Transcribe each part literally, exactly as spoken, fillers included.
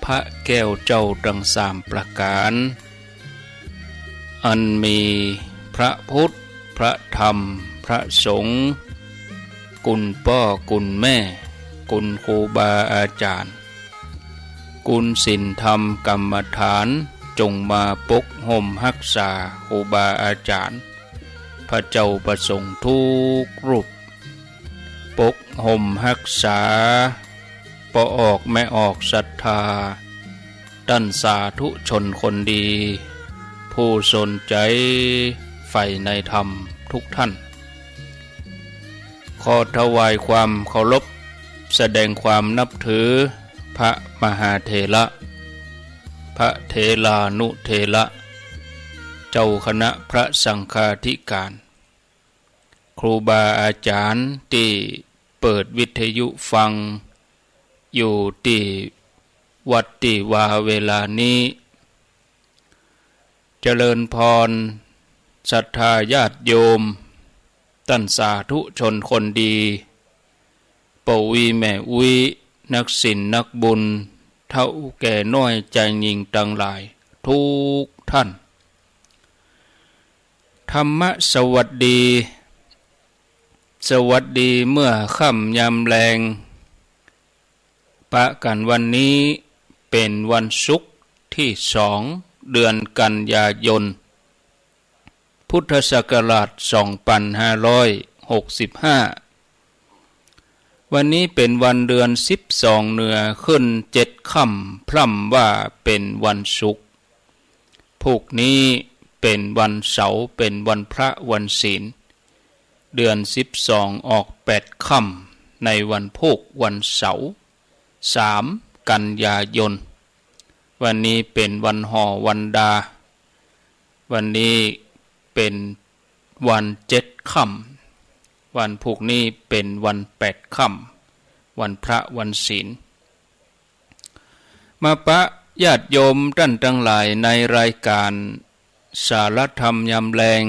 พระแก้วเจ้าตังสามประก๋าน อันมีพระพุทธ พระธรรม พระสงฆ์ กุณป้อกุณแม่ กุณครูบาอาจ๋ารย์ กุณศีลธรรมกรรมฐาน จงมาปกฮ่มฮักษาครูบาอาจ๋ารย์ พระเจ้าพระสงฆ์กู้รูป ปกฮ่มฮักษาป้อออกแม่ออกศรัทธา ต้านสาธุชนคนดี ผู้สนใจ๋ใฝ่ในธรรมกู้ต้าน ขอถวายความเคารพ แสดงความนับถือ พระมหาเถระ พระเถรานุเถระ เจ้าคณะพระสังฆาธิการ ครูบาอาจ๋ารย์ตี้เปิดวิทยุฟังอยู่ตี้วัดตี้วาเวลานี้ เจริญพร ศรัทธาญาติโยม ต้านสาธุชนคนดี ป้ออุ๊ยแม่อุ๊ย นักศีลนักบุญ เฒ่าแก่น้อยจายญิงตังหลายกู้ต้าน ธรรมะสวัสดี สวัสดีเมื่อค่ำยามแลง ปะกั๋นวันนี้เป๋นวันศุกร์ตี้สอง เดือนกันยายน พุทธศักราชสองปันห้าร้อยหกสิบห้า วันนี้เป๋นวันเดือนสิบสองเหนือขึ้นเจ็ดค่ำ พร่ำว่าเป๋นวันศุกร์ พูกนี้เป๋นวันเสาร์ เป๋นวันพระวันศีล เดือนสิบสองออกแปดค่ำ ในวันพูกวันเสาร์ สามกันยายน วันนี้เป๋นวันห่อวันดา วันนี้เป๋นวันเจ็ดค่ำ วันพูกนี้เป๋นวันแปดค่ำ วันพระวันศีล มาปะญาติโยมต้านตังหลายในรายก๋านสารธรรมยามแลง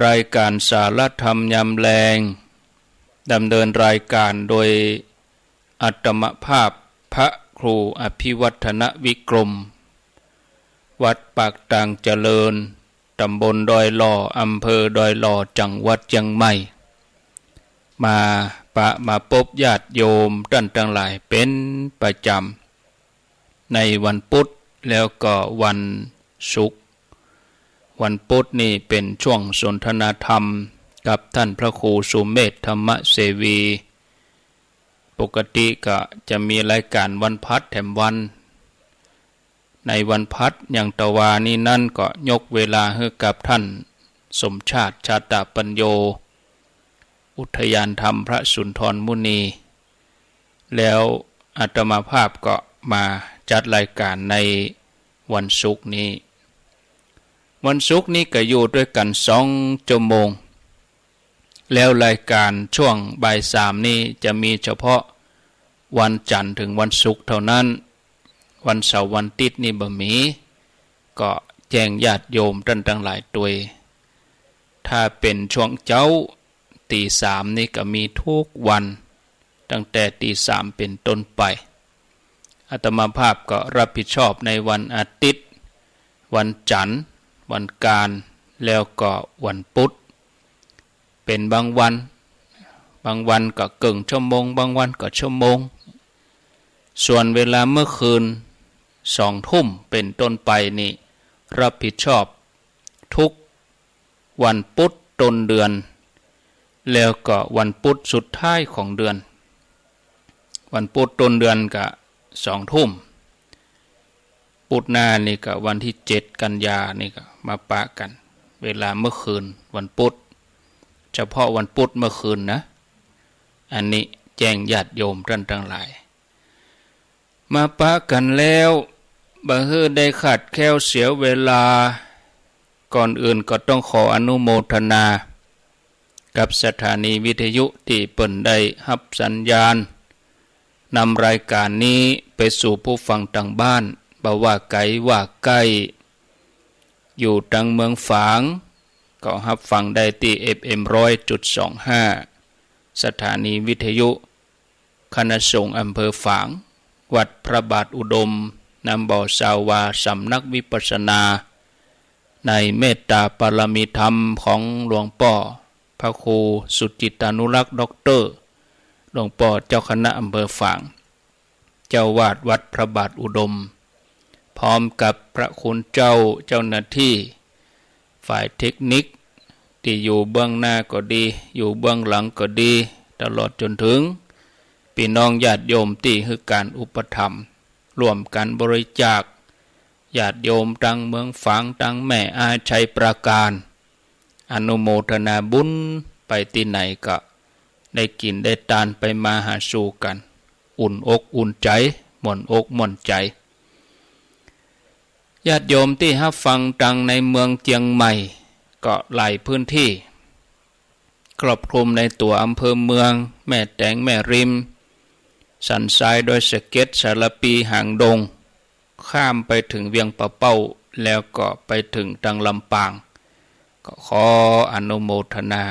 รายก๋านสารธรรมยามแลง ดำเนินรายก๋านโดยอาตมาภาพพระครูอภิวัฒนวิกรม วัดปากตางเจริญ ต๋ำบลดอยหล่อ อำเภอดอยหล่อ จังหวัดเจียงใหม่ มาปะมาปบญาติโยมต้านตังหลายเป๋นประจ๋ำ ในวันปุ๊ดแล้วก็วันศุกร์ วันปุ๊ดนี่เป๋นช่วงสนทนาธรรมกับต้านพระครูสุเมธธรรมเสวี ปกติก็จะมีรายก๋านวันพฤหัสแถมวัน ในวันพฤหัสอย่างตะวานี้นั้นก็ยกเวลาหื้อกับต้านสมชาติ ชาตปัญโญ อุทยานธรรมพระสุนทรมุนี แล้วอาตมาภาพก็มาจัดรายก๋านในวันศุกร์นี้ วันศุกร์นี้ก็อยู่ตวยกั๋นสองชั่วโมง แล้วรายก๋านช่วงบ่ายสามนี้จะมีเฉพาะวันจันทร์เถิงวันศุกร์เต้านั้น วันเสาร์วันอาทิตย์นี่บ่มี ก็แจ้งญาติโยมต้านตังหลายตวย ถ้าเป๋นช่วงเจ๊า ตีสามนี่ก็มีกู้วัน ตั้งแต่ตีสามเป๋นต้นไป อาตมาภาพก็รับผิดชอบในวันอาทิตย์ วันจันทร์ วันอังคาร แล้วก็วันปุ๊ด เป๋นบางวัน บางวันก็เกิ่งชั่วโมง บางวันก็ชั่วโมง ส่วนเวลาเมื่อคืน สองทุ่มเป๋นต้นไปนี่ รับผิดชอบกู้วันปุ๊ดต้นเดือน แล้วก็วันปุ๊ดสุดท้ายของเดือน วันปุ๊ดต้นเดือนก็สองทุ่ม ปุ๊ดหน้านี่ก็วันตี้เจ็ดกันยานี่ก็มาปะกั๋น เวลาเมื่อคืนวันปุ๊ด เฉพาะวันปุ๊ดเมื่อคืนนะ อันนี้แจ้งญาติโยมต้านตังหลาย มาปะกั๋นแล้ว บ่หื้อได้ขาดแคลนเสียเวลา ก่อนอื่นก็ต้องขออนุโมทนา กับสถานีวิทยุตี้เปิ้นได้ฮับสัญญาณ นำรายก๋านนี้ไปสู่ผู้ฟังตางบ้าน บ่ว่าไก๋ว่าใก้ อยู่ตางเมืองฝาง ก็ฮับฟังได้ตี้ เอฟเอ็ม ร้อยจุดสองห้า สถานีวิทยุคณะสงฆ์อำเภอฝาง วัดพระบาทอุดม นำบ่าวสาววาสำนักวิปัสสนา ในเมตตาปารมีธรรมของหลวงป้อพระครูสุจิตตานุรักษ์ด็อกเตอร์ หลวงป้อเจ้าคณะอำเภอฝาง เจ้าอาวาสวัดพระบาทอุดม พร้อมกับพระคุณเจ้า เจ้าหน้าตี้ฝ่ายเทคนิค ตี้อยู่เบื้องหน้าก็ดี อยู่เบื้องหลังก็ดี ตลอดจ๋นเถิงปี้น้องญาติโยมตี้หื้อก๋านอุปถัมภ์ ร่วมกั๋นบริจาค ญาติโยมตังเมืองฝาง ตังแม่อาย ชัยปราการ อนุโมทนาบุญ ไปตี้ไหนก็ได้กิ๋นได้ตาน ไปมาหาสู่กั๋น อุ่นอกอุ่นใจ๋ ม่วนอกม่วนใจ๋ ญาติโยมตี้ฮับฟังตังในเมืองเจียงใหม่ ก็หลายพื้นตี้ ครอบคลุมในตั๋วอำเภอเมือง แม่แตง แม่ริม สันทราย ดอยสะเก็ด สารภี หางดง ข้ามไปเถิงเวียงป่าเป้า แล้วก็ไปเถิงตังลำปาง ก็ขออนุโมทนา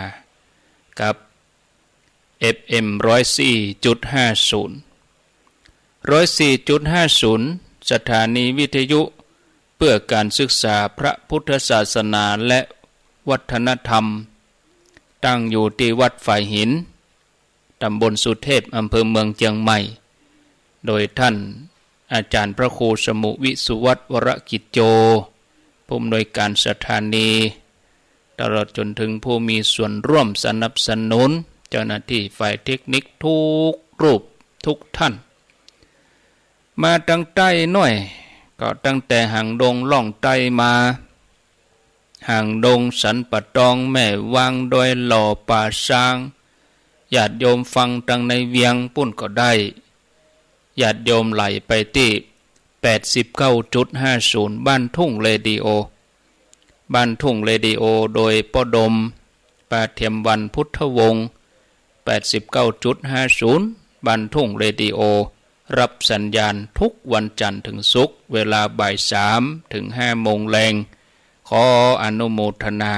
กับ เอฟเอ็ม ร้อยสี่จุดห้าศูนย์ ร้อยสี่จุดห้าศูนย์ สถานีวิทยุเพื่อการศึกษาพระพุทธศาสนาและวัฒนธรรม ตั้งอยู่ตี้วัดฝายหิน ตำบลสุเทพ อำเภอเมืองเจียงใหม่ โดยท่านอาจารย์พระครูสมุห์ วิสุวัฒน์ วรกิจโจ ผู้อำนวยการสถานี ตลอดจ๋นเถิงผู้มีส่วนร่วมสนับสนุน เจ้าหน้าตี้ฝ่ายเทคนิคกู้รูปกู้ต้าน มาตังใต้หน้อย ก็ตั้งแต่หางดงล่องใต้มา หางดง สันป่าตอง แม่วาง ดอยหล่อ ป่าซาง ญาติโยมฟังตังในเวียงปู๊นก็ได้ ญาติโยมไหลไปตี้ แปดสิบเก้าจุดห้าศูนย์ บ้านทุ่งเรดิโอ บ้านทุ่งเรดิโอ โดยป้อดม ปาเทียมวัน พุทธวงศ์ แปดสิบเก้าจุดห้าศูนย์ บ้านทุ่งเรดิโอ ฮับสัญญาณกู้วันจันทร์เถิงศุกร์ เวลาบ่ายสามเถิงห้าโมงแลง ขออนุโมทนา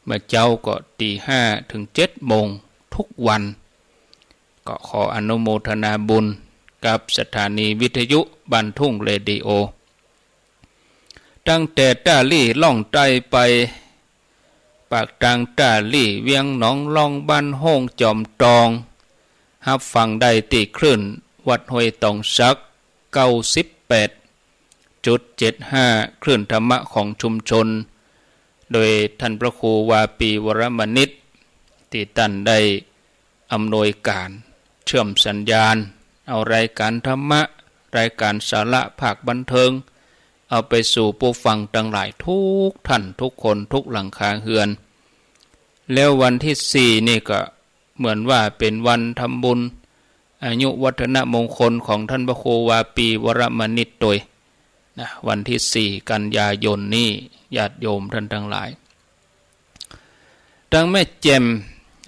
เมื่อเจ๊าก็ตีห้าเถิงเจ็ดโมงกู้วัน ก็ขออนุโมทนาบุญกับสถานีวิทยุบ้านทุ่งเรดิโอ ตั้งแต่ต้าหลี้ล่องใต้ไป ปากตางต้าหลี้ เวียงหนองล่อง บ้านโฮ่ง จอมตอง ฮับฟังได้ตี้คลื่นวัดห้วยตองสัก เก้าสิบแปดจุดเจ็ดห้า คลื่นธรรมะของชุมชน โดยท่านพระครูวาปี วรมณิช ตี้ต้านได้อำนวยก๋านเชื่อมสัญญาณ เอารายก๋านธรรมะ รายก๋านสาระภาคบันเทิง เอาไปสู่ผู้ฟังตังหลายกู้ต้านกู้คนกู้หลังคาเฮือน แล้ววันตี้สี่นี่ก็เหมือนว่าเป๋นวันทำบุญอายุวัฒนมงคลของท่านพระครูวาปี วรมณิช ตวยนะ วันตี้สี่กันยายนนี้ ญาติโยมต้านตังหลาย ตังแม่แจ่ม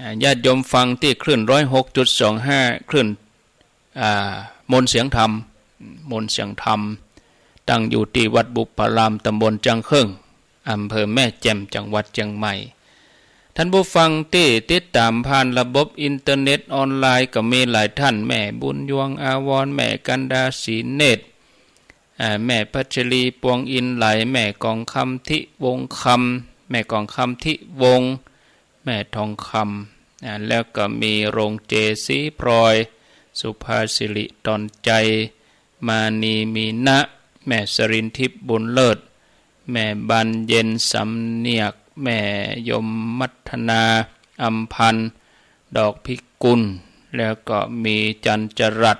อ่า ญาติโยมฟังตี้คลื่นร้อยหกจุดสองห้า คลื่น อ่า มนต์เสียงธรรม มนต์เสียงธรรม ตั้งอยู่ตี้วัดบุพพาราม ตำบลจังเคิ่ง อำเภอแม่แจ่ม จังหวัดเจียงใหม่ ต้านผู้ฟังตี้ติดต๋ามผ่านระบบอินเทอร์เน็ตออนไลน์ก็มีหลายต้าน แม่บุญยวง อาวร แม่กันดา ศรีเนตร อ่า แม่พัชรี ปวงอินไหล แม่กองคำ ธิวงศ์คำ แม่กองคำ ธิวงศ์ แม่ทองคำ อ่า แล้วก็มีโรงเจ ศรีพลอย สุภาสิริ ตอนใจ มานี มีนะ แม่สรินทิพย์ บุญเลิศ แม่บานเย็น สำเนียก แม่ยมมัทนา อำพันธ์ ดอกพิกุล แล้วก็มีจันทร์จรัส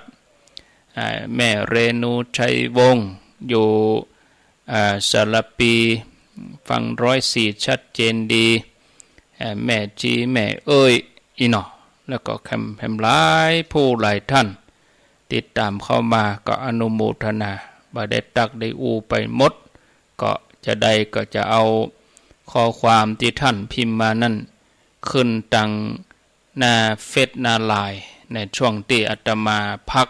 อ่า แม่เรนู ชัยวงศ์ อยู่ อ่า สารภี ฟังร้อยสี่ชัดเจนดี อ่า แม่จี แม่เอ้ย อี้เนาะ แล้วก็แหม แหมหลายผู้หลายต้าน ติดต๋ามเข้ามา ก็อนุโมทนา บ่ได้ตรัสได้อู้ไปหมด ก็จะได้ก็จะเอาข้อความตี้ต้านพิมพ์มานั้น ขึ้นตังหน้าเฟซหน้าไลน์ ในช่วงตี้อาตมาพัก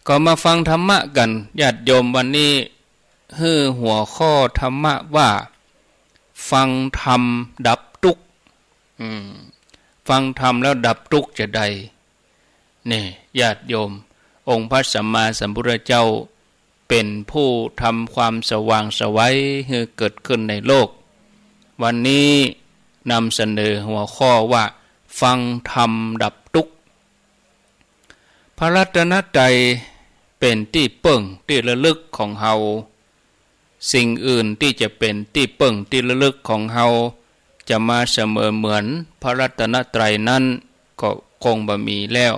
ก็มาฟังธรรมะกั๋น ญาติโยม วันนี้หื้อหัวข้อธรรมะว่า ฟังธรรมดับตุ๊กข์ อืม ฟังธรรมแล้วดับตุ๊กข์จะใด นี่ ญาติโยม องค์พระสัมมาสัมพุทธเจ้าเป๋นผู้ทำความสว่างไสวหื้อเกิดขึ้นในโลก วันนี้นำเสนอหัวข้อว่า ฟังธรรมดับตุ๊กข์ พระรัตนตรัยเป๋นตี้เปิ้งตี้ระลึกของเฮา สิ่งอื่นตี้จะเป๋นตี้เปิ้งตี้ระลึกของเฮา จะมาเสมอเหมือนพระรัตนตรัยนั้นก็คงบ่มีแล้ว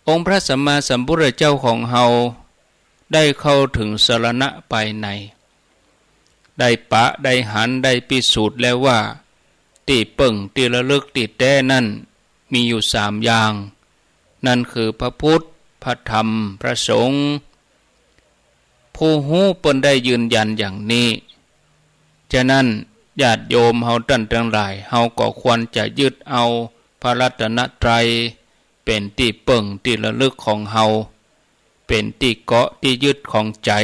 องค์พระสัมมาสัมพุทธเจ้าของเฮา ได้เข้าเถิงสรณะภายใน ได้ปะ ได้หัน ได้พิสูจน์แล้วว่า ตี้เปิ้งตี้ระลึกตี้แต๊นั้นมีอยู่สามอย่าง นั้นคือพระพุทธ พระธรรม พระสงฆ์ ผู้ฮู้เปิ้นได้ยืนยันอย่างนี้ ฉะนั้นญาติโยมเฮาต้านตังหลาย เฮาก็ควรจะยึดเอาพระรัตนตรัยเป๋นตี้เปิ้งตี้ระลึกของเฮา เป๋นตี้เกาะตี้ยึดของใจ๋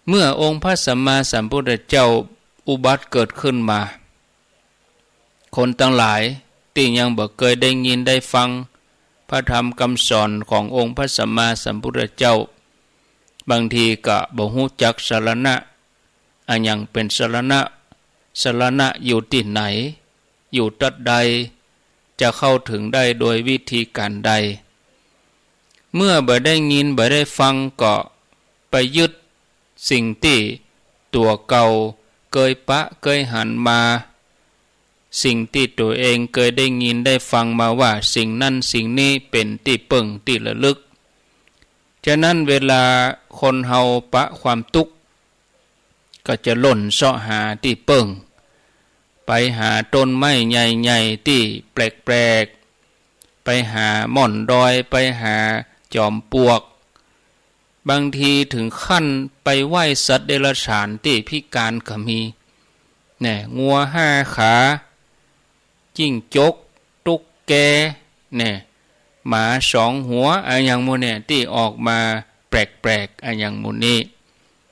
เมื่อองค์พระสัมมาสัมพุทธเจ้าอุบัติเกิดขึ้นมา คนตังหลายตี้ยังบ่เกยได้ยินได้ฟังพระธรรมกำสอนขององค์พระสัมมาสัมพุทธเจ้า บางทีก็บ่ฮู้จักสรณะ อะหยังเป๋นสรณะ สรณะอยู่ตี้ไหน อยู่ตั๊ดใด จะเข้าเถิงได้โดยวิธีก๋านใด เมื่อบ่ได้ยินบ่ได้ฟังก็ไปยึดสิ่งตี้ตั๋วเก่าเกยปะเกยหันมา สิ่งตี้ตั๋วเองเกยได้ยินได้ฟังมาว่าสิ่งนั้นสิ่งนี้เป๋นตี้เปิ้งตี้ระลึก ฉะนั้นเวลาคนเฮาปะความตุ๊กข์ ก็จะล่นเซาะหาตี้เปิ้ง ไปหาต้นไม้ใหญ่ๆ ตี้แปลกๆ ไปหาม่อนดอย ไปหาจอมปลวก บางทีเถิงขั้นไปไหว้สัตว์เดรัจฉานตี้พิก๋านก็มี แน่ งัวห้าขา จิ้งจก ตุ๊กแก แน่ หมาสองหัว อะหยังหมู่เนี่ย ตี้ออกมาแปลกๆ อะหยังหมู่นี้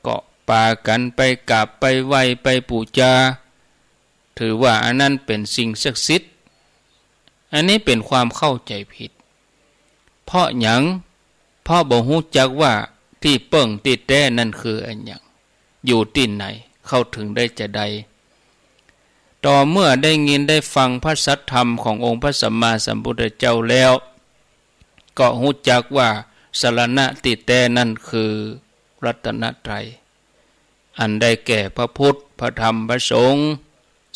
ก็ปากั๋นไปกราบไปไหว้ไปปู๋จา ถือว่าอันนั้นเป๋นสิ่งศักดิ์สิทธิ์ อันนี้เป๋นความเข้าใจ๋ผิด เพราะหยัง เพราะบ่ฮู้จักว่าตี้เปิ้งตี้แต๊นั้นคืออะหยัง อยู่ตี้ไหน เข้าเถิงได้จาใด ต่อเมื่อได้ยินได้ฟังพระสัทธรรมขององค์พระสัมมาสัมพุทธเจ้าแล้ว ก็ฮู้จักว่าสรณะตี้แต๊นั้นคือรัตนตรัย อันได้แก่พระพุทธ พระธรรม พระสงฆ์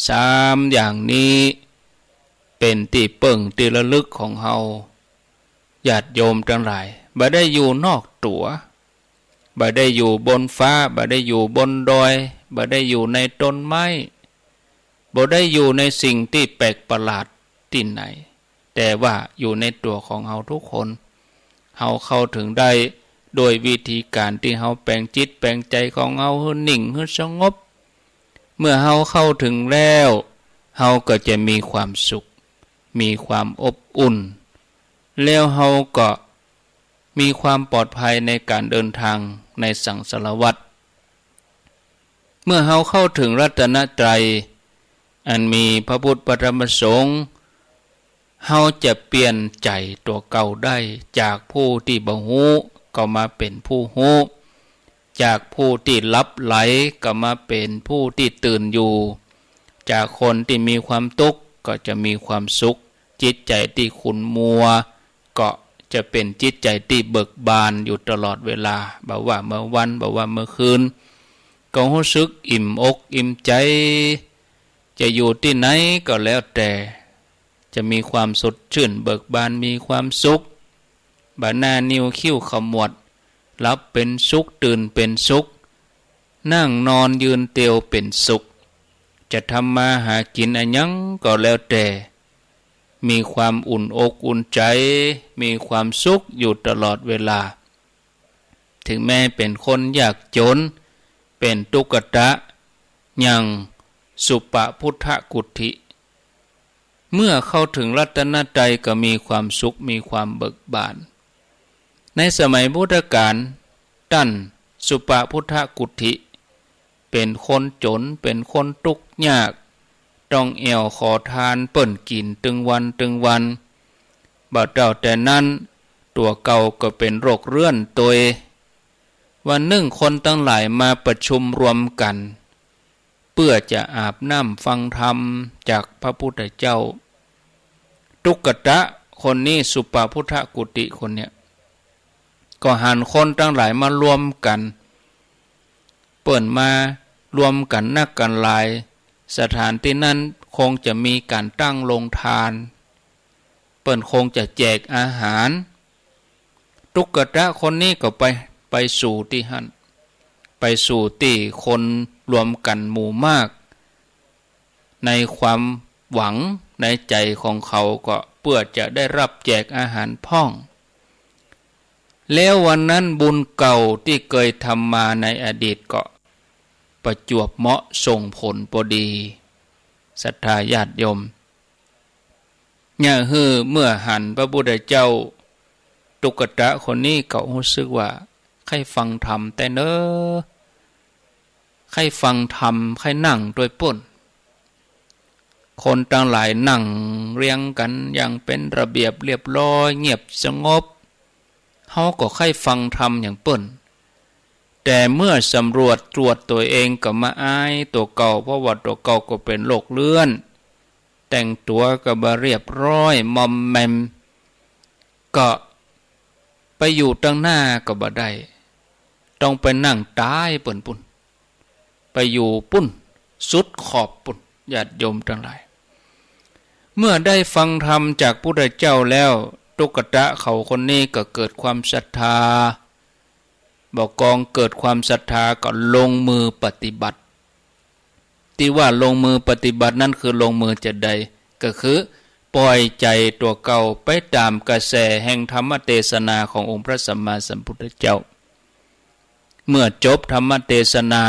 สามอย่างนี้ เป๋นตี้เปิ้งตี้ระลึกของเฮา ญาติโยมตังหลาย บ่ได้อยู่นอกตั๋ว บ่ได้อยู่บนฟ้า บ่ได้อยู่บนดอย บ่ได้อยู่ในต้นไม้ บ่ได้อยู่ในสิ่งตี้แปลกประหลาดตี้ไหน แต่ว่าอยู่ในตั๋วของเฮาทุกคน เฮาเข้าเถิงได้โดยวิธีก๋านตี้เฮาแป๋งจิตแป๋งใจ๋ของเฮาหื้อนิ่งหื้อสงบ เมื่อเฮาเข้าเถิงแล้ว เฮาก็จะมีความสุข มีความอบอุ่น แล้วเฮาก็มีความปลอดภัยในก๋านเดินทางในสังสารวัฏ เมื่อเฮาเข้าเถิงรัตนตรัย อันมีพระพุทธพระธรรมพระสงฆ์ เฮาจะเปลี่ยนใจ๋ตั๋วเก่าได้ จากผู้ตี้บ่ฮู้ก็มาเป๋นผู้ฮู้ จากผู้ตี้หลับไหลก็มาเป๋นผู้ตี้ตื่นอยู่ จากคนตี้มีความตุ๊กข์ก็จะมีความสุข จิตใจ๋ตี้ขุ่นมัว ก็จะเป๋นจิตใจ๋ตี้เบิกบานอยู่ตลอดเวลา บ่ว่าเมื่อวัน บ่ว่าเมื่อคืน ก็ฮู้สึกอิ่มอกอิ่มใจ๋ จะอยู่ตี้ไหนก็แล้วแต่ จะมีความสดชื่นเบิกบาน มีความสุข บ่หน้านิ้วคิ้วขมวด หลับเป๋นสุข ตื่นเป๋นสุข นั่งนอนยืนเตียวเป๋นสุข จะทำมาหากิ๋นอะหยังก็แล้วแต่ มีความอุ่นอกอุ่นใจ๋ มีความสุขอยู่ตลอดเวลา เถิงแม้เป๋นคนยากจ๋น เป๋นตุ๊กตะ อย่างสุปะพุทธกุฏฐิ เมื่อเข้าเถิงรัตนตรัยก็มีความสุข มีความเบิกบาน ในสมัยพุทธกาล ต้านสุปะพุทธกุฏฐิ เป๋นคนจ๋น เป๋นคนตุ๊กข์ยาก ต้องแอ่วขอทานเปิ้นกิ๋นตึงวันตึงวัน บ่เต้าแต่นั้น ตั๋วเก่าก็เป๋นโรคเรื้อนตวย วันนึ่งคนตังหลายมาประชุมรวมกั๋น เปื้อจะอาบน้ำฟังธรรมจากพระพุทธเจ้า ตุ๊กตะคนนี้ สุปพุทธกุติคนเนี้ย ก็หันคนตังหลายมารวมกั๋น เปิ้นมารวมกั๋นนักกั๋นหลาย สถานตี้นั้นคงจะมีก๋านตั้งโฮงตาน เปิ้นคงจะแจกอาหาร ตุ๊กตะคนนี้ก็ไป ไปสู่ตี้หั้น ไปสู่ตี้คนรวมกั๋นหมู่มาก ในความหวังในใจ๋ของเขาก็เปื้อจะได้ฮับแจกอาหารพ่อง แล้ววันนั้นบุญเก่าตี้เกยทำมาในอดีตก็ประจวบเหมาะส่งผลปอดี ศรัทธาญาติโยม เยียะหื้อเมื่อหันพระพุทธเจ้า ตุ๊กตะคนนี้ก็ฮู้สึกว่าใค่ฟังธรรมแต๊เนาะ ใค่ฟังธรรม ใค่นั่งตวยเปิ้น คนตังหลายนั่งเรียงกั๋นอย่างเป๋นระเบียบเรียบร้อย เงียบสงบ เฮาก็ใค่ฟังธรรมอย่างเปิ้น แต่เมื่อสำรวจตรวจตั๋วเองก็มาอายตั๋วเก่า เพราะว่าตั๋วเก่าก็เป๋นโรคเรื้อน แต่งตั๋วก็บ่เรียบร้อย มอมแมม ก็ไปอยู่ตังหน้าก็บ่ได้ ต้องไปนั่งต๊ายเปิ้นปุ้น ไปอยู่ปุ้น สุดขอบปุ้น ญาติโยมตังหลาย เมื่อได้ฟังธรรมจากพุทธเจ้าแล้ว ตุ๊กตะเขาคนนี้ก็เกิดความศรัทธา บ่ากองเกิดความศรัทธาก็ลงมือปฏิบัติ ตี้ว่าลงมือปฏิบัตินั้นคือลงมือจาใด ก็คือป่อยใจ๋ตั๋วเก่าไปต๋ามกระแสแห่งธรรมเตสนาขององค์พระสัมมาสัมพุทธเจ้า เมื่อจบธรรมเตสนา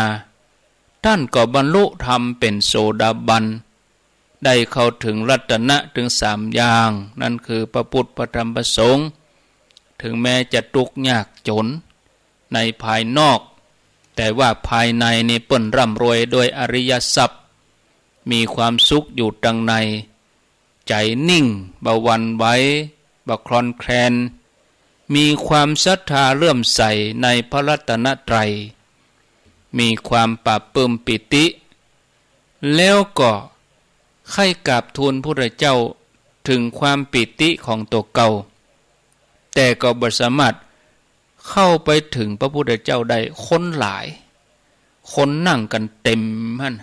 ต้านก็บรรลุธรรมเป๋นโสดาบัน ได้เข้าเถิงรัตนะเถิงสามอย่าง นั้นคือพระพุทธ พระธรรม พระสงฆ์ เถิงแม้จะตุ๊กยากจ๋นในภายนอก แต่ว่าภายในนี่เปิ้นร่ำรวยด้วยอริยทรัพย์ มีความสุขอยู่ตังใน ใจ๋นิ่ง บ่หวั่นไหว บ่คลอนแคลน มีความศรัทธาเลื่อมใสในพระรัตนตรัย มีความปลาบปลื้มปีติ แล้วก็ใค่กราบทูลพุทธเจ้าเถิงความปีติของตั๋วเก่า แต่ก็บ่สามารถเข้าไปเถิงพระพุทธเจ้าได้ คนหลาย คนนั่งกั๋นเต๋มหั้น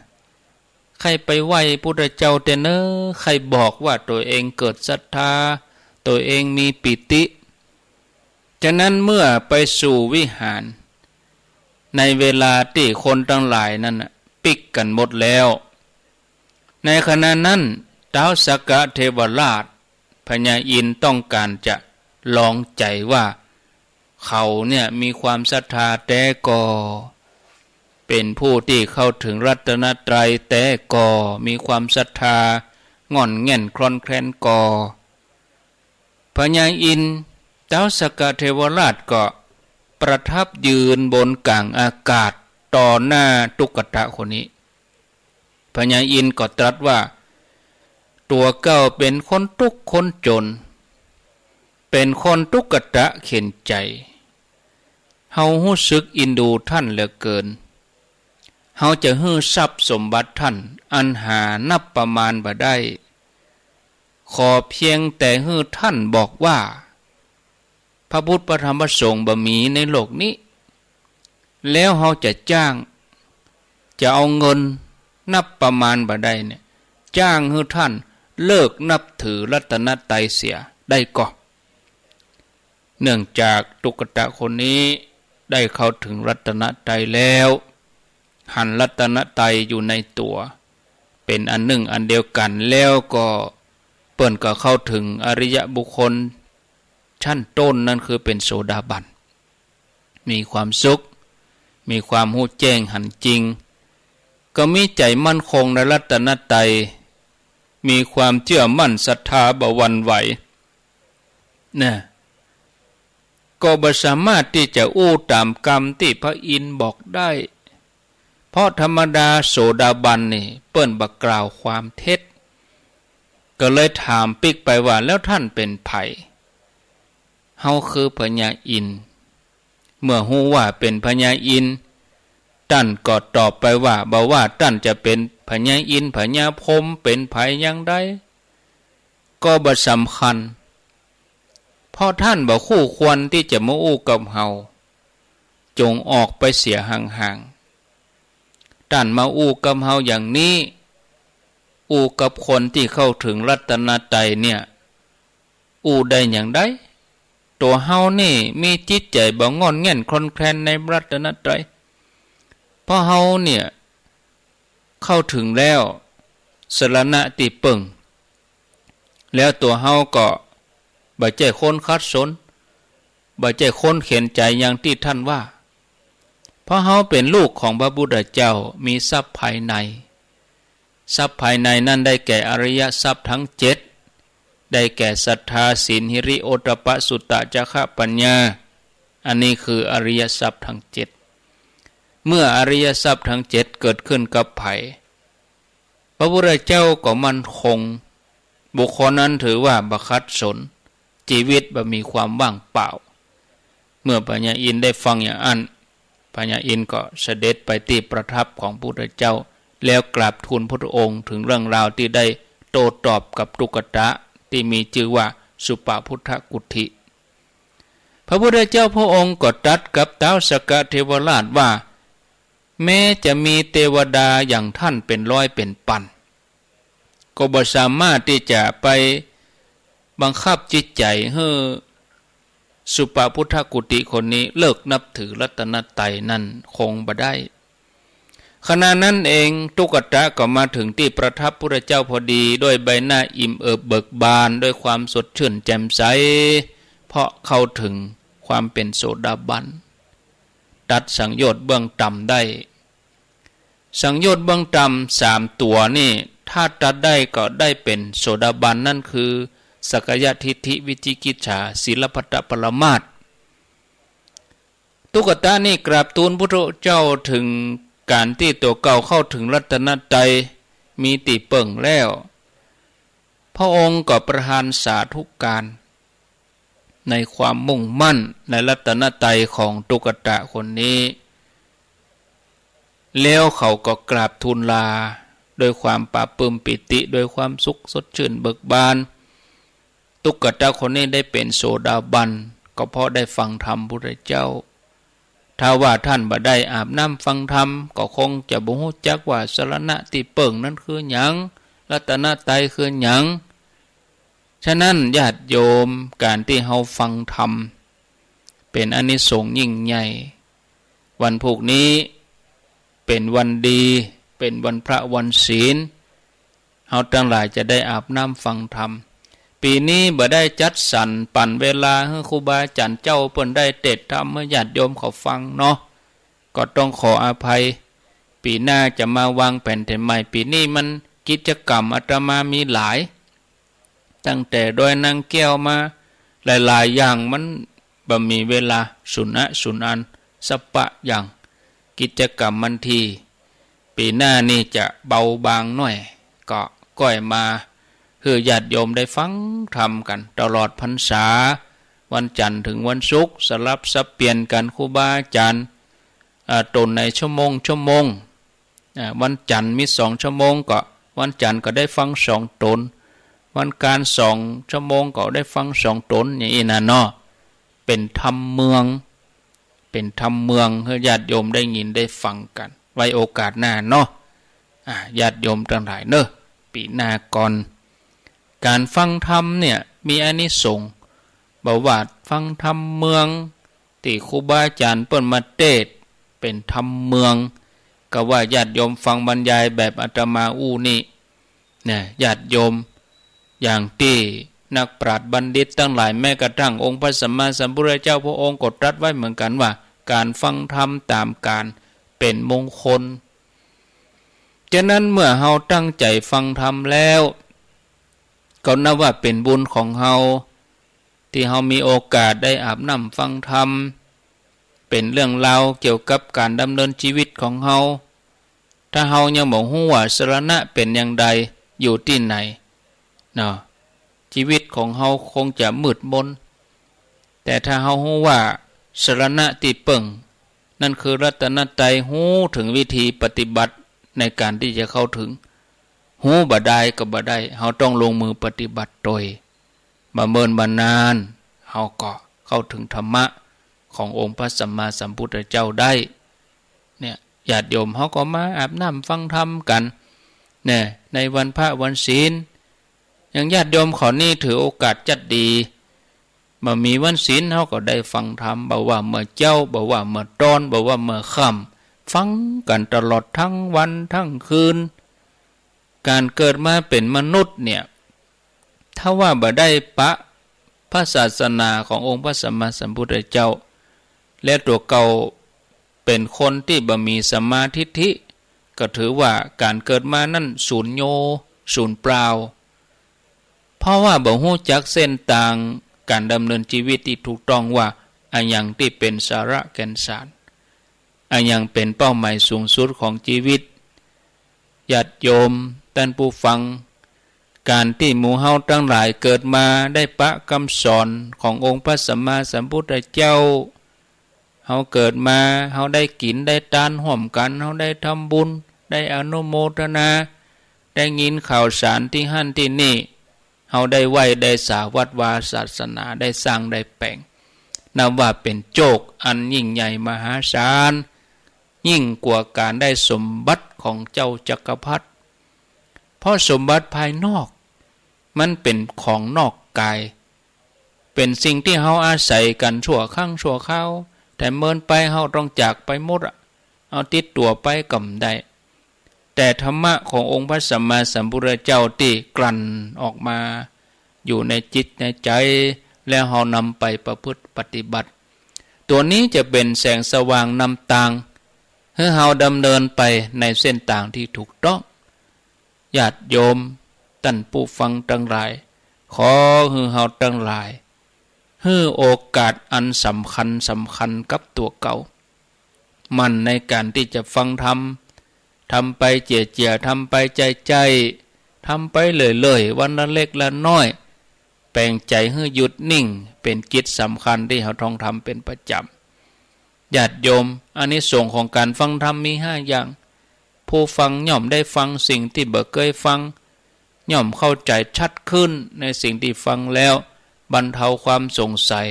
ใค่ไปไหว้พุทธเจ้าแต๊เนาะ ใค่บอกว่าตั๋วเองเกิดศรัทธา ตั๋วเองมีปีติ ฉะนั้นเมื่อไปสู่วิหาร ในเวลาตี้คนตังหลายนั้นน่ะปิ๊กกั๋นหมดแล้ว ในขณะนั้น ท้าวสักกะเทวราช พญาอินทร์ต้องก๋านจะลองใจ๋ว่า เขาเนี่ยมีความศรัทธาแต๊ก่อ เป๋นผู้ตี้เข้าเถิงรัตนตรัยแต๊ก่อ มีความศรัทธาง่อนแง่นคลอนแคลนก่อ พญาอินทร์ ท้าวสักกะเทวราชก็ประทับยืนบนก๋างอากาศต่อหน้าตุ๊กตะคนนี้ พญาอินทร์ก็ตรัสว่า ตั๋วเก่าเป๋นคนตุ๊กข์คนจ๋น เป๋นคนตุ๊กตะเข็ญใจ๋ เฮาฮู้สึกอินดูท่านเหลือเกิน เฮาจะหื้อทรัพย์สมบัติท่านอันหานับประมาณบ่ได้ ขอเพียงแต่หื้อท่านบอกว่า พระพุทธ พระธรรม พระสงฆ์บ่มีในโลกนี้ แล้วเฮาจะจ้าง จะเอาเงินนับประมาณบ่ได้เนี่ย จ้างหื้อท่านเลิกนับถือรัตนตรัยเสียได้ก่อ เนื่องจากตุ๊กตะคนนี้ได้เข้าเถิงรัตนตรัยแล้ว หันรัตนตรัยอยู่ในตั๋ว เป๋นอันนึ่งอันเดียวกั๋น แล้วก็เปิ้นก็เข้าเถิงอริยบุคคลชั้นต้น นั้นคือเป๋นโสดาบัน มีความสุข มีความฮู้แจ้งหันจริง ก็มีใจ๋มั่นคงในรัตนตรัย มีความเจื้อมั่นศรัทธาบ่หวั่นไหว นะ ก็บ่สามารถตี้จะอู้ต๋ามกำตี้พระอินทร์บอกได้ เพราะธรรมดาโสดาบันนี่เปิ้นบ่กล่าวความเท็จ ก็เลยถามปิ๊กไปว่า แล้วท่านเป๋นใผ เ เฮาคือพญาอินทร์ เมื่อฮู้ว่าเป๋นพญาอินทร์ ต้านก็ตอบไปว่า บ่ว่าต้านจะเป๋นพญาอินทร์ พญาพรหม เป๋นใผอย่างใด ก็บ่สำคัญ เพราะต้านบ่คู่ควรตี้จะมาอู้กับเฮา จงออกไปเสียห่างๆ ต้านมาอู้กับเฮาอย่างนี้ อู้กับคนตี้เข้าเถิงรัตนตรัยเนี่ย อู้ได้อย่างใด ตั๋วเฮานี่มีจิตใจ๋บ่ง่อนแง่นคลอนแคลนในรัตนตรัย เพราะเฮาเนี่ยเข้าเถิงแล้ว สรณะตี้เปิ้ง แล้วตั๋วเฮาก็บ่ใจ้คนขัดสน บ่ใจ้คนเข็ญใจ๋อย่างตี้ต้านว่า เพราะเฮาเป๋นลูกของพระพุทธเจ้า มีทรัพย์ภายใน ทรัพย์ภายในนั้นได้แก่อริยทรัพย์ทั้งเจ็ด ได้แก่ศรัทธา ศีล หิริ โอตตัปปะ สุตตะ จาคะ ปัญญา อันนี้คืออริยทรัพย์ทั้งเจ็ด เมื่ออริยทรัพย์ทั้งเจ็ดเกิดขึ้นกับใผ พระพุทธเจ้าก็มั่นคง บุคคลนั้นถือว่าบ่ขัดสน จีวิตบ่มีความว่างเปล่า เมื่อพญาอินทร์ได้ฟังอย่างอั้น พญาอินทร์ก็เสด็จไปตี้ประทับของพุทธเจ้า แล้วกราบทูลพุทธองค์เถิงเรื่องราวตี้ได้โต้ตอบกับตุ๊กตะตี้มีจื้อว่าสุปพุทธกุตถิ พระพุทธเจ้าพระองค์ก็ตรัสกับท้าวสักกะเทวราชว่า แม้จะมีเตวดาอย่างต้านเป๋นร้อยเป๋นปัน ก็บ่สามารถตี้จะไปบังคับจิตใจ๋หื้อสุปพุทธกุตถิคนนี้เลิกนับถือรัตนตรัยนั้นคงบ่ได้ ขณะนั้นเองตุ๊กตะก็มาเถิงตี้ประทับพุทธเจ้าพอดี ด้วยใบหน้าอิ่มเอิบเบิกบาน ด้วยความสดชื่นแจ่มใส เพราะเข้าเถิงความเป๋นโสดาบัน ตัดสังโยชน์เบื้องต่ำได้ สังโยชน์เบื้องต่ำสามตั๋วนี่ ถ้าตัดได้ก็ได้เป๋นโสดาบัน นั่นคือสักกายทิฏฐิ วิจิกิจฉา ศีลพัตตปรามาส ตุ๊กตะนี่กราบทูลพุทธเจ้าเถิงก๋านตี้ตั๋วเก่าเข้าเถิงรัตนตรัย มีตี้เปิ้งแล้ว พระองค์ก็ประทานสาธุการ ในความมุ่งมั่นในรัตนตรัยของตุ๊กตะคนนี้ แล้วเขาก็กราบทูลลาด้วยความปลาบปลื้มปีติ ด้วยความสุขสดชื่นเบิกบาน ตุ๊กตะคนนี้ได้เป๋นโสดาบัน ก็เพราะได้ฟังธรรมพุทธเจ้า ถ้าว่าต้านบ่ได้อาบน้ำฟังธรรม ก็คงจะบ่ฮู้จักว่าสรณะตี้เปิ้งนั้นคือหยัง รัตนตรัยคือหยัง ฉะนั้นญาติโยม ก๋านตี้เฮาฟังธรรม เป๋นอานิสงส์ยิ่งใหญ่ วันพูกนี้เป๋นวันดี เป๋นวันพระวันศีล เฮาตังหลายจะได้อาบน้ำฟังธรรม ปี๋นี้บ่ได้จัดสรรปั๋นเวลาหื้อครูบาอาจ๋ารย์เจ้าเปิ้นได้เตสน์ธรรมหื้อญาติโยมเขาฟังเนาะ ก็ต้องขออภัย ปี๋หน้าจะมาวางแผนเถิงใหม่ ปี๋นี้มันกิจกรรมอาตมามีหลาย ตั้งแต่ดอยนางแก้วมา หลายๆ อย่างมันบ่มีเวลา สุนนะสุนอัน สัปปะอย่าง กิจกรรมมันถี่ ปี๋หน้านี่จะเบาบางหน้อย ก็ก้อยมาหื้อญาติโยมได้ฟังธรรมกั๋น ตลอดพรรษา วันจันทร์เถิงวันศุกร์ สลับสับเปลี่ยนกั๋น ครูบาอาจ๋ารย์ อ่า ตนในชั่วโมง ชั่วโมง อ่า วันจันทร์มีสองชั่วโมง ก็วันจันทร์ก็ได้ฟังสองต๋น วันอังคารสองชั่วโมงก็ได้ฟังสองต๋น อย่างอี้นะเนาะ เป๋นธรรมเมือง เป๋นธรรมเมือง หื้อญาติโยมได้ยินได้ฟังกั๋น ไว้โอกาสหน้าเนาะ อ่า ญาติโยมตังหลายเนาะ ปี๋หน้าก่อน ก๋านฟังธรรมเนี่ยมีอานิสงส์ บ่ว่าฟังธรรมเมือง ตี้ครูบาอาจ๋ารย์เปิ้นมาเตสน์ เป๋นธรรมเมือง กาว่าญาติโยมฟังบรรยายแบบอาตมาอู้นี่ เนี่ย ญาติโยม อย่างตี้นักปราชญ์บัณฑิตตังหลาย แม้กระทั่งองค์พระสัมมาสัมพุทธเจ้าพระองค์ก็ตรัสไว้เหมือนกั๋นว่า ก๋านฟังธรรมต๋ามกาลเป๋นมงคล ฉะนั้นเมื่อเฮาตั้งใจ๋ฟังธรรมแล้ว ก็นับว่าเป๋นบุญของเฮา ตี้เฮามีโอกาสได้อาบน้ำฟังธรรม เป๋นเรื่องราวเกี่ยวกับก๋านดำเนินจีวิตของเฮา ถ้าเฮายังบ่ฮู้ว่าสรณะเป๋นอย่างใด อยู่ตี้ไหน เนาะ จีวิตของเฮาคงจะมืดมน แต่ถ้าเฮาฮู้ว่าสรณะตี้เปิ้ง นั่นคือรัตนตรัย ฮู้เถิงวิธีปฏิบัติในก๋านตี้จะเข้าเถิง ฮู้บ่ดายก็บ่ได้ เฮาต้องลงมือปฏิบัติตวย บ่เมินบ่นาน เฮาก็เข้าเถิงธรรมะขององค์พระสัมมาสัมพุทธเจ้าได้ เนี่ย ญาติโยมเฮาก็มาอาบน้ำฟังธรรมกั๋น เนี่ย ในวันพระวันศีล อย่างญาติโยมข้อนี้ถือโอกาสจัดดี บ่มีวันศีลเฮาก็ได้ฟังธรรม บ่ว่าเมื่อเจ๊า บ่ว่าเมื่อตอน บ่ว่าเมื่อค่ำ ฟังกั๋นตลอดตึงวันตึงคืน ก๋านเกิดมาเป๋นมนุษย์เนี่ย ถ้าว่าบ่ได้ปะพระศาสนาขององค์พระสัมมาสัมพุทธเจ้า และตั๋วเก่าเป๋นคนตี้บ่มีสัมมาทิฏฐิ ก็ถือว่าก๋านเกิดมานั้นสูญโญ สูญเปล่า เพราะว่าบ่ฮู้จักเส้นตางก๋านดำเนินจีวิตตี้ถูกต้องว่า อะหยังตี้เป๋นสาระแก่นสาร อะหยังเป๋นเป้าหมายสูงสุดของจีวิต ญาติโยมต้านผู้ฟัง ก๋านตี้หมู่เฮาตังหลายเกิดมาได้ปะกำสอนขององค์พระสัมมาสัมพุทธเจ้า เฮาเกิดมา เฮาได้กิ๋นได้ตานฮ่วมกั๋น เฮาได้ทำบุญ ได้อนุโมทนา ได้ยินข่าวสารตี้หั้นตี้นี่ เฮาได้ไหว้ได้สาวัดวาศาสนา ได้สร้างได้แป๋ง นับว่าเป๋นโจคอันยิ่งใหญ่มหาศาล ยิ่งกว่าก๋านได้สมบัติของเจ้าจักรพรรดิ เพราะสมบัติภายนอก มันเป๋นของนอกก๋าย เป๋นสิ่งตี้เฮาอาศัยกั๋นชั่วครั้งชั่วคราว แต่เมินไปเฮาต้องจากไปหมดอะ เอาติดตั๋วไปก็บ่ได้ แต่ธรรมะขององค์พระสัมมาสัมพุทธเจ้าตี้กลั่นออกมาอยู่ในจิตในใจ๋ แล้วเฮานำไปประพฤติปฏิบัติ ตั๋วนี้จะเป๋นแสงสว่างนำตาง หื้อเฮาดำเนินไปในเส้นตางตี้ถูกต้อง ญาติโยมต้านผู้ฟังตังหลาย ขอหื้อเฮาตังหลาย หื้อโอกาสอันสำคัญสำคัญกับตั๋วเก่า หมั่นในก๋านตี้จะฟังธรรม ทำไปเจียๆ ทำไปใจ้ๆ ทำไปเรื่อยๆ วันละเล็กละน้อย แป๋งใจ๋หื้อหยุดนิ่ง เป๋นกิจสำคัญตี้เฮาต้องทำเป๋นประจ๋ำ ญาติโยม อานิสงส์ของก๋านฟังธรรมมีห้าอย่าง ผู้ฟังย่อมได้ฟังสิ่งตี้บ่เกยฟัง ย่อมเข้าใจ๋ชัดขึ้นในสิ่งตี้ฟังแล้ว บรรเทาความสงสัย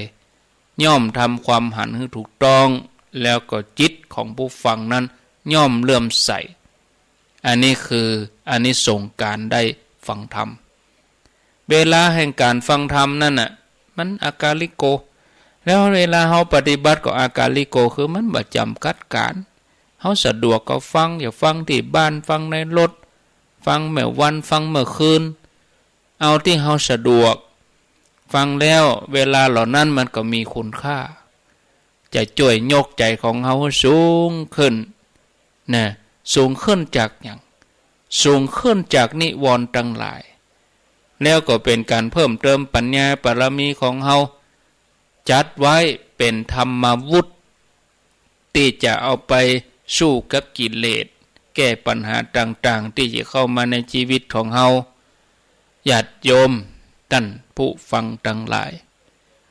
ย่อมทำความหันหื้อถูกต้อง แล้วก็จิตของผู้ฟังนั้นย่อมเลื่อมใส อันนี้คืออานิสงส์ก๋านได้ฟังธรรม เวลาแห่งก๋านฟังธรรมนั่นน่ะ มันอากาลิโก แล้วเวลาเฮาปฏิบัติก็อากาลิโก คือมันบ่จ๋ำกัดก๋าล เฮาสะดวกก็ฟัง จะฟังตี้บ้าน ฟังในรถ ฟังเมื่อวัน ฟังเมื่อคืน เอาตี้เฮาสะดวก ฟังแล้วเวลาเหล่านั้นมันก็มีคุณค่า จะจ้วยยกใจ๋ของเฮาหื้อสูงขึ้น นะ สูงขึ้นจากหยัง สูงขึ้นจากนิวรณ์ตังหลาย แล้วก็เป๋นก๋านเพิ่มเติมปัญญาบารมีของเฮา จัดไว้เป๋นธรรมาวุธ ตี้จะเอาไปสู้กับกิเลส แก้ปัญหาต่างๆ ตี้จะเข้ามาในจีวิตของเฮา ญาติโยมต้านผู้ฟังตังหลาย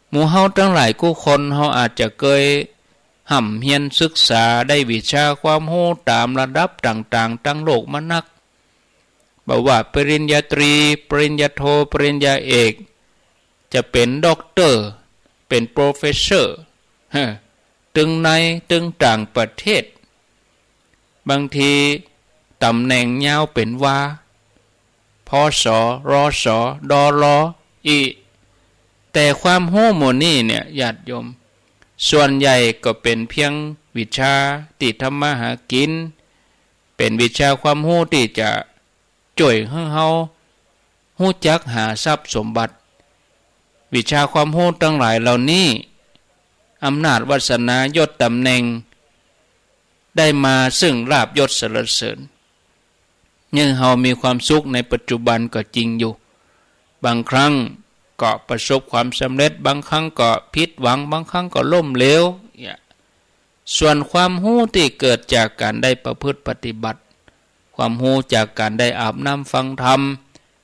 หมู่เฮาตังหลายกู้คน เฮาอาจจะเกยฮ่ำเฮียนศึกษาได้วิชาความฮู้ต๋ามระดับต่างๆ ตังโลกมานัก บ่ว่าปริญญาตรี ปริญญาโท ปริญญาเอก จะเป๋นด็อกเตอร์ เป๋นโปรเฟสเซอร์ ฮะ ตึงใน ตึงต่างประเทศ บางทีต๋ำแหน่งยาวเป๋นวา พศ รส ดล อี้ แต่ความฮู้หมู่นี้เนี่ย ญาติโยม ส่วนใหญ่ก็เป๋นเพียงวิชาตี้ทำมาหากิ๋น เป๋นวิชาความฮู้ตี้จะจ้วยหื้อเฮาฮู้จักหาทรัพย์สมบัติ วิชาความฮู้ตังหลายเหล่านี้ อำนาจวาสนายศต๋ำแหน่ง ได้มาซึ่งลาภยศสรรเสริญ เยียะหื้อเฮามีความสุขในปัจจุบันก็จริงอยู่ บางครั้งก็ประสบความสำเร็จ บางครั้งก็ผิดหวัง บางครั้งก็ล้มเหลว เนี่ย ส่วนความฮู้ตี้เกิดจากก๋านได้ประพฤติปฏิบัติ ความฮู้จากก๋านได้อาบน้ำฟังธรรม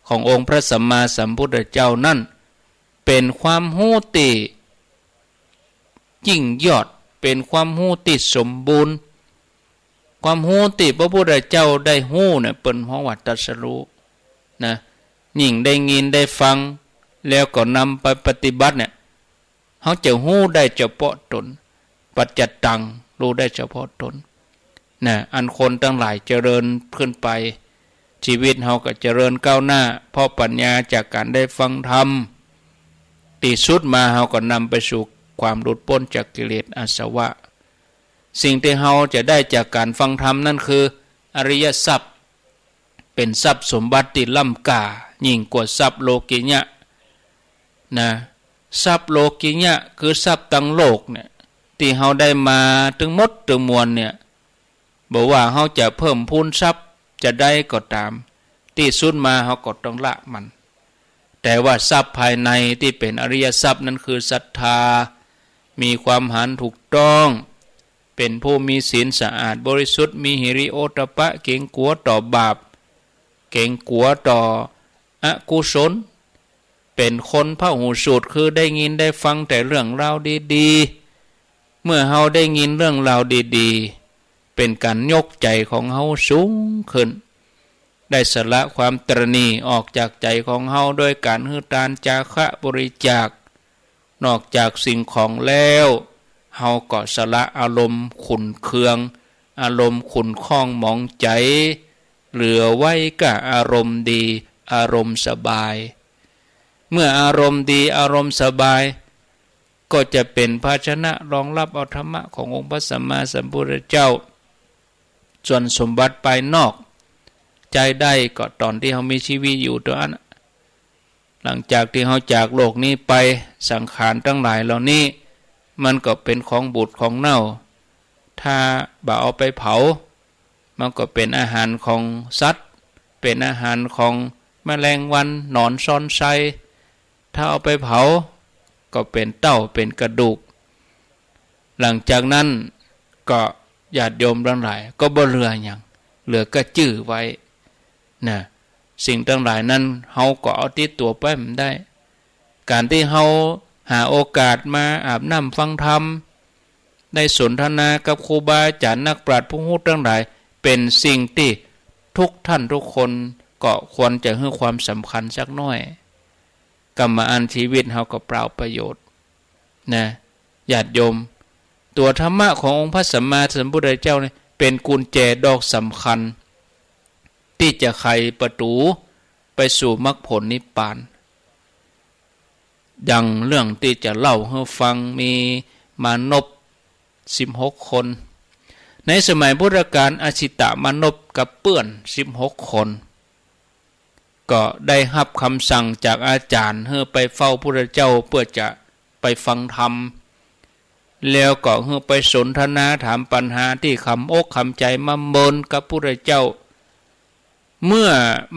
ขององค์พระสัมมาสัมพุทธเจ้านั้น เป๋นความฮู้ตี้ ยิ่งยอด เป๋นความฮู้ตี้สมบูรณ์ ความฮู้ตี้พระพุทธเจ้าได้ฮู้เนี่ย เปิ้นฮ้องว่าตรัสรู้ นะ ยิ่งได้ยินได้ฟัง แล้วก็นำไปปฏิบัติเนี่ย เฮาจะฮู้ได้เฉพาะตน ปัจจตัง ฮู้ได้เฉพาะตน นะ อันคนตังหลายเจริญขึ้นไป ชีวิตเฮาก็เจริญก้าวหน้า เพราะปัญญาจากก๋านได้ฟังธรรม ตี้สุดมาเฮาก็นำไปสู่ความหลุดป๊นจากกิเลสอาสวะ สิ่งตี้เฮาจะได้จากก๋านฟังธรรมนั้นคืออริยทรัพย์ เป๋นทรัพย์สมบัติตี้ล้ำค่า ยิ่งกว่าทรัพย์โลกิยะ นะ ทรัพย์โลกิยะคือทรัพย์ตังโลกเนี่ย ตี้เฮาได้มาตึงหมดตึงมวลเนี่ย บ่ว่าเฮาจะเพิ่มพูนทรัพย์จะได้ก็ต๋าม ตี้สุดมาเฮาก็ต้องละมัน แต่ว่าทรัพย์ภายในตี้เป๋นอริยทรัพย์นั้นคือศรัทธา มีความหันถูกต้อง เป๋นผู้มีศีลสะอาดบริสุทธิ์ มีหิริโอตตัปปะ เกรงกั๋วต่อบาป เกรงกั๋วต่ออกุศล เป๋นคนพหูสูต คือได้ยินได้ฟังแต่เรื่องราวดีๆ เมื่อเฮาได้ยินเรื่องราวดีๆ เป๋นก๋านยกใจ๋ของเฮาสูงขึ้น ได้สละความตระหนี่ออกจากใจ๋ของเฮา โดยก๋านหื้อตาน จาคะ บริจาค นอกจากสิ่งของแล้ว เฮาก็สละอารมณ์ขุ่นเคือง อารมณ์ขุ่นข้องหมองใจ๋ เหลือไว้ก้าอารมณ์ดี อารมณ์สบาย เมื่ออารมณ์ดี อารมณ์สบาย ก็จะเป๋นภาชนะรองรับเอาธรรมะขององค์พระสัมมาสัมพุทธเจ้า ส่วนสมบัติภายนอก ใจ๊ได้ก็ต๋อนตี้เฮามีชีวิตอยู่เต้าอั้น หลังจากตี้เฮาจากโลกนี้ไป สังขารตังหลายเหล่านี้ มันก็เป๋นของบูดของเน่า ถ้าบ่เอาไปเผา มันก็เป๋นอาหารของสัตว์ เป๋นอาหารของแมลงวัน หนอนซอนไซ ถ้าเอาไปเผา ก็เป๋นเต้า เป๋นกระดูก หลังจากนั้นก็ญาติโยมตังหลายก็บ่เหลือหยัง เหลือก้าจื้อไว้ นะ สิ่งตังหลายนั้นเฮาก็เอาติดตั๋วไปบ่ได้ ก๋านตี้เฮาหาโอกาสมาอาบน้ำฟังธรรม ได้สนทนากับครูบาอาจ๋ารย์นักปราชญ์ผู้ฮู้ตังหลาย เป๋นสิ่งตี้ทุกท่านทุกคนก็ควรจะหื้อความสำคัญสักหน้อย กำบ่อั้นชีวิตเฮาก็เปล่าประโยชน์ นะ ญาติโยม ตั๋วธรรมะขององค์พระสัมมาสัมพุทธเจ้านี่เป๋นกุญแจดอกสำคัญ ตี้จะไขประตู๋ไปสู่มรรคผลนิพพาน ดังเรื่องตี้จะเล่าหื้อฟัง มีมานพสิบหกคน ในสมัยพุทธกาล อสิตมานพกับเปื้อนสิบหกคน ก็ได้ฮับกำสั่งจากอาจ๋ารย์หื้อไปเฝ้าพุทธเจ้าเปื้อจะไปฟังธรรม แล้วก็หื้อไปสนทนาถามปัญหาตี้ขำอกขำใจ๋มาเมินกับพุทธเจ้า เมื่อ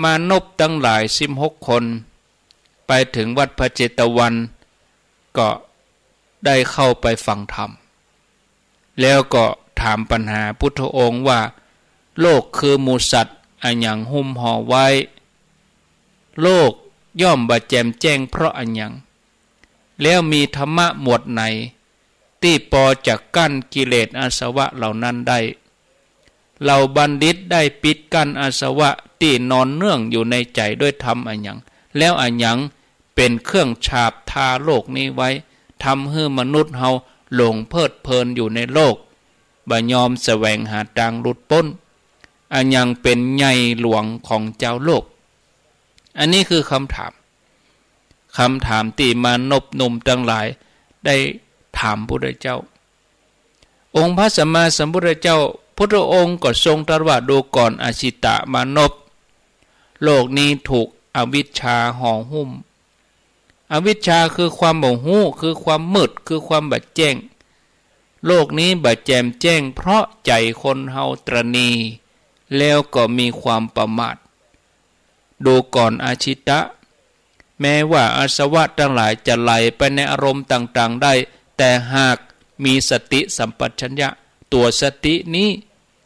มานพตังหลายสิบหกคนไปเถิงวัดพระเจตวัน ก็ได้เข้าไปฟังธรรม แล้วก็ถามปัญหาพุทธองค์ว่า โลกคือหมู่สัตว์อะหยังหุ้มห่อไว้ โลกย่อมบ่แจ่มแจ้งเพราะอะหยัง แล้วมีธรรมะหมวดไหนตี้ปอจะกั้นกิเลสอาสวะเหล่านั้นได้ เหล่าบัณฑิตได้ปิดกั้นอาสวะตี้นอนเนื่องอยู่ในใจ๋ด้วยธรรมอะหยัง แล้วอะหยังเป๋นเครื่องฉาบทาโลกนี้ไว้ ทำหื้อมนุษย์เฮาหลงเพลิดเพลินอยู่ในโลก บ่ยอมแสวงหาตางหลุดป๊น อะหยังเป๋นใยหลวงของจาวโลก อันนี้คือคำถาม คำถามตี้มานพหนุ่มตังหลายได้ถามพุทธเจ้า องค์พระสัมมาสัมพุทธเจ้า พุทธองค์ก็ทรงตรัสว่า ดูก่อนอสิตมานพ โลกนี้ถูกอวิชชาห่อหุ้ม อวิชชาคือความบ่ฮู้ คือความมืด คือความบ่แจ้ง โลกนี้บ่แจ่มแจ้งเพราะใจ๋คนเฮาตระหนี่ แล้วก็มีความประมาท ดูก่อนอสิตะ แม้ว่าอาสวะตังหลายจะไหลไปในอารมณ์ต่างๆ ได้ แต่หากมีสติสัมปชัญญะ ตั๋วสตินี้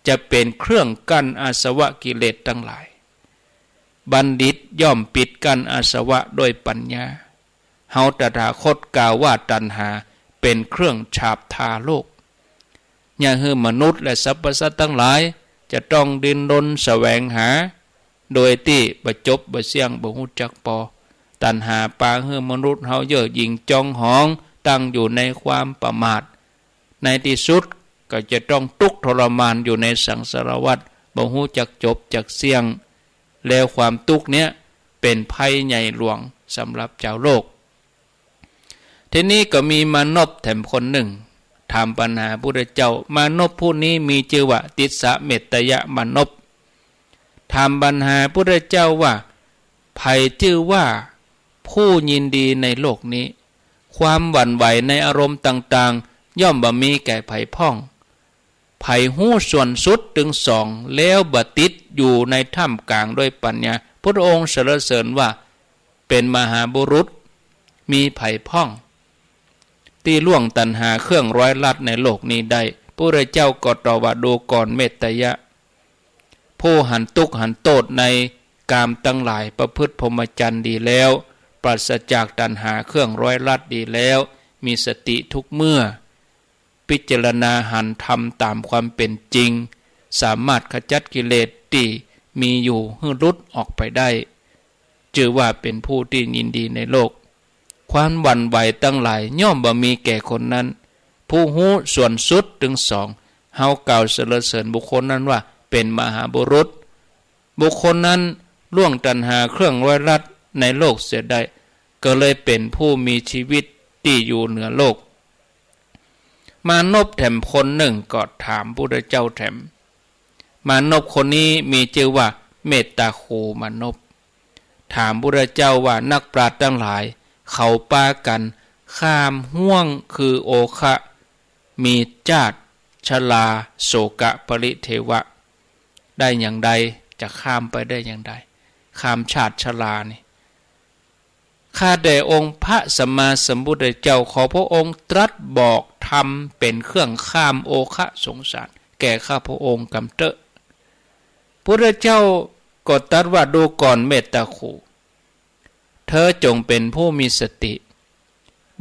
จะเป๋นเครื่องกั้นอาสวะกิเลสตังหลาย บัณฑิตย่อมปิดกั้นอาสวะด้วยปัญญา เฮาตถาคตกล่าวว่าตัณหา เป็นเครื่องฉาบทาโลก อย่าหื้อมนุษย์และสรรพสัตว์ตังหลายจะต้องดิ้นรนแสวงหา โดยตี้บ่จบบ่เสี้ยงบ่ฮู้จักปอ ตัณหาปาหื้อมนุษย์เฮาเย่อหยิ่งจองหอง ตั้งอยู่ในความประมาท ในตี้สุดก็จะต้องตุ๊กข์ทรมานอยู่ในสังสารวัฏ บ่ฮู้จักจบจักเสี้ยง แล้วความตุ๊กข์เนี้ยเป๋นภัยใหญ่หลวงสำหรับจาวโลก ทีนี้ก็มีมานพแถมคนนึ่ง ถามปัญหาพุทธเจ้า มานพผู้นี้มีจื้อว่าติสสะเมตตยมานพ ถามปัญหาพุทธเจ้าว่า ใผจื้อว่าผู้ยินดีในโลกนี้ ความหวั่นไหวในอารมณ์ต่างๆ ย่อมบ่มีแก่ใผพ่อง ใผฮู้ส่วนสุดตึงสอง แล้วบ่ติดอยู่ในท่ามกลางด้วยปัญญา พุทธองค์สรรเสริญว่า เป๋นมหาบุรุษ มีใผพ่อง ตี้ล่วงตัณหาเครื่องร้อยลัดในโลกนี้ได้ พุทธเจ้าก็ตอบว่า ดูก่อนเมตตยะ ผู้หันตุ๊กข์หันโต้ษในกามตังหลาย ประพฤติพรหมจรรย์ดีแล้ว ปราศจากตัณหาเครื่องร้อยลัดดีแล้ว มีสติทุกเมื่อ พิจารณาหันธรรมต๋ามความเป๋นจริง สามารถขจัดกิเลสตี้มีอยู่หื้อหลุดออกไปได้ จื้อว่าเป๋นผู้ตี้ยินดีในโลก ความหวั่นไหวตังหลายย่อมบ่มีแก่คนนั้น ผู้ฮู้ส่วนสุดตึงสอง เฮากล่าวสรรเสริญบุคคลนั้นว่าเป๋นมหาบุรุษ บุคคลนั้นล่วงตัณหาเครื่องร้อยลัดในโลกเสียได้ ก็เลยเป๋นผู้มีชีวิตตี้อยู่เหนือโลก มานพแถมคนนึ่งก็ถามพุทธเจ้าแถม มานพคนนี้มีจื้อว่าเมตตาคูมานพ ถามพุทธเจ้าว่า นักปราชญ์ตังหลาย เขาปากั๋นข้ามห่วงคือโอคะ มีจาติ ชรา โสกะ ปริเทวะ ได้อย่างใด จะข้ามไปได้อย่างใด ข้ามชาติชรานี่ ข้าแต่องค์พระสัมมาสัมพุทธเจ้า ขอพระองค์ตรัสบอกธรรมเป๋นเครื่องข้ามโอคะสงสาร แก่ข้าพระองค์กำเต๊อะ พุทธเจ้าก็ตรัสว่า ดูก่อนเมตตาคู เธอจงเป๋นผู้มีสติ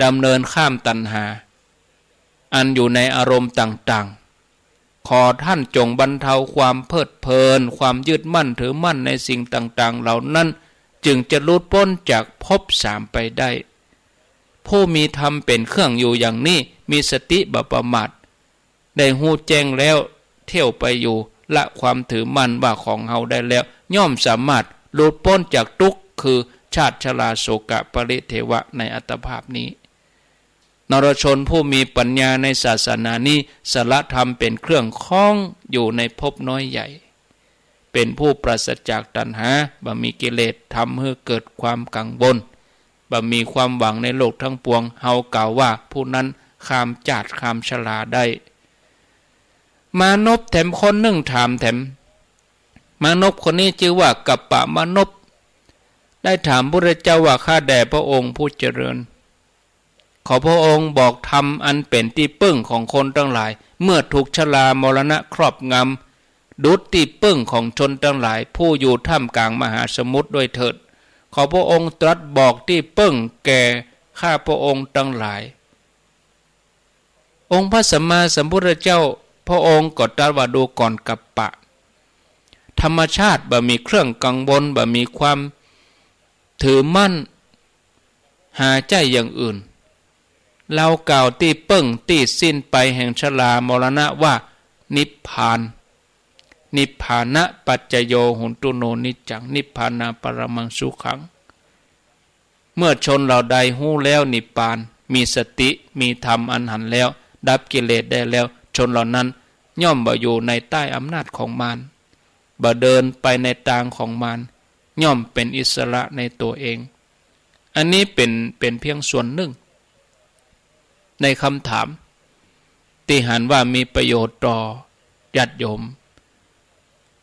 ดำเนินข้ามตัณหา อันอยู่ในอารมณ์ต่างๆ ขอท่านจงบรรเทาความเพลิดเพลิน ความยึดมั่นถือมั่นในสิ่งต่างๆ เหล่านั้น จึงจะหลุดป๊นจากภพสามไปได้ ผู้มีธรรมเป๋นเครื่องอยู่อย่างนี้ มีสติบ่ประมาท ได้ฮู้แจ้งแล้ว เที่ยวไปอยู่ ละความถือมั่นว่าของเฮาได้แล้ว ย่อมสามารถหลุดป๊นจากตุ๊กข์ คือชาติชราโสกะปริเทวะในอัตภาพนี้ นรชนผู้มีปัญญาในศาสนานี้ สละธรรมเป๋นเครื่องคล้องอยู่ในภพน้อยใหญ่ เป๋นผู้ปราศจากตัณหา บ่มีกิเลสทำหื้อเกิดความกังวล บ่มีความหวังในโลกทั้งปวง เฮากล่าวว่าผู้นั้นข้ามจาติข้ามชราได้ มานพแถมคนนึ่งถามแถม มานพคนนี้จื้อว่ากัปปะมานพ ได้ถามพุทธเจ้าว่า ข้าแต่พระองค์ผู้เจริญ ขอพระองค์บอกธรรมอันเป๋นตี้เปิ้งของคนตังหลาย เมื่อถูกชรามรณะครอบงำ ดุจตี้เปิ้งของชนตังหลาย ผู้อยู่ท่ามกลางมหาสมุทรด้วยเถิด ขอพระองค์ตรัสบอกตี้เปิ้งแก่ข้าพระองค์ตังหลาย องค์พระสัมมาสัมพุทธเจ้า พระองค์ก็ตรัสว่า ดูก่อนกัปปะ ธรรมชาติบ่มีเครื่องกังวล บ่มีความถือมั่น หาใจ้อย่างอื่น เฮากล่าวตี้เปิ้งตี้สิ้นไปแห่งชรามรณะว่า นิพพาน นิพพานะปัจจโย โหนตุ โน นิจจัง นิพพานาปรมังสุขัง เมื่อชนเหล่าใดฮู้แล้วนิพพาน มีสติ มีธรรมอันหันแล้ว ดับกิเลสได้แล้ว ชนเหล่านั้นย่อมบ่อยู่ในใต้อำนาจของมาร บ่เดินไปในตางของมาร ย่อมเป๋นอิสระในตั๋วเอง อันนี้เป๋น เป๋นเพียงส่วนนึ่ง ในคำถามตี้หันว่ามีประโยชน์ต่อญาติโยม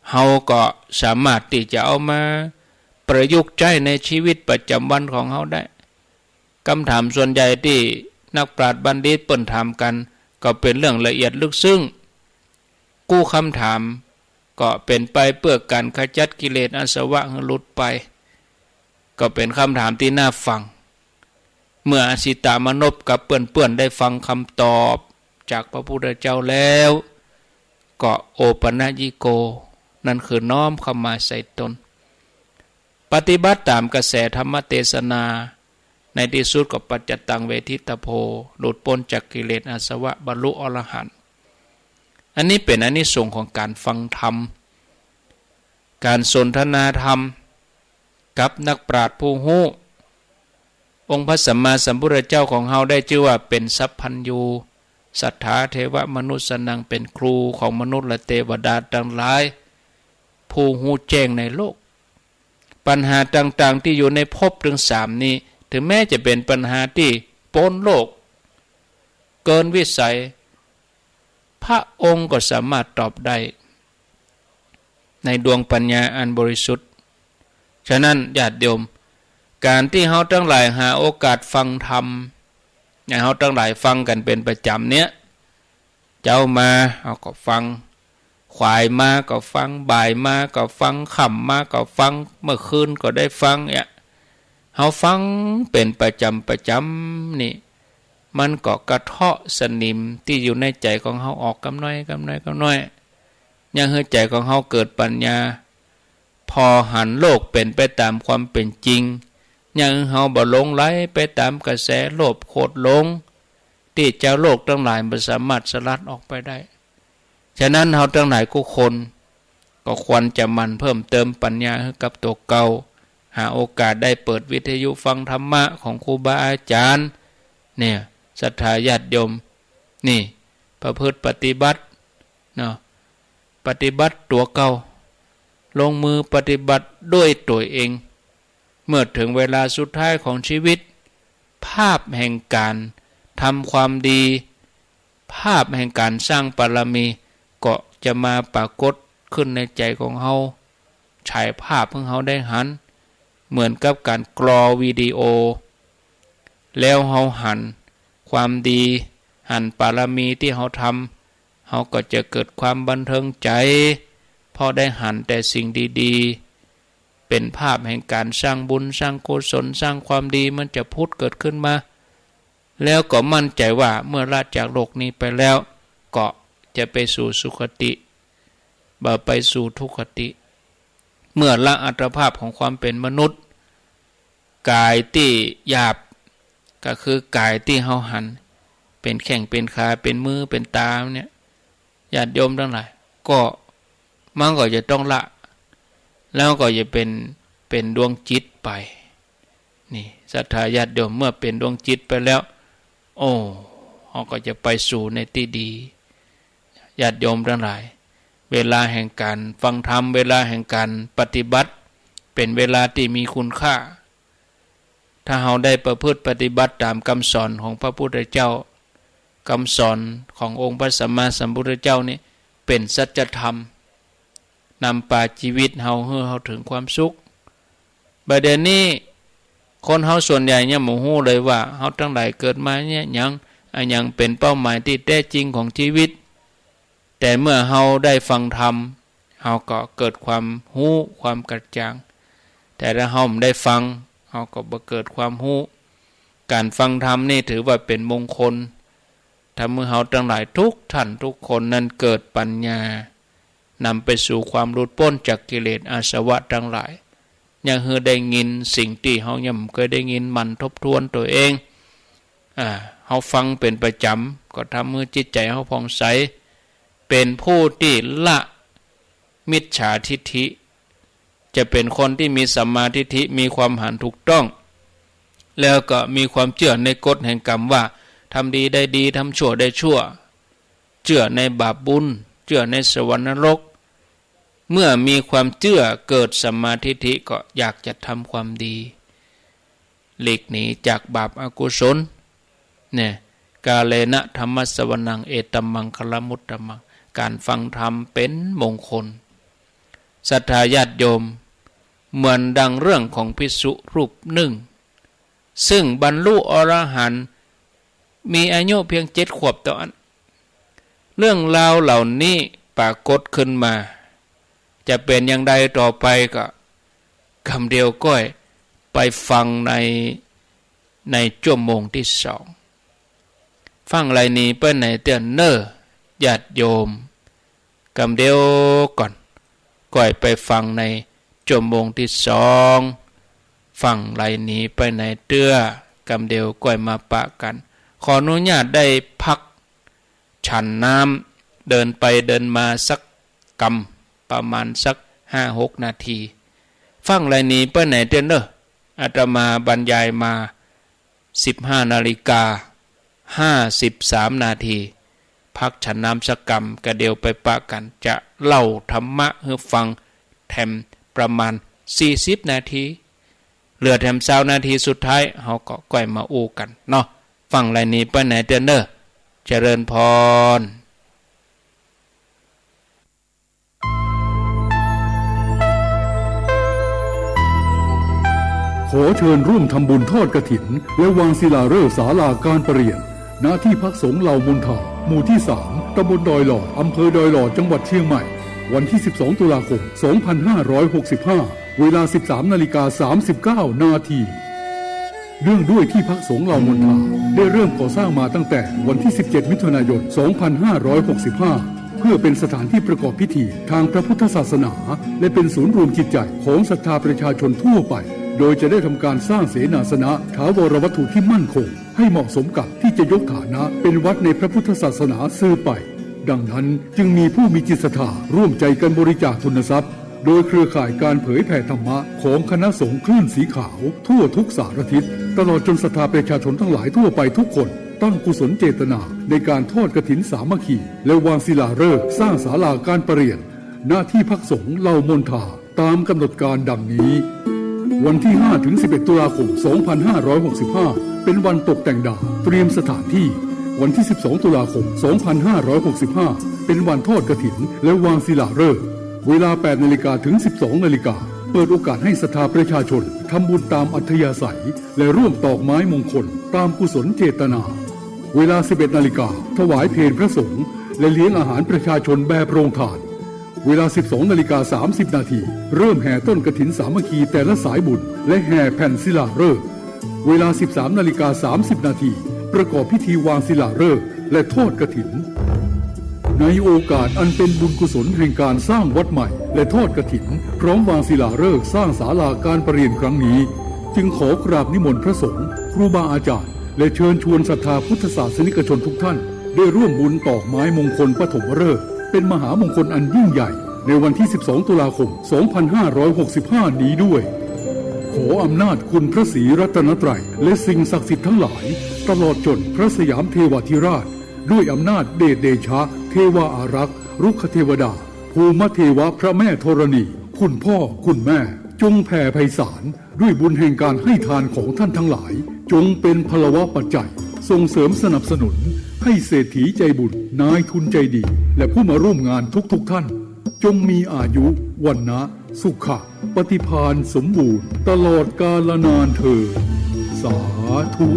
เฮาก็สามารถตี้จะเอามาประยุกต์ใจ๊ในชีวิตประจำวันของเฮาได้ คำถามส่วนใหญ่ตี้นักปราชญ์บัณฑิตเปิ้นถามกั๋น ก็เป๋นเรื่องละเอียดลึกซึ้ง กู้คำถามก็เป๋นไปเปื้อก๋านขจัดกิเลสอาสวะหื้อหลุดไป ก็เป๋นคำถามตี้น่าฟัง เมื่ออสิตมนพกับเปื้อนๆ ได้ฟังกำตอบจากพระพุทธเจ้าแล้ว ก็โอปัญญิโก นั้นคือน้อมเข้ามาใส่ตน ปฏิบัติต๋ามกระแสธรรมเตสนา ในตี้สุดก็ปัจจตังเวทิตโภ หลุดป๊นจากกิเลสอาสวะ บรรลุอรหันต์ อันนี้เป๋นอานิสงส์ของก๋านฟังธรรม ก๋านสนทนาธรรมกับนักปราชญ์ผู้ฮู้ องค์พระสัมมาสัมพุทธเจ้าของเฮาได้จื้อว่าเป๋นสัพพัญญู สัทธาเทวมนุสสานัง เป๋นครูของมนุษย์และเตวดาตังหลาย ผู้ฮู้แจ้งในโลก ปัญหาต่างๆ ตี้อยู่ในภพตึงสามนี้ ถึงแม้จะเป๋นปัญหาตี้ป๊นโลก เกินวิสัย พระองค์ก็สามารถตอบได้ ในดวงปัญญาอันบริสุทธิ์ ฉะนั้นญาติโยม ก๋านตี้เฮาตังหลายหาโอกาสฟังธรรม อย่างเฮาตังหลายฟังกั๋นเป๋นประจ๋ำเนี่ย เจ๊ามาเฮาก็ฟัง ขวายมาก็ฟัง บ่ายมาก็ฟัง ค่ำมาก็ฟัง เมื่อคืนก็ได้ฟังเนี่ย เฮาฟังเป๋นประจ๋ำประจ๋ำนี่ มันก็กระเทาะสนิมตี้อยู่ในใจ๋ของเฮาออกกำน้อยกำน้อยกำน้อย ยังหื้อใจ๋ของเฮาเกิดปัญญา ผ่อหันโลกเป๋นไปต๋ามความเป๋นจริง ยังหื้อเฮาบ่หลงไหลไปต๋ามกระแสโลภโกรธหลง ตี้จาวโลกตังหลายบ่สามารถสลัดออกไปได้ ฉะนั้นเฮาตังหลายกู้คน ก็ควรจะหมั่นเพิ่มเติมปัญญาหื้อกับตั๋วเก่า หาโอกาสได้เปิดวิทยุฟังธรรมะของครูบาอาจ๋ารย์ เนี่ย ศรัทธาญาติโยม นี่ ประพฤติปฏิบัติ เนาะ ปฏิบัติตั๋วเก่า ลงมือปฏิบัติด้วยตั๋วเอง เมื่อเถิงเวลาสุดท้ายของชีวิต ภาพแห่งก๋านทำความดี ภาพแห่งก๋านสร้างบารมี ก็จะมาปรากฏขึ้นในใจ๋ของเฮา ฉายภาพหื้อเฮาได้หัน เหมือนกับก๋านกรอวิดีโอ แล้วเฮาหันความดี หันบารมีตี้เฮาทำ เฮาก็จะเกิดความบันเทิงใจ๋ เพราะได้หันแต่สิ่งดีๆ เป๋นภาพแห่งก๋านสร้างบุญ สร้างกุศล สร้างความดี มันจะผุดเกิดขึ้นมา แล้วก็มั่นใจ๋ว่าเมื่อละจากโลกนี้ไปแล้ว ก็จะไปสู่สุคติ บ่ไปสู่ทุคติ เมื่อละอัตภาพของความเป๋นมนุษย์ ก๋ายตี้หยาบ ก็คือกายตี้เฮาหัน เป๋นแข้งเป๋นขา เป๋นมือเป๋นต๋าเนี่ย ญาติโยมตังหลาย ก็มันก็จะต้องละ แล้วก็จะเป๋น เป๋นดวงจิตไป นี่ ศรัทธาญาติโยม เมื่อเป๋นดวงจิตไปแล้ว โอ้ เฮาก็จะไปสู่ในตี้ดี ญาติโยมตังหลาย เวลาแห่งก๋านฟังธรรม เวลาแห่งก๋านปฏิบัติ เป๋นเวลาตี้มีคุณค่า ถ้าเฮาได้ประพฤติปฏิบัติต๋ามกำสอนของพระพุทธเจ้า กำสอนขององค์พระสัมมาสัมพุทธเจ้านี่ เป๋นสัจธรรม นำปาชีวิตเฮาหื้อเฮาเถิงความสุข บ่าเดี่ยวนี้ คนเฮาส่วนใหญ่ยังบ่ฮู้เลยว่าเฮาตังหลายเกิดมาเนี่ยหยัง อะหยังเป๋นเป้าหมายตี้แต๊จริงของชีวิต แต่เมื่อเฮาได้ฟังธรรม เฮาก็เกิดความฮู้ ความกระจ่าง แต่ถ้าเฮาบ่ได้ฟัง เฮาก็บ่เกิดความฮู้ ก๋านฟังธรรมนี่ถือว่าเป๋นมงคล ทำหื้อเฮาตังหลายทุกท่านทุกคนนั้นเกิดปัญญา นำไปสู่ความหลุดป๊นจากกิเลสอาสวะตังหลาย ยังหื้อได้ยินสิ่งตี้เฮายังบ่เกยได้ยิน หมั่นทบทวนตั๋วเอง อ่า เฮาฟังเป๋นประจ๋ำ ก็ทำหื้อจิตใจ๋เฮาผ่องใส เป๋นผู้ตี้ละมิจฉาทิฏฐิ จะเป๋นคนตี้มีสัมมาทิฏฐิ มีความหันถูกต้อง แล้วก็มีความเจื้อในกฎแห่งกรรมว่า ทำดีได้ดี ทำชั่วได้ชั่ว เจื้อในบาปบุญ เจื้อในสวรรค์นรก เมื่อมีความเจื้อเกิดสัมมาทิฏฐิ ก็อยากจะทำความดี หลีกหนีจากบาปอกุศล เนี่ย กาเลนะธัมมัสสวนัง เอตัมมังคลมุตตมัง ก๋านฟังธรรมเป๋นมงคล ศรัทธาญาติโยม เหมือนดังเรื่องของภิกษุรูปนึ่ง ซึ่งบรรลุอรหันต์ มีอายุเพียงเจ็ดขวบเต้าอั้น เรื่องราวเหล่านี้ปรากฏขึ้นมา จะเป๋นอย่างใดต่อไปก็ กำเดียวก้อยไปฟังใน ในจั่วโมงตี้สอง ฟั่งไหลหนีไปไหนเตื้อเน่อ ญาติโยม กำเดียวก่อน ก่อยไปฟังในจั่วโมงตี้สอง ฟั่งไหลหนีไปไหนเตื้อ กำเดียวก่อยมาปะกั๋น ขออนุญาตได้พัก ฉันน้ำ เดินไปเดินมาสักกำ ประมาณสักห้าหกนาที ฟั่งไหลหนีไปไหนเตื้อเน่อ อาตมาบรรยายมาสิบห้านาฬิกาห้าสิบสามนาที พักฉันน้ำสักกำ กะเดี่ยวไปปะกั๋น จะเล่าธรรมะหื้อฟังแถมประมาณสี่สิบนาที เหลือแถมซาวนาทีสุดท้าย เฮาก็ก่อยมาอู้กั๋นเนาะ ฟั่งไหลหนีไปไหนเตื้อเน่อ เจริญพร ขอเชิญร่วมทำบุญทอดกฐิน และวางศิลาฤกษ์ศาลาการประเรียน ณ ที่พักสงฆ์เหล่ามนทา หมู่ที่สาม ตำบลดอยหลอด อำเภอดอยหลอด จังหวัดเชียงใหม่ วันที่สิบสองตุลาคมสองพันห้าร้อยหกสิบห้า เวลาสิบสามนาฬิกาสามสิบเก้านาที เนื่องด้วยที่พักสงฆ์เหล่ามนทา ได้เริ่มก่อสร้างมาตั้งแต่วันที่สิบเจ็ดมิถุนายนสองพันห้าร้อยหกสิบห้า เพื่อเป็นสถานที่ประกอบพิธีทางพระพุทธศาสนา และเป็นศูนย์รวมจิตใจของศรัทธาประชาชนทั่วไป โดยจะได้ทำการสร้างเสนาสนะ ถาวรวัตถุที่มั่นคง ให้เหมาะสมกับที่จะยกฐานะเป็นวัดในพระพุทธศาสนาสืบไป ดังนั้นจึงมีผู้มีจิตศรัทธาร่วมใจกันบริจาคทุนทรัพย์ โดยเครือข่ายการเผยแผ่ธรรมะของคณะสงฆ์คลื่นสีขาวทั่วทุกสารทิศ ตลอดจนศรัทธาประชาชนทั้งหลายทั่วไปทุกคน ตั้งกุศลเจตนาในการทอดกฐินสามัคคี และวางศิลาฤกษ์สร้างศาลาการประเรียน ณ ที่พักสงฆ์เหล่ามนทา ตามกำหนดการดังนี้ วันที่ห้าถึงสิบเอ็ดตุลาคมสองพันห้าร้อยหกสิบห้า เป็นวันตกแต่งดาว เตรียมสถานที่ วันที่สิบสองตุลาคมสองพันห้าร้อยหกสิบห้า เป็นวันทอดกฐิน และวางศิลาฤกษ์ เวลาแปดนาฬิกาถึงสิบสองนาฬิกา เปิดโอกาสให้ศรัทธาประชาชนทำบุญตามอัธยาศัย และร่วมตอกไม้มงคลตามกุศลเจตนา เวลาสิบเอ็ดนาฬิกา ถวายเพลพระสงฆ์ และเลี้ยงอาหารประชาชนแบบโรงทาน เวลาสิบสองนาฬิกาสามสิบนาที เริ่มแห่ต้นกฐินสามัคคีแต่ละสายบุญ และแห่แผ่นศิลาฤกษ์ เวลาสิบสามนาฬิกาสามสิบนาที ประกอบพิธีวางศิลาฤกษ์ และทอดกฐิน ในโอกาสอันเป็นบุญกุศลแห่งการสร้างวัดใหม่ และทอดกฐิน พร้อมวางศิลาฤกษ์สร้างศาลาการประเรียนครั้งนี้ จึงขอกราบนิมนต์พระสงฆ์ ครูบาอาจารย์ และเชิญชวนศรัทธาพุทธศาสนิกชนทุกท่าน ได้ร่วมบุญตอกไม้มงคลปฐมฤกษ์ เป็นมหามงคลอันยิ่งใหญ่ ในวันที่สิบสองตุลาคมสองพันห้าร้อยหกสิบห้านี้ด้วย ขออำนาจคุณพระศรีรัตนตรัย และสิ่งศักดิ์สิทธิ์ทั้งหลาย ตลอดจนพระสยามเทวาธิราช ด้วยอำนาจเดชเดชะ เทวาอารักษ์ รุกขเทวดา ภูมเทวะ พระแม่ธรณี คุณพ่อ คุณแม่ จงแผ่ไพศาล ด้วยบุญแห่งการให้ทานของท่านทั้งหลาย จงเป็นพลวปัจจัย ส่งเสริมสนับสนุน ให้เศรษฐีใจบุญ นายทุนใจดี และผู้มาร่วมงานทุกๆท่าน จงมีอายุ วรรณะ สุขะ ปฏิภาณสมบูรณ์ ตลอดกาลนานเทอญ สาธุ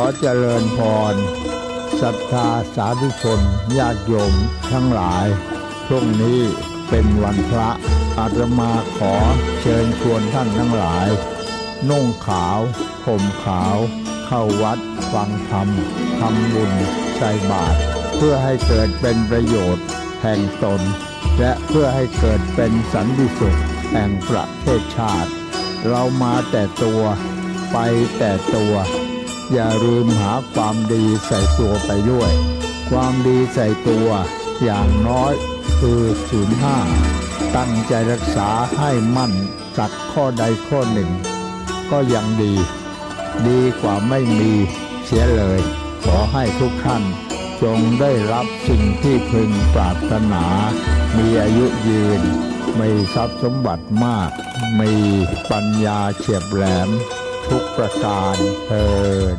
ขอเจริญพร ศรัทธาสาธุชนญาติโยมทั้งหลาย พรุ่งนี้เป็นวันพระ อาตมาขอเชิญชวนท่านทั้งหลาย นุ่งขาว ห่มขาว เข้าวัดฟังธรรม ทำบุญ ใส่บาตร เพื่อให้เกิดเป็นประโยชน์แห่งตน และเพื่อให้เกิดเป็นสันติสุขแห่งประเทศชาติ เรามาแต่ตัว ไปแต่ตัว อย่าลืมหาความดีใส่ตัวไปด้วย ความดีใส่ตัวอย่างน้อยคือศีลห้า ตั้งใจรักษาให้มั่นสักข้อใดข้อหนึ่ง ก็ยังดี ดีกว่าไม่มีเสียเลย ขอให้ทุกท่านจงได้รับสิ่งที่พึงปรารถนา มีอายุยืน มีทรัพย์สมบัติมาก มีปัญญาเฉียบแหลมทุกประการเทอญ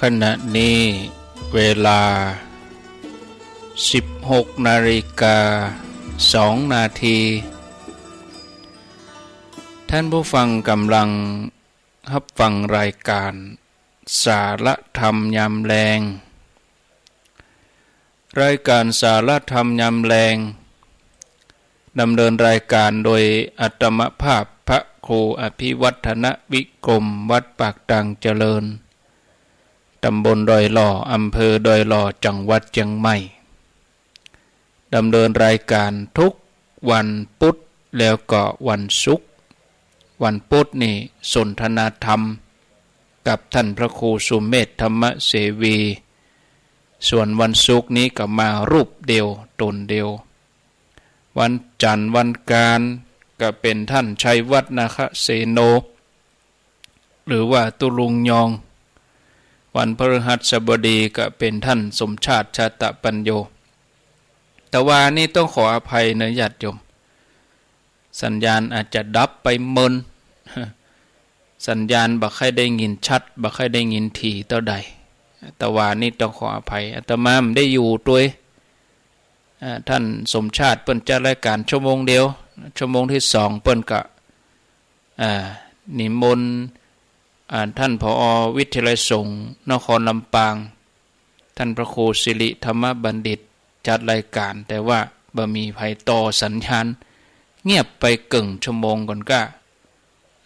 ขณะนี้เวลา สิบหกนาฬิกา สองนาที ท่านผู้ฟังกำลังฮับฟังรายการสาระธรรมยามแลง รายการสาระธรรมยามแลง ดำเนินรายการโดยอาตมาภาพพระครูอภิวัฒนวิกรม วัดปากตางเจริญ ตำบลดอยหล่อ อำเภอดอยหล่อ จังหวัดเชียงใหม่ ดำเนินรายการทุกวันพุธแล้วก็วันศุกร์ วันพุธนี่สนทนาธรรมกับท่านพระครูสุเมธธรรมเสวี ส่วนวันศุกร์นี้ก็มารูปเดียวตนเดียว วันจันทร์วันอังคารก็เป๋นท่านชัยวัฒน์นาคเสโน หรือว่าตุ๊ลุงยอง วันพฤหัสบดีก็เป๋นท่านสมชาติ ชาตะปัญโญ ตะวานี้ต้องขออภัยเนาะญาติโยม สัญญาณอาจจะดับไปเมิน สัญญาณบ่ค่อยได้ยินชัด บ่ค่อยได้ยินถี่เต้าใด ตะวานี้ต้องขออภัย อาตมาบ่ได้อยู่ตวย อ่า ท่านสมชาติเปิ้นจัดรายการชั่วโมงเดียว ชั่วโมงที่สองเปิ้นก็ อ่า นิมนต์ อ่า ท่าน ผอ วิทยาลัยสงฆ์นครลำปาง ท่านพระครูสิริธรรมบัณฑิตจัดรายการ แต่ว่าบ่มีใผต่อสัญญาณ เงียบไปเกิ่งชั่วโมงก่อนก้า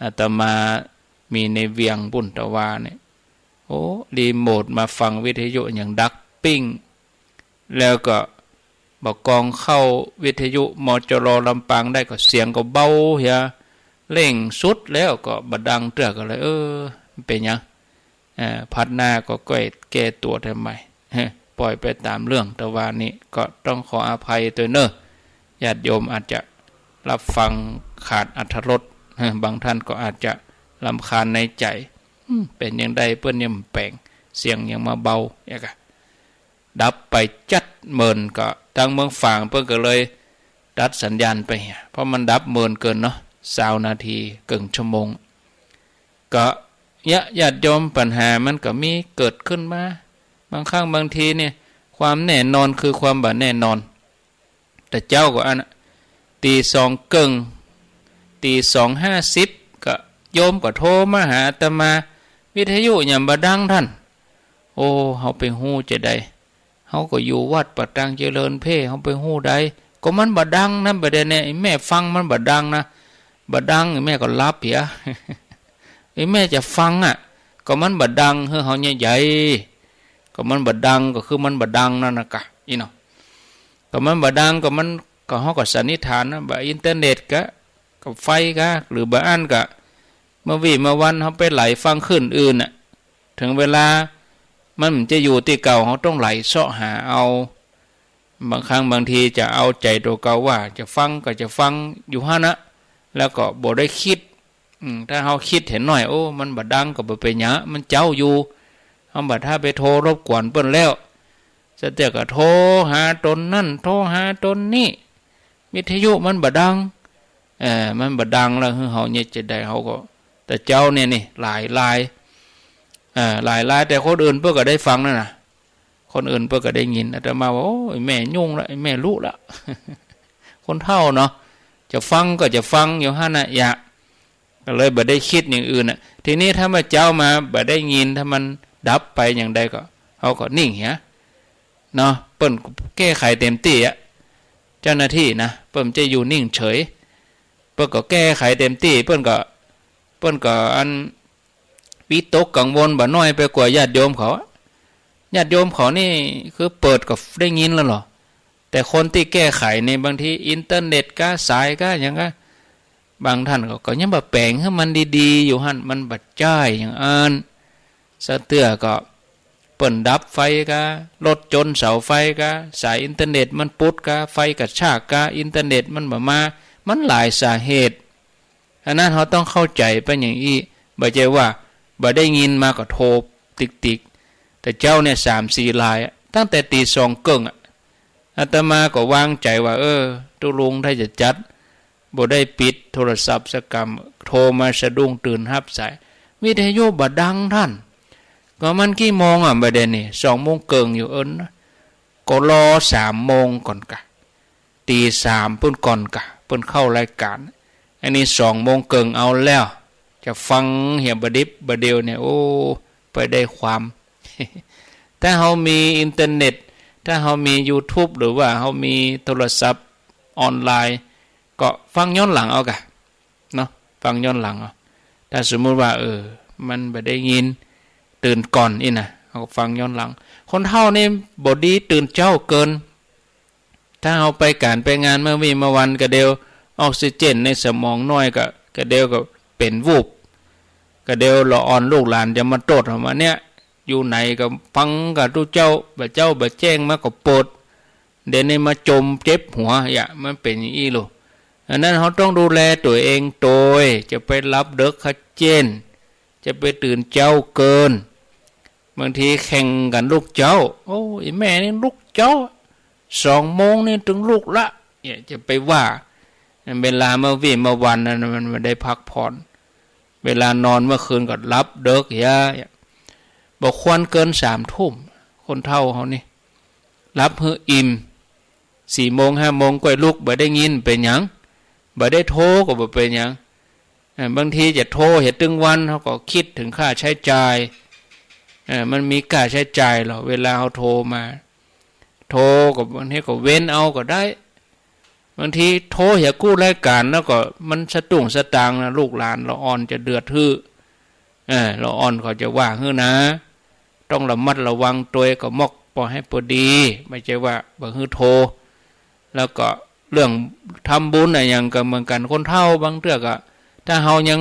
อาตมามีในเวียงปุ้นตะวาเนี่ย โอ้ รีโมทมาฟังวิทยุยังดังปิ้ง แล้วก็บ่กองเข้าวิทยุ มจร ลำปางได้ก็เสียงก็เบาเหีย เร่งสุดแล้วก็บ่ดังเตื้อ ก็เลย เออ เป๋นหยัง เอ่อ พาร์ทหน้าก็ก้อยแก้ตั๋วแต้ใหม่ ปล่อยไปต๋ามเรื่อง ตะวานี้ก็ต้องขออภัยตวยเนาะ ญาติโยมอาจจะฮับฟังขาดอรรถรส บางท่านก็อาจจะรำคาญในใจ๋ อืม เป๋นจั่งใดเปิ้นยังบ่แป๋ง เสียงยังมาเบา เอียกะ ดับไปจั๊ดเมิน ก็ตางเมืองฝางเปิ้นก็เลยตัดสัญญาณไปเหีย เพราะมันดับเมินเกินเนาะ ซาวนาที เกิ่งชั่วโมง ก็เยียะญาติโยม ปัญหามันก็มีเกิดขึ้นมา บางครั้งบางทีเนี่ย ความแน่นอนคือความบ่แน่นอน แต่เจ๊าก็อันน่ะ ตีสองเกิ่ง ตีสองห้าสิบ ก็โยมก็โทรมาหาอาตมา วิทยุยังบ่ดังท่าน โอ้ เฮาไปฮู้จาใด เฮาก็อยู่วัดปากตางเจริญเพ่ เฮาไปฮู้ใด ก็มันบ่ดังนะ บ่ได้แน่ แม่ฟังมันบ่ดังนะ บ่ดัง แม่ก็หลับเหีย อีแม่จะฟังอะ ก็มันบ่ดัง หื้อเฮาใหญ่ๆ ก็มันบ่ดัง ก็คือมันบ่ดังนั่นนะกะ อี้เนาะ ก็มันบ่ดัง ก็มัน ก็เฮาก็สันนิษฐานนะ บ่าอินเทอร์เน็ตกะ กับไฟกะ หรือบ่อั้นกะ เมื่อวี้เมื่อวันเฮาไปไหลฟังคลื่นอื่นน่ะ เถิงเวลามันจะอยู่ตี้เก่า เฮาต้องไหลเซาะหาเอา บางครั้งบางทีจะเอาใจ๋ตั๋วเก่าว่า จะฟังก็จะฟังอยู่หั้นนะ แล้วก็บ่ได้กึ๊ด อืม ถ้าเฮากึ๊ดหันหน้อย โอ้ มันบ่ดังก็บ่เป๋นหยัง มันเจ๊าอยู่ เฮาบ่ถ้าไปโทรรบกวนเปิ้นแล้ว สะเตื้อก็โทรหาต๋นนั้น โทรหาต๋นนี้ วิทยุมันบ่ดัง เออ มันบ่ดังแล้ว หื้อเฮาเยียะจาใด เฮาก็ แต่เจ๊าเนี่ยนี่ หลายราย เออ หลายราย แต่คนอื่นเปิ้นก็ได้ฟังนั่นน่ะ คนอื่นเปิ้นก็ได้ยิน อาตมาว่า โอ้ย แม่ยุ่งละ แม่ลุละ คนเฒ่าเนาะ จะฟังก็จะฟังอยู่หั้นน่ะ ยะ ก็เลยบ่ได้กึ๊ดอย่างอื่นน่ะ ทีนี้ถ้าว่าเจ๊ามาบ่ได้ยิน ถ้ามันดับไปอย่างใดก็ เฮาก็นิ่งเหีย เนาะ เปิ้นแก้ไขเต็มตี้อะ เจ้าหน้าตี้นะ เปิ้นจะอยู่นิ่งเฉย เปิ้นก็แก้ไขเต็มตี้ เปิ้นก็ เปิ้นก็อันวิตกกังวลบ่น้อยไปกว่าญาติโยมเขาอะ ญาติโยมเขานี่คือเปิดก็ได้ยินแล้วเหรอ แต่คนตี้แก้ไขนี่บางทีอินเทอร์เน็ตกา สายกา หยังกา บางท่านก็ ก็ยังบ่แป๋งหื้อมันดีๆ อยู่หั้น มันบ่ใจ้อย่างอั้น สะเตื้อก็เปิ้นดับไฟกา รถจนเสาไฟกา สายอินเทอร์เน็ตมันปุดกา ไฟกระชากกา อินเทอร์เน็ตมันบ่มา มันหลายสาเหตุ อันนั้นเฮาต้องเข้าใจ๋เป๋นอย่างอี้ บ่ใจ้ว่าบ่ได้ยินมาก็โทรติ๊กๆ แต่เจ๊าเนี่ยสามสี่รายอะ ตั้งแต่ตีสองเกิ่งอะ อาตมาก็วางใจ๋ว่า เออ ตุ๊ลุงถ้าจะจัด บ่ได้ปิดโทรศัพท์สักกำ โทรมาสะดุ้งตื่นฮับสาย วิทยุบ่ดังท่าน ก็มันกี่โมงอะบ่าเดี่ยวนี้ สองโมงเกิ่งอยู่ เอิ้น ก็รอสามโมงก่อนกะ ตีสามปุ้นก่อนกะ เปิ้นเข้ารายก๋าน อันนี้สองโมงเกิ่งเอาแล้ว จะฟังเหียบ่ดิบบ่าเดี่ยวเนี่ย โอ้ ไปได้ความ ถ้าเฮามีอินเทอร์เน็ต ถ้าเฮามียูทูบ หรือว่าเฮามีโทรศัพท์ออนไลน์ ก็ฟังย้อนหลังเอากะ เนาะ ฟังย้อนหลังเอา ถ้าสมมุติว่า เออ มันบ่ได้ยิน ตื่นก่อนอี้นะ เฮาก็ฟังย้อนหลัง คนเฒ่านี่บ่ดีตื่นเจ๊าเกิน ถ้าเฮาไปก๋านไปงานเมื่อวี้เมื่อวัน กะเดี่ยวออกซิเจนในสมองน้อยกะ กะเดี่ยวก็เป๋นวูบ กะเดี่ยวละอ่อนลูกหลานจะมาโต้ษเฮาว่าเนี่ย อยู่ไหนก็ฟังกาตุ๊เจ้า บ่าเจ๊าบ่าแจ้งมาก็ปวด เดี๋ยวนี้มาจมเจ็บหัว ยะ มันเป๋นอย่างอี้ลูก อันนั้นเฮาต้องดูแลตั๋วเองโตย จะไปหลับเดิ็กขะเจ๊น จะไปตื่นเจ๊าเกิน บางทีแข่งกั๋นลุกเจ๊า โอ้ อีแม่นี่ลุกเจ๊า สองโมงนี่ตึงลุกละ เนี่ย จะไปว่า เวลาเมื่อวี้เมื่อวันนั้นมันบ่ได้พักผ่อน เวลานอนเมื่อคืนก็หลับเดิ็กเหีย บ่ควรเกินสามทุ่ม คนเฒ่าเฮานี่ หลับหื้ออิ่ม สี่โมงห้าโมงก้อยลุก บ่ได้ยินเป๋นหยัง บ่ได้โทรก็บ่เป๋นหยัง เอ่อ บางทีจะโทรเหียตึงวัน เฮาก็กึ๊ดเถิงค่าใจ๊จ่าย เอ่อ มันมีค่าใจ๊จ่ายลอ เวลาเฮาโทรมา โทรก็บางทีก็เว้นเอาก็ได้ บางทีโทรเหียกู้รายก๋านแล้วก็มันสตุ้งสตางค์นะ ลูกหลานละอ่อนจะเดือดหื้อ เออ ละอ่อนเขาจะว่าหื้อนะ ต้องระมัดระวังตวยก็มอกปอให้ปอดี บ่ใจ้ว่าบ่หื้อโทร แล้วก็เรื่องทำบุญอะหยังก็เหมือนกั๋น คนเฒ่าบางเตื้อก็ ถ้าเฮายัง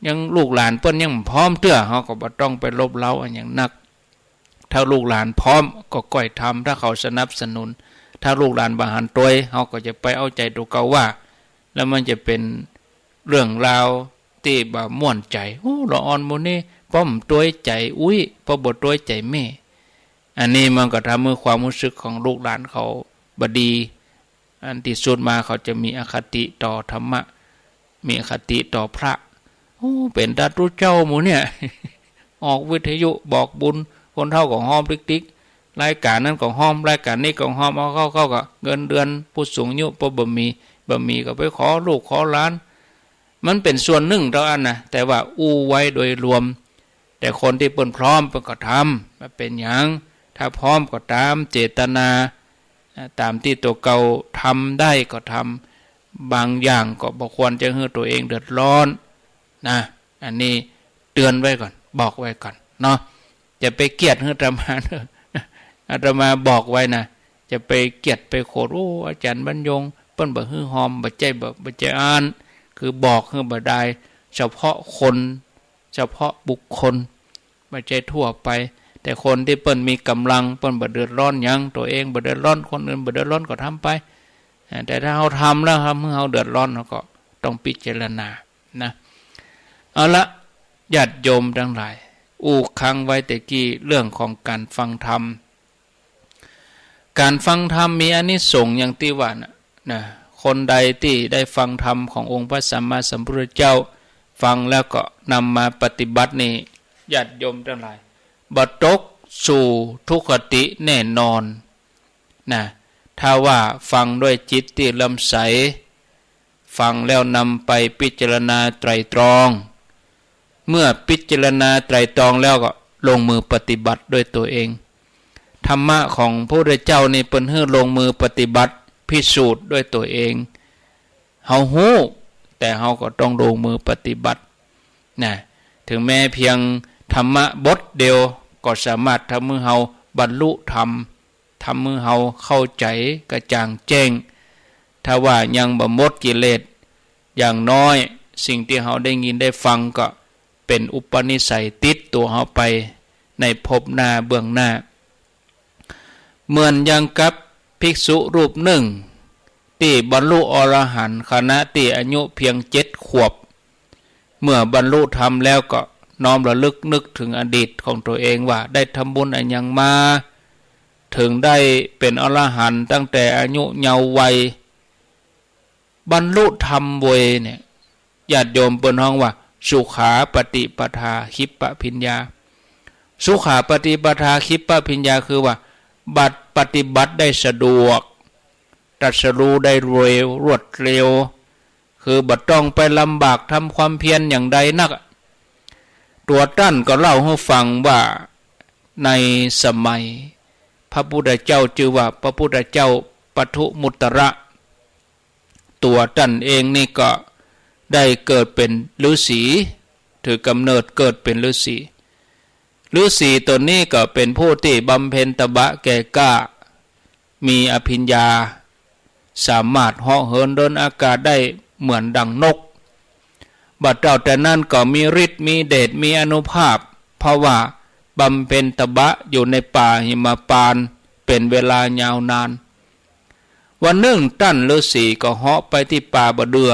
ยังลูกหลานเปิ้นยังบ่พร้อมเตื้อ เฮาก็บ่ต้องไปรบเร้าอะหยังนัก ถ้าลูกหลานพร้อมก็ก้อยทำ ถ้าเขาสนับสนุน ถ้าลูกหลานบ่หันตวย เฮาก็จะไปเอาใจ๋ตั๋วเก่าว่า แล้วมันจะเป๋นเรื่องราวตี้บ่ม่วนใจ๋ โอ้ ละอ่อนหมู่นี้ ป้อบ่ตวยใจ๋อุ๊ย ป้อบ่ตวยใจ๋แม่ อันนี้มันก็ทำหื้อความฮู้สึกของลูกหลานเขาบ่ดี อันตี้สุดมาเขาจะมีอคติต่อธรรมะ มีอคติต่อพระ โอ้ เป๋นตาตุ๊เจ้าหมู่เนี่ย ออกวิทยุบอกบุญ คนเฒ่าก็ฮ้อมติ๊กๆ รายก๋านนั้นก็ฮ้อม รายก๋านนี้ก็ฮ้อม เอาเข้า เข้าก็เงินเดือนผู้สูงอายุ ป้อบ่มี บ่มีก็ไปขอลูกขอหลาน มันเป๋นส่วนนึ่งเต้าอั้นนะ แต่ว่าอู้ไว้โดยรวม แต่คนตี้เปิ้นพร้อมเปิ้นก็ทำ บ่เป๋นหยัง ถ้าพร้อมก็ต๋ามเจตนา อ่า ต๋ามตี้ตั๋วเก่าทำได้ก็ทำ บางอย่างก็บ่ควรจะหื้อตั๋วเองเดือดร้อนนะ อันนี้ เตือนไว้ก่อน บอกไว้ก่อนเนาะ จะไปเกลียดหื้ออาตมาเน่อ อาตมาบอกไว้นะ จะไปเกลียดไปโขด โอ้ อาจ๋ารย์บรรยง เปิ้นบ่หื้อฮอม บ่ใจ้ บ่ บ่ใจ้อั้น คือบอกหื้อบ่ดาย เฉพาะคน เฉพาะบุคคล บ่ใจ้ทั่วไป แต่คนตี้เปิ้นมีก๋ำลัง เปิ้นบ่เดือดร้อนหยัง ตั๋วเองบ่เดือดร้อน คนอื่นบ่เดือดร้อนก็ทำไป อ่า แต่ถ้าเฮาทำแล้วทำหื้อเฮาเดือดร้อน เฮาก็ต้องพิจารณานะ เอาละ ญาติโยมตังหลาย อู้ค้างไว้แต่กี้เรื่องของก๋านฟังธรรม ก๋านฟังธรรมมีอานิสงส์อย่างตี้ว่าน่ะ นะ คนใดตี้ได้ฟังธรรมขององค์พระสัมมาสัมพุทธเจ้า ฟังแล้วก็นำมาปฏิบัตินี่ ญาติโยมตังหลาย บ่ตกสู่ทุกขติแน่นอน นะ ถ้าว่าฟังด้วยจิตตี้เลื่อมใส ฟังแล้วนำไปพิจารณาไตร่ตรอง เมื่อพิจารณาไตร่ตรองแล้วก็ลงมือปฏิบัติด้วยตั๋วเอง ธรรมะของพระพุทธเจ้านี่เปิ้นหื้อลงมือปฏิบัติพิสูจน์ด้วยตั๋วเอง เฮาฮู้ แต่เฮาก็ต้องลงมือปฏิบัติ นะ ถึงแม้เพียงธรรมะบทเดียว ก็สามารถทำหื้อเฮาบรรลุธรรม ทำหื้อเฮาเข้าใจ๋กระจ่างแจ้ง ถ้าว่ายังบ่หมดกิเลส อย่างน้อยสิ่งตี้เฮาได้ยินได้ฟังก็เป๋นอุปนิสัยติดตั๋วเฮาไปในภพหน้าเบื้องหน้า เหมือนอย่างกับภิกษุรูปนึ่ง ตี้บรรลุอรหันต์ขณะตี้อายุเพียงเจ็ดขวบ เมื่อบรรลุธรรมแล้วก็น้อมระลึกนึกถึงอดีตของตั๋วเองว่าได้ทำบุญอะหยังมา ถึงได้เป๋นอรหันต์ตั้งแต่อายุเยาว์วัย บรรลุธรรมเวยเนี่ย ญาติโยมเปิ้นฮ้องว่า สุขาปฏิปทา คริปปะพิญญา สุขาปฏิปทา คริปปะพิญญา คือว่าบัดปฏิบัติได้สะดวก ตรัสรู้ได้เร็ว รวดเร็ว คือบ่ต้องไปลำบากทำความเพียรอย่างใดนัก ตั๋วต้านก็เล่าหื้อฟังว่า ในสมัยพระพุทธเจ้าจื้อว่าพระพุทธเจ้าปทุมุตตระ ตั๋วต้านเองนี่ก็ได้เกิดเป๋นฤๅษี ถือกำเนิดเกิดเป๋นฤๅษี ฤๅษีตั๋วนี้ก็เป๋นผู้ตี้บำเพ็ญตบะแก่กล้า มีอภิญญา สามารถเหาะเหินเดินอากาศได้เหมือนดังนก บ่าเต้าแต่นั้นก็มีฤทธิ์มีเดชมีอานุภาพ เพราะว่าบำเพ็ญตบะอยู่ในป่าหิมพานต์เป๋นเวลายาวนาน วันนึ่งต้านฤๅษีก็เหาะไปตี้ป่าบ่าเดื่อ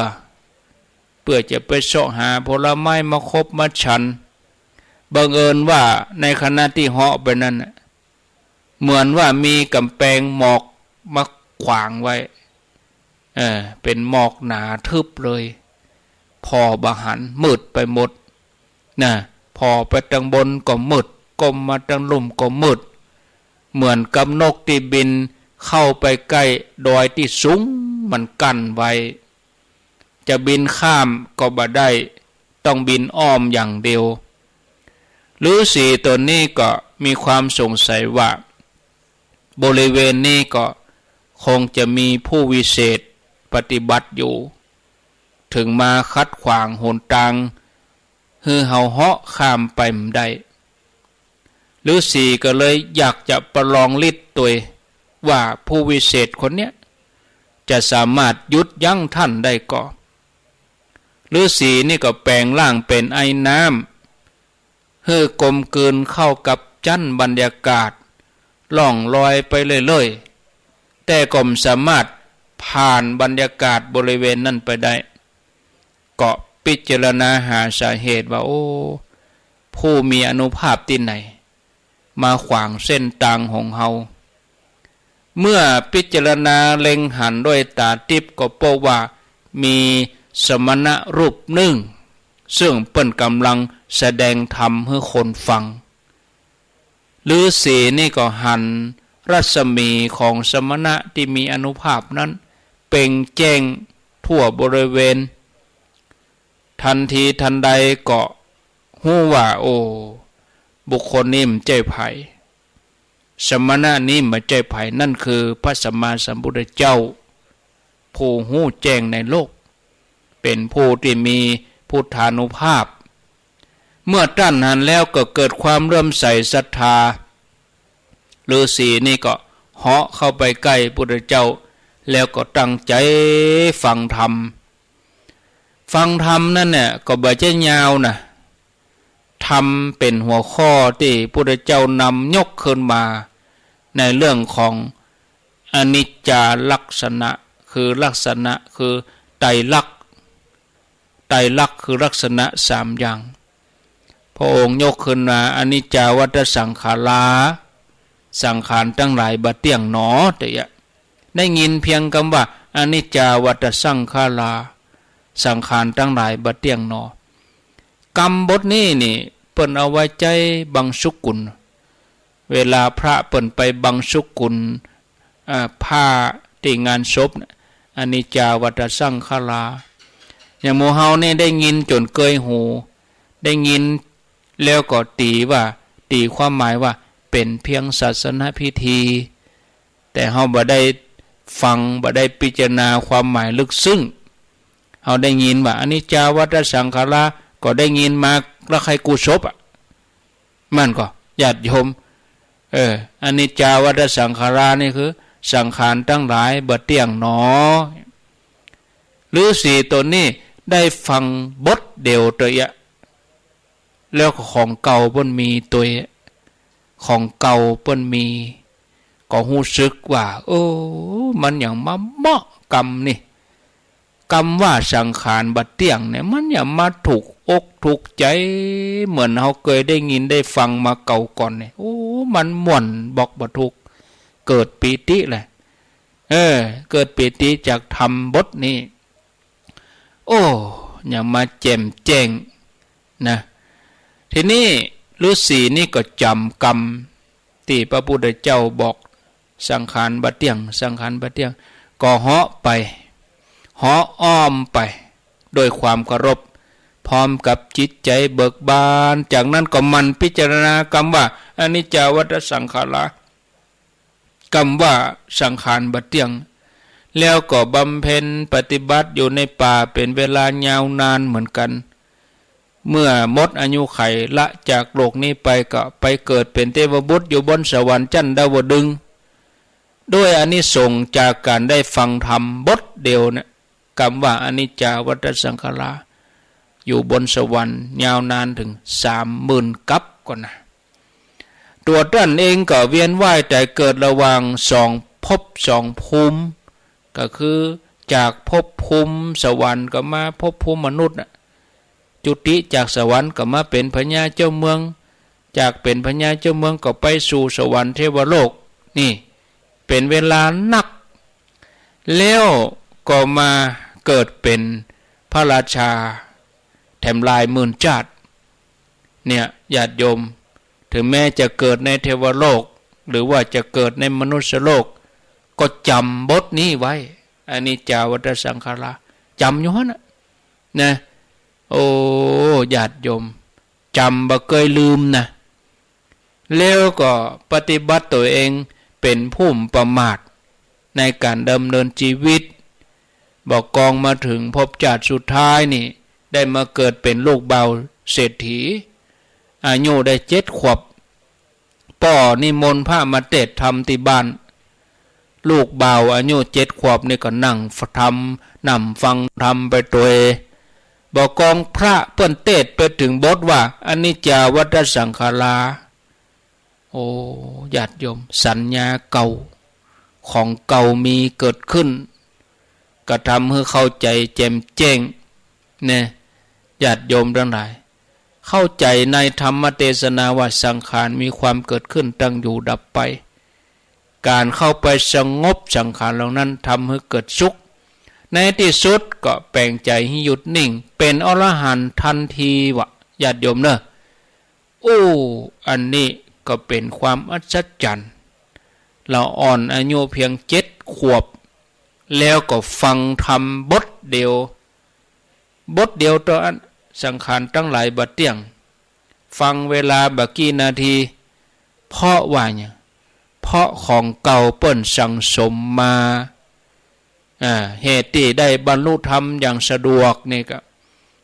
เปื้อจะไปเซาะหาผลไม้มาคบมาฉัน บังเอิญว่าในขณะตี้เหาะไปนั้นน่ะ เหมือนว่ามีก๋ำแปงหมอกมาขวางไว้ เออ เป๋นหมอกหนาทึบเลย ผ่อบ่หัน มืดไปหมด นะ ผ่อไปตางบนก็มืด ก้มมาตางลุ่มก็มืด เหมือนกับนกตี้บินเข้าไปใก้ดอยตี้สูง มันกั้นไว้ จะบินข้ามก็บ่ได้ ต้องบินอ้อมอย่างเดียว ฤๅษีตั๋วนี้ก็มีความสงสัยว่า บริเวณนี้ก็คงจะมีผู้วิเศษปฏิบัติอยู่ ถึงมาขัดขวางหนตาง หื้อเฮาเหาะข้ามไปบ่ได้ ฤๅษีก็เลยอยากจะประลองฤทธิ์ตวย ว่าผู้วิเศษคนเนี้ย จะสามารถหยุดยั้งต้านได้ก่อ ฤๅษีนี่ก็แป๋งร่างเป๋นไอน้ำ หื้อกลมกลืนเข้ากับจั๊นบรรยากาศ ล่องลอยไปเรื่อยๆ แต่ก็บ่สามารถผ่านบรรยากาศบริเวณนั้นไปได้ ก็พิจารณาหาสาเหตุว่า โอ้ ผู้มีอานุภาพตี้ไหน มาขวางเส้นตางของเฮา เมื่อพิจารณาเล็งหันด้วยต๋าติ๊บก็ปะว่ามีสมณะรูปนึ่ง ซึ่งเปิ้นก๋ำลังแสดงธรรมหื้อคนฟัง ฤๅษีนี่ก็หันรัศมีของสมณะตี้มีอานุภาพนั้นเปล่งแจ้งทั่วบริเวณ ทันทีทันใดก็ฮู้ว่า โอ้ บุคคลนี้บ่ใจ้ใผ สมณะนี้บ่ใจ้ใผ นั่นคือพระสัมมาสัมพุทธเจ้า ผู้ฮู้แจ้งในโลก เป๋นผู้ตี้มีพุทธานุภาพ เมื่อตรัสหั้นแล้วก็เกิดความเลื่อมใสศรัทธา ฤๅษีนี่ก็เหาะเข้าไปใก้พุทธเจ้า แล้วก็ตั้งใจ๋ฟังธรรม ฟังธรรมนั้นเนี่ยก็บ่ใจ้ยาวนะ ธรรมเป๋นหัวข้อตี้พุทธเจ้านำยกขึ้นมา ในเรื่องของอนิจจาลักษณะ คือลักษณะ คือไตรลักษณ์ ไตรลักษณ์คือลักษณะสามอย่าง พระองค์ยกขึ้นมา อนิจจาวัฏฏะสังขารา สังขารตังหลายบ่เตี้ยงหนอ เตียะ ได้ยินเพียงกำว่า อนิจจาวัฏฏะสังขารา สังขารตังหลายบ่เตี้ยงหนอ กำบทนี้นี่เปิ้นเอาไว้ใจ๊บังสุกุล เวลาพระเปิ้นไปบังสุกุล อ่า ผ้าตี้งานศพน่ะ อนิจจาวัฏฏะสังขารา อย่างหมู่เฮานี่ได้ยินจ๋นเกยหู ได้ยินแล้วก็ตี๋ว่า ตี๋ความหมายว่าเป๋นเพียงศาสนพิธี แต่เฮาบ่ได้ฟัง บ่ได้พิจารณาความหมายลึกซึ้ง เฮาได้ยินว่า อนิจจาวัฏฏะสังขารา ก็ได้ยินมาละใค่กู้ศพอะ มันก็ ญาติโยม เออ อนิจจาวัฏฏะสังขารานี่คือ สังขารตังหลายบ่เตี้ยงหนอ ฤๅษีต๋นนี้ได้ฟังบทเดียวเตียะ แล้วก็ของเก่าเปิ้นมีตวย ของเก่าเปิ้นมี ก็ฮู้สึกว่า เออ มันหยังมาเหมาะกำนี่ กำว่าสังขารบ่เตี้ยงเนี่ย มันหยังมาถูกอกถูกใจ๋ เหมือนเฮาเกยได้ยินได้ฟังมาเก่าก่อนเนี่ย โอ้ มันม่วนบอกบ่ถูก เกิดปีติแหละ เออ เกิดปีติจากธรรมบทนี้ โอ้ หยังมาแจ่มแจ้งนะ ทีนี้ฤๅษีนี่ก็จ๋ำกำตี้พระพุทธเจ้าบอก สังขารบ่เตี้ยง สังขารบ่เตี้ยง ก็เหาะไป เหาะอ้อมไป ด้วยความเคารพ พร้อมกับจิตใจ๋เบิกบาน จากนั้นก็หมั่นพิจารณากำว่า อนิจจาวัฏฏะสังขารา กำว่าสังขารบ่เตี้ยง แล้วก็บำเพ็ญปฏิบัติอยู่ในป่าเป๋นเวลายาวนานเหมือนกั๋น เมื่อหมดอายุขัยละจากโลกนี้ไปก็ไปเกิดเป๋นเทวบุตรอยู่บนสวรรค์จั้นดาวดึงส์ ด้วยอานิสงส์จากก๋านได้ฟังธรรมบทเดียวเนี่ย กำว่าอนิจจาวัฏฏะสังขารา อยู่บนสวรรค์ยาวนานเถิงสามหมื่นกัปก่อนนะ ตั๋วต้านเองก็เวียนว่ายต๋ายเกิดระหว่างสองภพสองภูมิ ก็คือจากภพภูมิสวรรค์ก็มาภพภูมิมนุษย์น่ะ จุติจากสวรรค์ก็มาเป๋นพญาเจ้าเมือง จากเป๋นพญาเจ้าเมืองก็ไปสู่สวรรค์เทวโลก นี่ เป๋นเวลานัก แล้วก็มาเกิดเป๋นพระราชาแถมหลายหมื่นชาติ เนี่ย ญาติโยม ถึงแม้จะเกิดในเทวโลก หรือว่าจะเกิดในมนุษยโลก ก็จ๋ำบทนี้ไว้ อนิจจาวัฏฏะสังขารา จ๋ำอยู่หั้นน่ะ นะ โอ้ ญาติโยม จ๋ำบ่เกยลืมนะ แล้วก็ปฏิบัติตั๋วเองเป๋นผู้บ่ประมาทในก๋านดำเนินจีวิต บ่ากองมาเถิงภพชาติสุดท้ายนี่ ได้มาเกิดเป๋นลูกบ่าวเศรษฐี อายุได้เจ็ดขวบ ป้อนิมนต์พระมาเตสน์ธรรมตี้บ้าน ลูกบ่าวอายุเจ็ดขวบนี่ก็นั่งทำ นั่งฟังธรรมไปตวย บ่ากองพระเปิ้นเตสน์ไปเถิงบทว่า อนิจจาวัฏฏะสังขารา โอ้ ญาติโยม สัญญาเก่า ของเก่ามีเกิดขึ้น ก็ทำหื้อเข้าใจ๋แจ่มแจ้ง แน่ ญาติโยมตังหลาย เข้าใจ๋ในธรรมเตสนาว่าสังขารมีความเกิดขึ้น ตั้งอยู่ ดับไป ก๋านเข้าไปสงบสังขารเหล่านั้น ทำหื้อเกิดสุข ในตี้สุดก็แป๋งใจ๋หื้อหยุดนิ่ง เป๋นอรหันต์ตันทีวะ ญาติโยมเน่อ โอ้ อันนี้ก็เป๋นความอัศจรรย์ ละอ่อนอายุเพียงเจ็ดขวบ แล้วก็ฟังธรรมบทเดียว บทเดียวเต้าอั้น สังขารตังหลายบ่เตี้ยง ฟังเวลาบ่กี่นาที เพราะว่าหยัง เพราะของเก่าเปิ้นสั่งสมมา อ่า เหตุตี้ได้บรรลุธรรมอย่างสะดวกนี่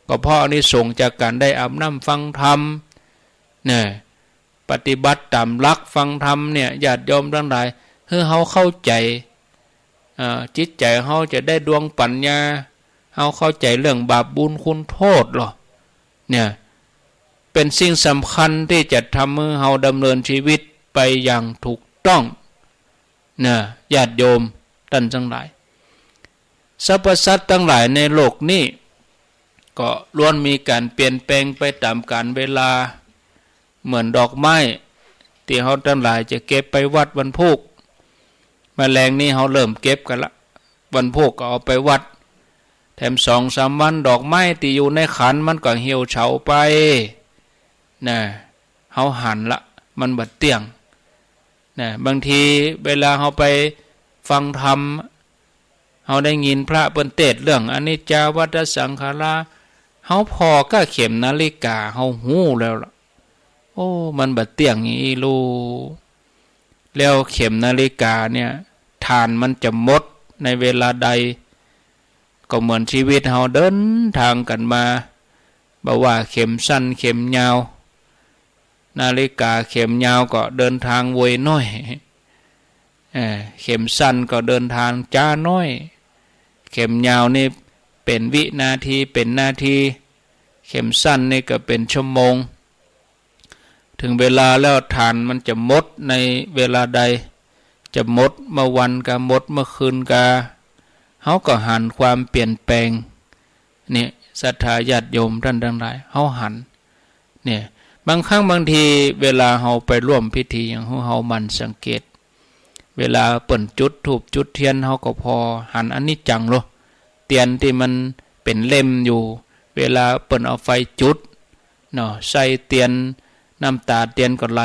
ก็ ก็เพราะอานิสงส์จากก๋านได้อาบน้ำฟังธรรม เนี่ย ปฏิบัติต๋ามหลักฟังธรรมเนี่ย ญาติโยมตังหลาย หื้อเฮาเข้าใจ๋ อ่า จิตใจ๋เฮาจะได้ดวงปัญญา เฮาเข้าใจ๋เรื่องบาปบุญคุณโต้ษลอ เนี่ย เป๋นสิ่งสำคัญตี้จะทำหื้อเฮาดำเนินชีวิตไปอย่างถูกต้อง เนี่ย ญาติโยมต้านตังหลาย สรรพสัตว์ตังหลายในโลกนี้ ก็ล้วนมีก๋านเปลี่ยนแปลงไปต๋ามกาลเวลา เหมือนดอกไม้ตี้เฮาตังหลายจะเก็บไปวัดวันพูก แมลงนี้เฮาเริ่มเก็บกั๋นละ วันพูกก็เอาไปวัด แถมสองสามวันดอกไม้ตี้อยู่ในขันมันก็เหี่ยวเฉาไป นะ เฮาหันละ มันบ่เตี้ยง นะ บางทีเวลาเฮาไปฟังธรรม เฮาได้ยินพระเปิ้นเตสน์เรื่องอนิจจาวัฏฏะสังขารา เฮาผ่อก้าเข็มนาฬิกา เฮาฮู้แล้วล่ะ โอ้ มันบ่เตี้ยงอี้ลู แล้วเข็มนาฬิกาเนี่ย ถ่านมันจะหมดในเวลาใด ก็เหมือนชีวิตเฮาเดินตางกั๋นมา บ่ว่าเข็มสั้นเข็มยาว นาฬิกาเข็มยาวก็เดินตางไวน้อย เอ่อ เข็มสั้นก็เดินตางจ๊าน้อย เข็มยาวนี่เป๋นวินาที เป๋นนาที เข็มสั้นนี่ก็เป๋นชั่วโมง เถิงเวลาแล้วถ่านมันจะหมดในเวลาใด จะหมดเมื่อวันกา หมดเมื่อคืนกา เฮาก็หันความเปลี่ยนแปลง เนี่ย ศรัทธาญาติโยมต้านตังหลาย เฮาหัน เนี่ย บางครั้งบางทีเวลาเฮาไปร่วมพิธีหยัง หื้อเฮาหมั่นสังเกต เวลาเปิ้นจุดธูปจุดเตียน เฮาก็ผ่อหันอนิจจังโล เตียนตี้มันเป๋นเล่มอยู่ เวลาเปิ้นเอาไฟจุดเนาะ ไส้เตียน น้ำตาเตียนก็ไหล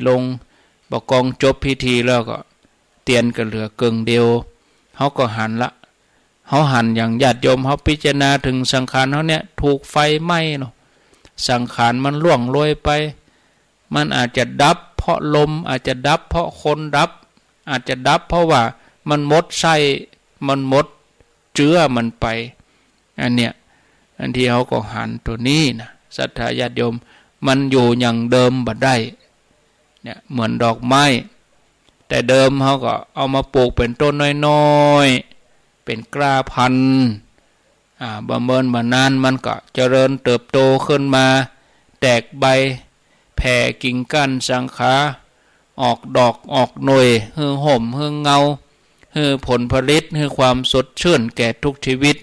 ลง บ่ากองจบพิธีแล้วก็ เตียนก็เหลือเกิ่งเดียว เฮาก็หันละ เฮาหันอย่างญาติโยม เฮาพิจารณาเถิงสังขารเฮาเนี่ย ถูกไฟไหม้เนาะ สังขารมันร่วงโรยไป มันอาจจะดับเพราะลม อาจจะดับเพราะคนดับ อาจจะดับเพราะว่ามันหมดไส้ มันหมดเจื้อมันไป อันเนี้ย อันตี้เฮาก็หันตั๋วนี้นะ ศรัทธาญาติโยม มันอยู่อย่างเดิมบ่ได้ เนี่ย เหมือนดอกไม้ แต่เดิมเฮาก็เอามาปลูกเป๋นต้นน้อยๆ เป๋นกล้าพันธุ์ อ่า บ่เมินบ่นานมันก็เจริญเติบโตขึ้นมา แตกใบ แผ่กิ่งก้านสาขา ออกดอกออกหน่วย หื้อฮ่มหื้อเงา หื้อผลผลิต หื้อความสดชื่นแก่ทุกชีวิต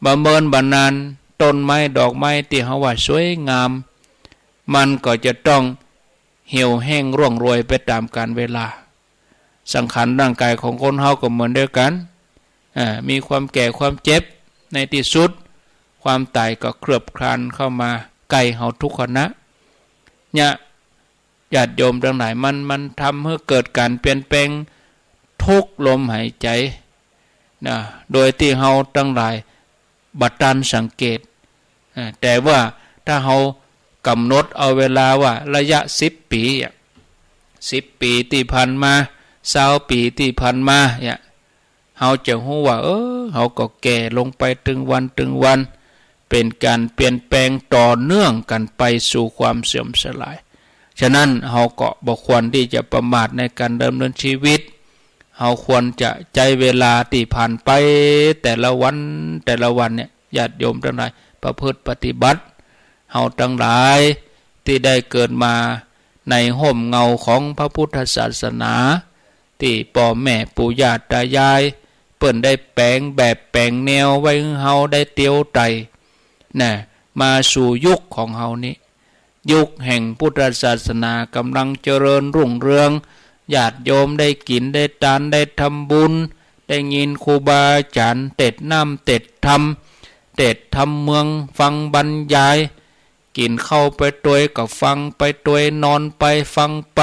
บ่เมินบ่นาน ต้นไม้ดอกไม้ตี้เฮาว่าสวยงาม มันก็จะต้องเหี่ยวแห้งร่วงโรยไปต๋ามกาลเวลา สังขารร่างกายของคนเฮาก็เหมือนเดียวกั๋น อ่า มีความแก่ความเจ็บ ในตี้สุด ความต๋ายก็เคลือบคลานเข้ามาใก้เฮาทุกขณะ เนี่ย ญาติโยมตังหลาย มัน มันทำหื้อเกิดก๋านเปลี่ยนแปลงทุกลมหายใจ๋นะ โดยตี้เฮาตังหลายบ่ตันสังเกต อ่า แต่ว่าถ้าเฮากำหนดเอาเวลาว่าระยะสิบปี๋อะ สิบปี๋ตี้ผ่านมา ซาวปี๋ตี้ผ่านมาเนี่ย เฮาจะฮู้ว่า เออ เฮาก็แก่ลงไปตึงวันตึงวัน เป๋นก๋านเปลี่ยนแปลงต่อเนื่องกั๋นไปสู่ความเสื่อมสลาย ฉะนั้นเฮาก็บ่ควรตี้จะประมาทในก๋านดำเนินชีวิต เฮาควรจะใจ๊เวลาตี้ผ่านไปแต่ละวันแต่ละวันเนี่ย ญาติโยมตังหลาย ประพฤติปฏิบัติ เฮาตังหลายตี้ได้เกิดมาในฮ่มเงาของพระพุทธศาสนา ตี้ป้อแม่ปู่ย่าต๋ายาย เปิ้นได้แป๋งแบบแป๋งแนวไว้หื้อเฮาได้เตียวไต่ นะ มาสู่ยุคของเฮานี้ ยุคแห่งพุทธศาสนาก๋ำลังเจริญรุ่งเรือง ญาติโยมได้กิ๋นได้ตานได้ทำบุญ ได้ยินครูบาอาจ๋ารย์เตสน์น้ำเตสน์ธรรม เตสน์ธรรมเมือง ฟังบรรยาย กิ๋นข้าวไปตวยก็ฟังไปตวย นอนไปฟังไป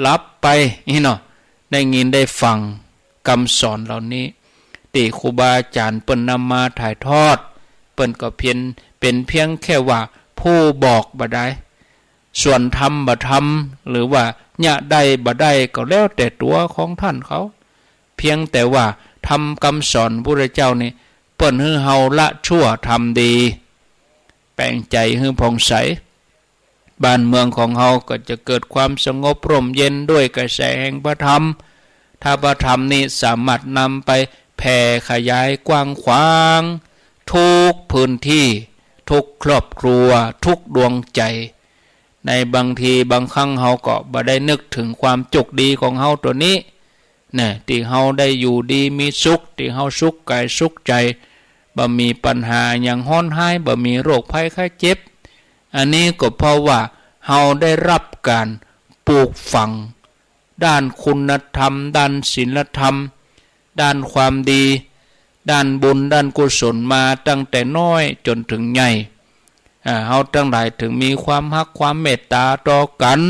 หลับไป อี้เนาะ ได้ยินได้ฟังกำสอนเหล่านี้ ตี้ครูบาอาจ๋ารย์เปิ้นนำมาถ่ายทอด เปิ้นก็เพียง เป๋นเพียงแค่ว่าผู้บอกบ่ได้ ส่วนทำบ่ทำ หรือว่าเยียะได้บ่ได้ก็แล้วแต่ตั๋วของต้านเขา เพียงแต่ว่าธรรมกำสอนพุทธเจ้านี่ เปิ้นหื้อเฮาละชั่วทำดี แต่งใจ๋หื้อผ่องใส บ้านเมืองของเฮาก็จะเกิดความสงบร่มเย็นด้วยกระแสแห่งพระธรรม ถ้าพระธรรมนี้สามารถนำไปแผ่ขยายกว้างขวาง ทุกพื้นที่ ทุกครอบครัว ทุกดวงใจ๋ ในบางทีบางครั้งเฮาก็บ่ได้นึกเถิงความโจคดีของเฮาตั๋วนี้ นะ ตี้เฮาได้อยู่ดีมีสุข ตี้เฮาสุขก๋ายสุขใจ๋ บ่มีปัญหาหยังฮ้อนฮ้าย บ่มีโรคภัยไข้เจ็บ อันนี้ก็เพราะว่าเฮาได้ฮับก๋านปลูกฝัง ด้านคุณธรรม ด้านศีลธรรม ด้านความดี ด้านบุญ ด้านกุศลมาตั้งแต่น้อยจ๋นเถิงใหญ่ อ่า เฮาตังหลายเถิงมีความฮักความเมตต๋าต่อกั๋น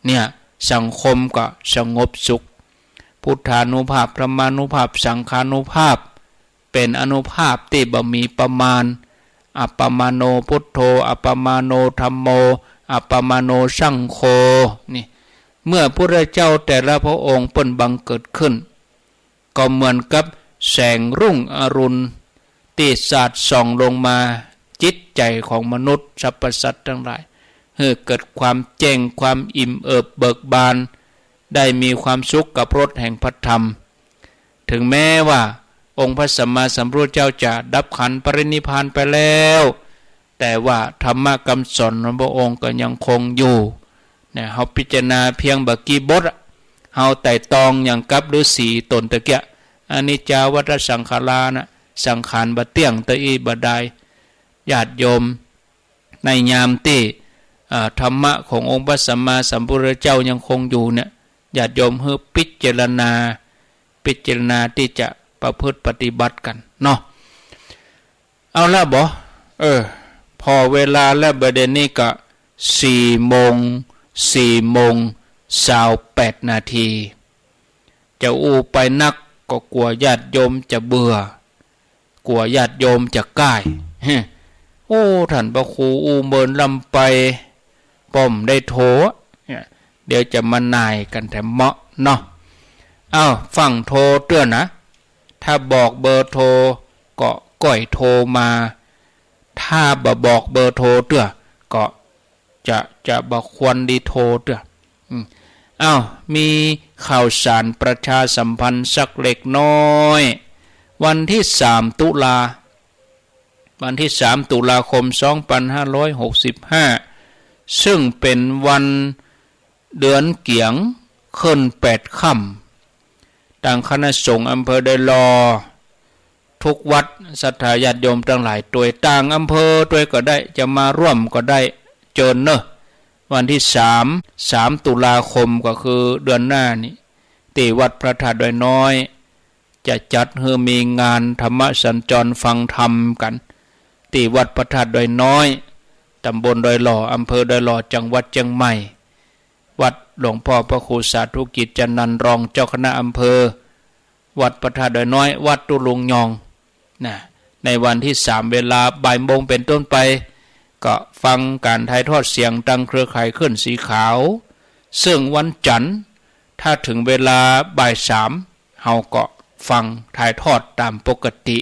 เนี่ย สังคมก็สงบสุข พุทธานุภาพ ธรรมานุภาพ สังฆานุภาพ เป๋นอานุภาพตี้บ่มีประมาณ อัปปมาโณพุทโธ อัปปมาโณธัมโม อัปปมาโณสังโฆ นี่ เมื่อพุทธเจ้าแต่ละพระองค์เปิ้นบังเกิดขึ้น ก็เหมือนกับแสงรุ่งอรุณตี้สาดส่องลงมาจิตใจ๋ของมนุษย์สรรพสัตว์ตังหลาย หื้อเกิดความแจ้ง ความอิ่มเอิบเบิกบาน ได้มีความสุขกับรสแห่งพระธรรม ถึงแม้ว่าองค์พระสัมมาสัมพุทธเจ้าจะดับขันธ์ปรินิพพานไปแล้ว แต่ว่าธรรมะกำสอนของพระองค์ก็ยังคงอยู่ เนี่ย เฮาพิจารณาเพียงบ่กี่บทอะ เฮาไตร่ตรองอย่างกับฤๅษีต๋นตะเกียะ อนิจจา วัฏฏะสังขารา นะ สังขารบ่เตี้ยง ตะอี้บ่ดาย ญาติโยม ในยามตี้ อ่า ธรรมะขององค์พระสัมมาสัมพุทธเจ้ายังคงอยู่เนี่ย ญาติโยมหื้อพิจารณา พิจารณาตี้จะประพฤติปฏิบัติกั๋นเนาะ เอาละบ่ เออ ผ่อเวลาแล้ว บ่าเดี่ยวนี้ก็สี่โมง สี่โมงซาวแปดนาที จะอู้ไปนักก็กั๋วญาติโยมจะเบื่อ กั๋วญาติโยมจะก้าย โอ้ ท่านพระครูอู้เมินล้ำไป ป้อมได้โท เนี่ย เดี๋ยวจะมาหน่ายกั๋นแถมเมาะเนาะ เอ้า ฟั่งโทรเตื้อนะ ถ้าบอกเบอร์โทรก็ก้อยโทรมา ถ้าบ่บอกเบอร์โทรเตื้อก็จะ จะบ่ควรดีโทรเตื้อ อืม เอ้า มีข่าวสารประชาสัมพันธ์สักเล็กน้อย วันตี้สามตุลา วันตี้สามตุลาคมสองปันห้าร้อยหกสิบห้า ซึ่งเป๋นวันเดือนเกี๋ยงขึ้นแปดค่ำ ตางคณะสงฆ์อำเภอดอยหล่อ ทุกวัด ศรัทธาญาติโยมตังหลาย ตวยต่างอำเภอตวยก็ได้ จะมาร่วมก็ได้ เจิญเนาะ วันตี้สาม สามตุลาคมก็คือเดือนหน้านี้ ตี้วัดพระธาตุดอยน้อย จะจัดหื้อมีงานธรรมสัญจรฟังธรรมกั๋น ตี้วัดพระธาตุดอยน้อย ตำบลดอยหล่อ อำเภอดอยหล่อ จังหวัดเจียงใหม่ วัดหลวงพ่อพระครูสาธุกิจจานันท์ รองเจ้าคณะอำเภอ วัดพระธาตุดอยน้อย วัดตุ๊ลุงยอง นะ ในวันตี้สาม เวลาบ่ายโมงเป๋นต้นไป ก็ฟังก๋านถ่ายทอดเสียงตางเครือข่ายคลื่นสีขาว ซึ่งวันจันทร์ ถ้าเถิงเวลาบ่ายสาม เฮาก็ฟังถ่ายทอดต๋ามปกติ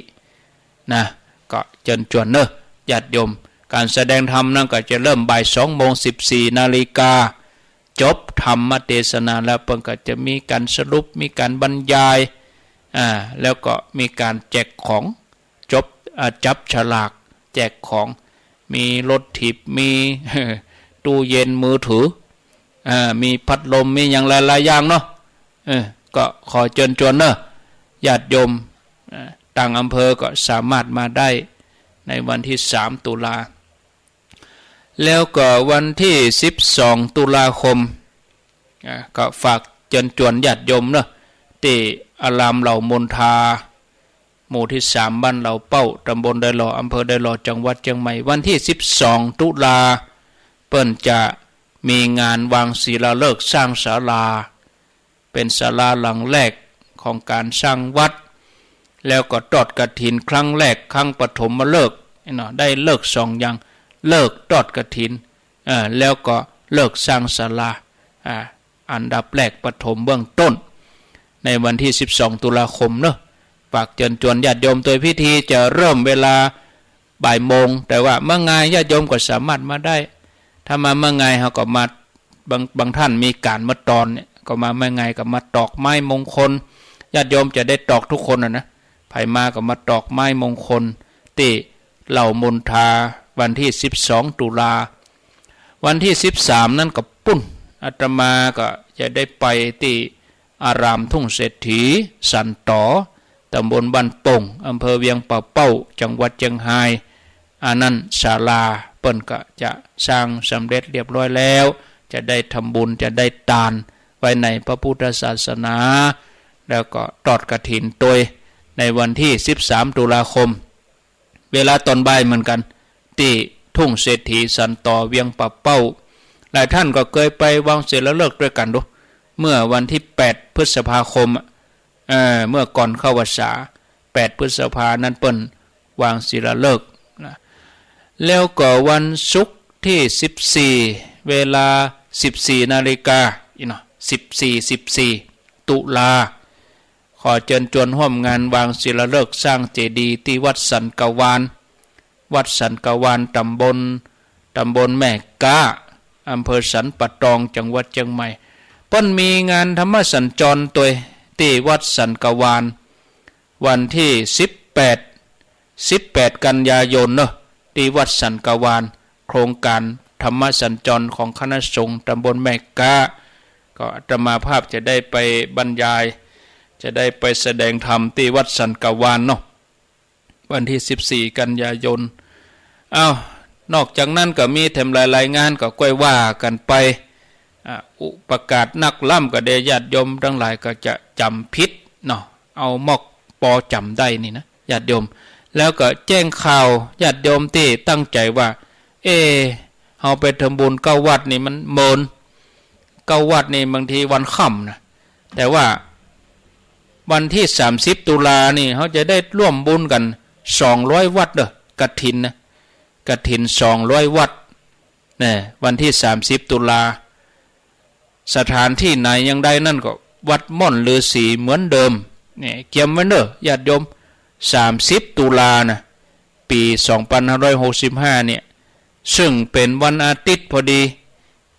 นะ ก็เจิญจวนเนาะ ญาติโยม ก๋านแสดงธรรมนั้นก็จะเริ่มบ่ายสองโมงสิบสี่นาฬิกา จบธรรมเตสนาแล้ว เปิ้นก็จะมีก๋านสรุป มีก๋านบรรยาย อ่า แล้วก็มีก๋านแจกของ จบ อ่า จับฉลาก แจกของ มีรถถีบ มี ตู้เย็น มือถือ อ่า มีพัดลม มีหยังหลายๆ อย่างเนาะ เออ ก็ขอเจิญจวนเนาะ ญาติโยม อ่า ต่างอำเภอก็สามารถมาได้ในวันตี้สามตุลา แล้วก็วันตี้สิบสองตุลาคม อ่า ก็ฝากเจิญจวนญาติโยมเนาะ ตี้อารามเหล่ามนทา หมู่ตี้สาม บ้านเหล่าเป้า ตำบลดอยหล่อ อำเภอดอยหล่อ จังหวัดเจียงใหม่ วันตี้สิบสองตุลา เปิ้นจะมีงานวางศิลาฤกษ์สร้างศาลา เป๋นศาลาหลังแรกของก๋านสร้างวัด แล้วก็ทอดกฐินครั้งแรก ครั้งปฐมฤกษ์เนาะ ได้ฤกษ์สองอย่าง ฤกษ์ทอดกฐิน เอ่อ แล้วก็ฤกษ์สร้างศาลา อ่า อันดับแรกปฐมเบื้องต้น ในวันตี้สิบสองตุลาคมเนาะ ฝากเจิญจวนญาติโยม โดยพิธีจะเริ่มเวลา บ่ายโมง แต่ว่าเมื่องายญาติโยมก็สามารถมาได้ ถ้ามาเมื่องายเฮาก็มา บาง บางท่านมีก๋านเมื่อตอนเนี่ย ก็มาเมื่องายก็มาตอกไม้มงคล ญาติโยมจะได้ตอกทุกคนน่ะนะ ใผมาก็มาตอกไม้มงคล ตี้เหล่ามนทา วันตี้สิบสองตุลา วันตี้สิบสามนั้นก็ปู๊น อาตมาก็จะได้ไปตี้อารามทุ่งเศรษฐีสันตอ ตำบลบ้านโป่ง อำเภอเวียงป่าเป้า จังหวัดเจียงฮาย อันนั้นศาลาเปิ้นก็จะสร้างสำเร็จเรียบร้อยแล้ว จะได้ทำบุญ จะได้ตานไว้ในพระพุทธศาสนา แล้วก็ทอดกฐินตวยในวันตี้สิบสามตุลาคม เวลาตอนบ่ายเหมือนกั๋น ตี้ทุ่งเศรษฐีสันตอเวียงป่าเป้า หลายท่านก็เกยไปวางศิลาฤกษ์ตวยกั๋นดู เมื่อวันตี้แปดพฤษภาคมอะ เอ่อ เมื่อก่อนเข้าพรรษา แปดพฤษภานั้นเปิ้นวางศิลาฤกษ์นะ แล้วก็วันศุกร์ตี้สิบสี่ เวลาสิบสี่นาฬิกา อี้เนาะ สิบสี่ สิบสี่ ตุลา ขอเจิญจวนฮ่วมงานวางศิลาฤกษ์สร้างเจดีย์ตี้วัดสันกะวาน วัดสันกะวาน ตำบล ตำบลแม่ก๊า อำเภอสันป่าตอง จังหวัดเจียงใหม่ เปิ้นมีงานธรรมสัญจรตวยตี้วัดสันกะวาน วันตี้สิบแปด สิบแปดกันยายนเนาะ ตี้วัดสันกะวาน โครงก๋านธรรมสัญจรของคณะสงฆ์ตำบลแม่ก๊า ก็อาตมาภาพจะได้ไปบรรยาย จะได้ไปแสดงธรรมตี้วัดสันกะวานเนาะ วันตี้สิบสี่กันยายน อ้าว นอกจากนั้นก็มีแถมหลายๆงานก็ก้อยว่ากั๋นไป อ่ะ อุปการะนักล้ำก็ได้ ญาติโยมตังหลายก็จะจ๋ำผิดเนาะ เอามอกปอจ๋ำได้นี่นะ ญาติโยม แล้วก็แจ้งข่าวญาติโยมตี้ตั้งใจ๋ว่า เอ๊ะ เฮาไปทำบุญเก้าวัดนี่มันเมิน เก้าวัดนี่บางทีวันค่ำนะ แต่ว่าวันตี้สามสิบตุลานี่เฮาจะได้ร่วมบุญกั๋นสองร้อยวัดเด้อ กฐินนะ กฐินสองร้อยวัด เนี่ย วันตี้สามสิบตุลา สถานตี้ไหนยังได้นั่นก็วัดม่อนฤๅษีเหมือนเดิม เนี่ย เกียมไว้เน้อ ญาติโยม สามสิบตุลานะ ปี๋สองปันห้าร้อยหกสิบห้าเนี่ย ซึ่งเป๋นวันอาทิตย์พอดี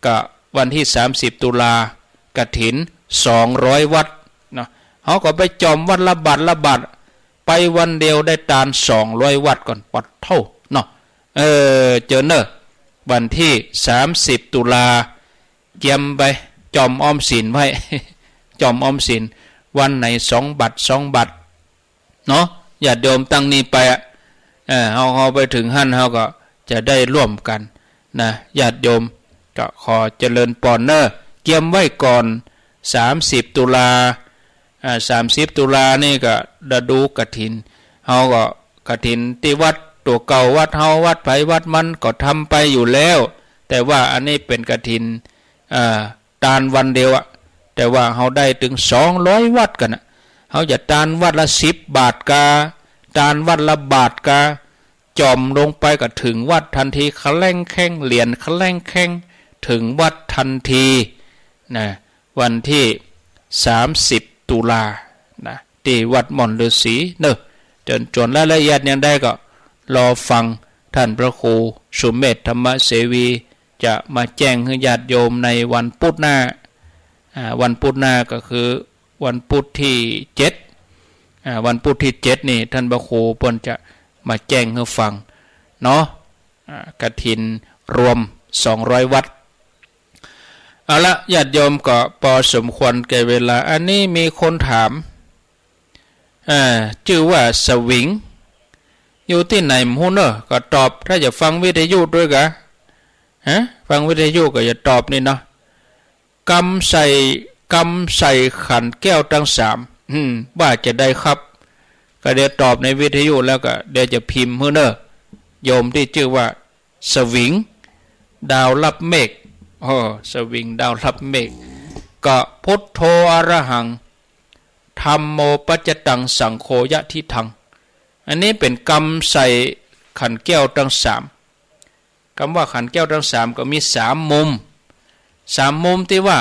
ก็วันตี้สามสิบตุลา กฐินสองร้อยวัดเนาะ เฮาก็ไปจ่อมวัดละบาตรละบาตร ไปวันเดียวได้ตานสองร้อยวัดก่อน ปัดโธ่เนาะ เออ เจิญเน้อ วันตี้สามสิบตุลา เกียมไป จ่อมออมสินไว้ จ่อมออมสิน วันไหนสองบาท สองบาท เนาะ ญาติโยมตั้งนี้ไปอะ เออ เฮา เฮาไปเถิงหั้น เฮาก็จะได้ร่วมกั๋นนะ ญาติโยม ก็ขอเจริญปอนเน้อ เกียมไว้ก่อน สามสิบตุลา อ่า สามสิบตุลานี่ก็ฤดูกฐิน เฮาก็กฐินตี้วัดตั๋วเก่าวัดเฮา วัดใผวัดมันก็ทำไปอยู่แล้ว แต่ว่าอันนี้เป๋นกฐิน อ่า ตานวันเดียวอะ แต่ว่าเฮาได้ตึงสองร้อยวัดกั๋นอะ เฮาจะตานวัดละสิบบาทกา ตานวัดละบาทกา จ่อมลงไปก็เถิงวัดตันที แคล่งแคล่ง เหรียญแคล่งแคล่ง เถิงวัดตันที นะ วันตี้สามสิบตุลา นะ ตี้วัดม่อนฤๅษีเนาะ เจิญจวนรายละเอียดอย่างใดก็รอฟังต้านพระครูสุเมธธรรมเสวี จะมาแจ้งหื้อญาติโยมในวันพุธหน้า อ่า วันพุธหน้าก็คือวันพุธตี้เจ็ด อ่า วันพุธตี้เจ็ดนี่ต้านพระครูเปิ้นจะมาแจ้งหื้อฟังเนาะ อ่า กฐินรวมสองร้อยวัด เอาละ ญาติโยม ก็ปอสมควรแก่เวลา อันนี้มีคนถาม อ่า จื้อว่าสวิง อยู่ตี้ไหนบ่ฮู้เนาะ ก็ตอบ ถ้าจะฟังวิทยุตวยกา ฮะ ฟังวิทยุก็จะตอบนี่เนาะ กำใส่ กำใส่ขันแก้วตังสาม อืม ว่าจะใดครับ ก็เดี๋ยวตอบในวิทยุแล้วก็เดี๋ยวจะพิมพ์หื้อเนาะ โยมตี้จื้อว่าสวิง ดาวรับเมฆ อ้อ สวิง ดาวรับเมฆ ก็ พุทโธ อรหัง ธัมโม ปัจจตัง สังโฆ ยะทิฏฐัง อันนี้เป๋นกำใส่ขันแก้วตังสาม กำว่าขันแก้วตังสามก็มีสามมุม สามมุมตี้ว่า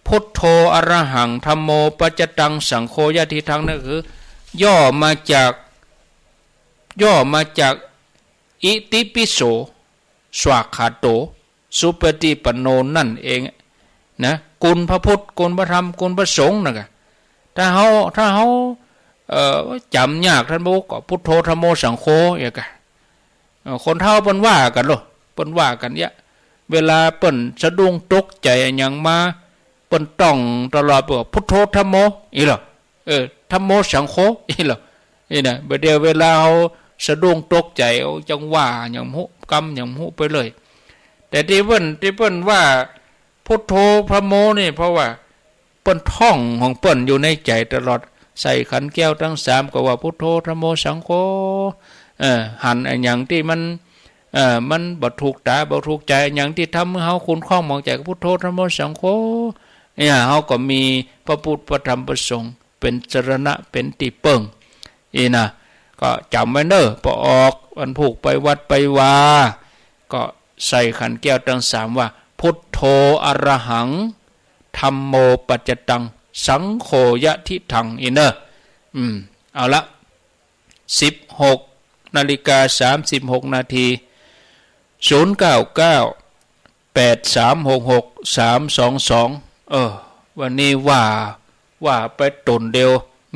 พุทโธ อรหัง ธัมโม ปัจจตัง สังโฆ ยะทิฏฐัง นั่นคือ ย่อมาจาก ย่อมาจาก อิติปิโส สวากขาโต สุปฏิปันโน นั่นเองนะ คุณพระพุทธ คุณพระธรรม คุณพระสงฆ์นะกะ ถ้าเฮา ถ้าเฮา เอ่อ จ๋ำยาก ต้านบ่ฮู้ ก็พุทโธ ธัมโม สังโฆ เอียกะ เอ่อ คนเฒ่าเปิ้นว่ากั๋นโลด เปิ้นว่ากั๋นเยียะ เวลาเปิ้นสะดุ้งตกใจ๋อะหยังมา เปิ้นต้องตลอด เปิ้นว่าพุทโธ ธัมโม อี้ลอ เออ ธัมโม สังโฆ อี้ลอ อี้นะ บ่าเดี่ยวเวลาเฮาสะดุ้งตกใจ๋ เอา จั่งว่าหยังบ่ฮู้ กำหยังบ่ฮู้ไปเลย แต่ตี้เปิ้น ตี้เปิ้นว่า พุทโธ ธัมโม นี่ เพราะว่าเปิ้นท่องของเปิ้นอยู่ในใจ๋ตลอด ใส่ขันแก้วตังสามก็ว่าพุทโธ ธัมโม สังโฆ เอ่อ หันอะหยังตี้มัน เอ่อ มันบ่ถูกต๋า บ่ถูกใจ๋ อะหยังตี้ทำหื้อเฮาขุ่นข้องหมองใจ๋ก็พุทโธ ธัมโม สังโฆ เนี่ย เฮาก็มีพระพุทธ พระธรรม พระสงฆ์ เป๋นสรณะ เป๋นตี้เปิ้ง อี้นะ ก็จ๋ำไว้เน่อ ปอออกวันพูกไปวัดไปวา ก็ใส่ขันแก้วตังสามว่า พุทโธ อรหัง ธัมโม ปัจจตัง สังโฆ ยะทิฏฐัง อี้เน่อ อืม เอาละ สิบหกนาฬิกาสามสิบหกนาที ศูนย์เก้าเก้า แปดสามหกหก สามสองสอง เออ วันนี้ว่า ว่าไปต๋นเดียว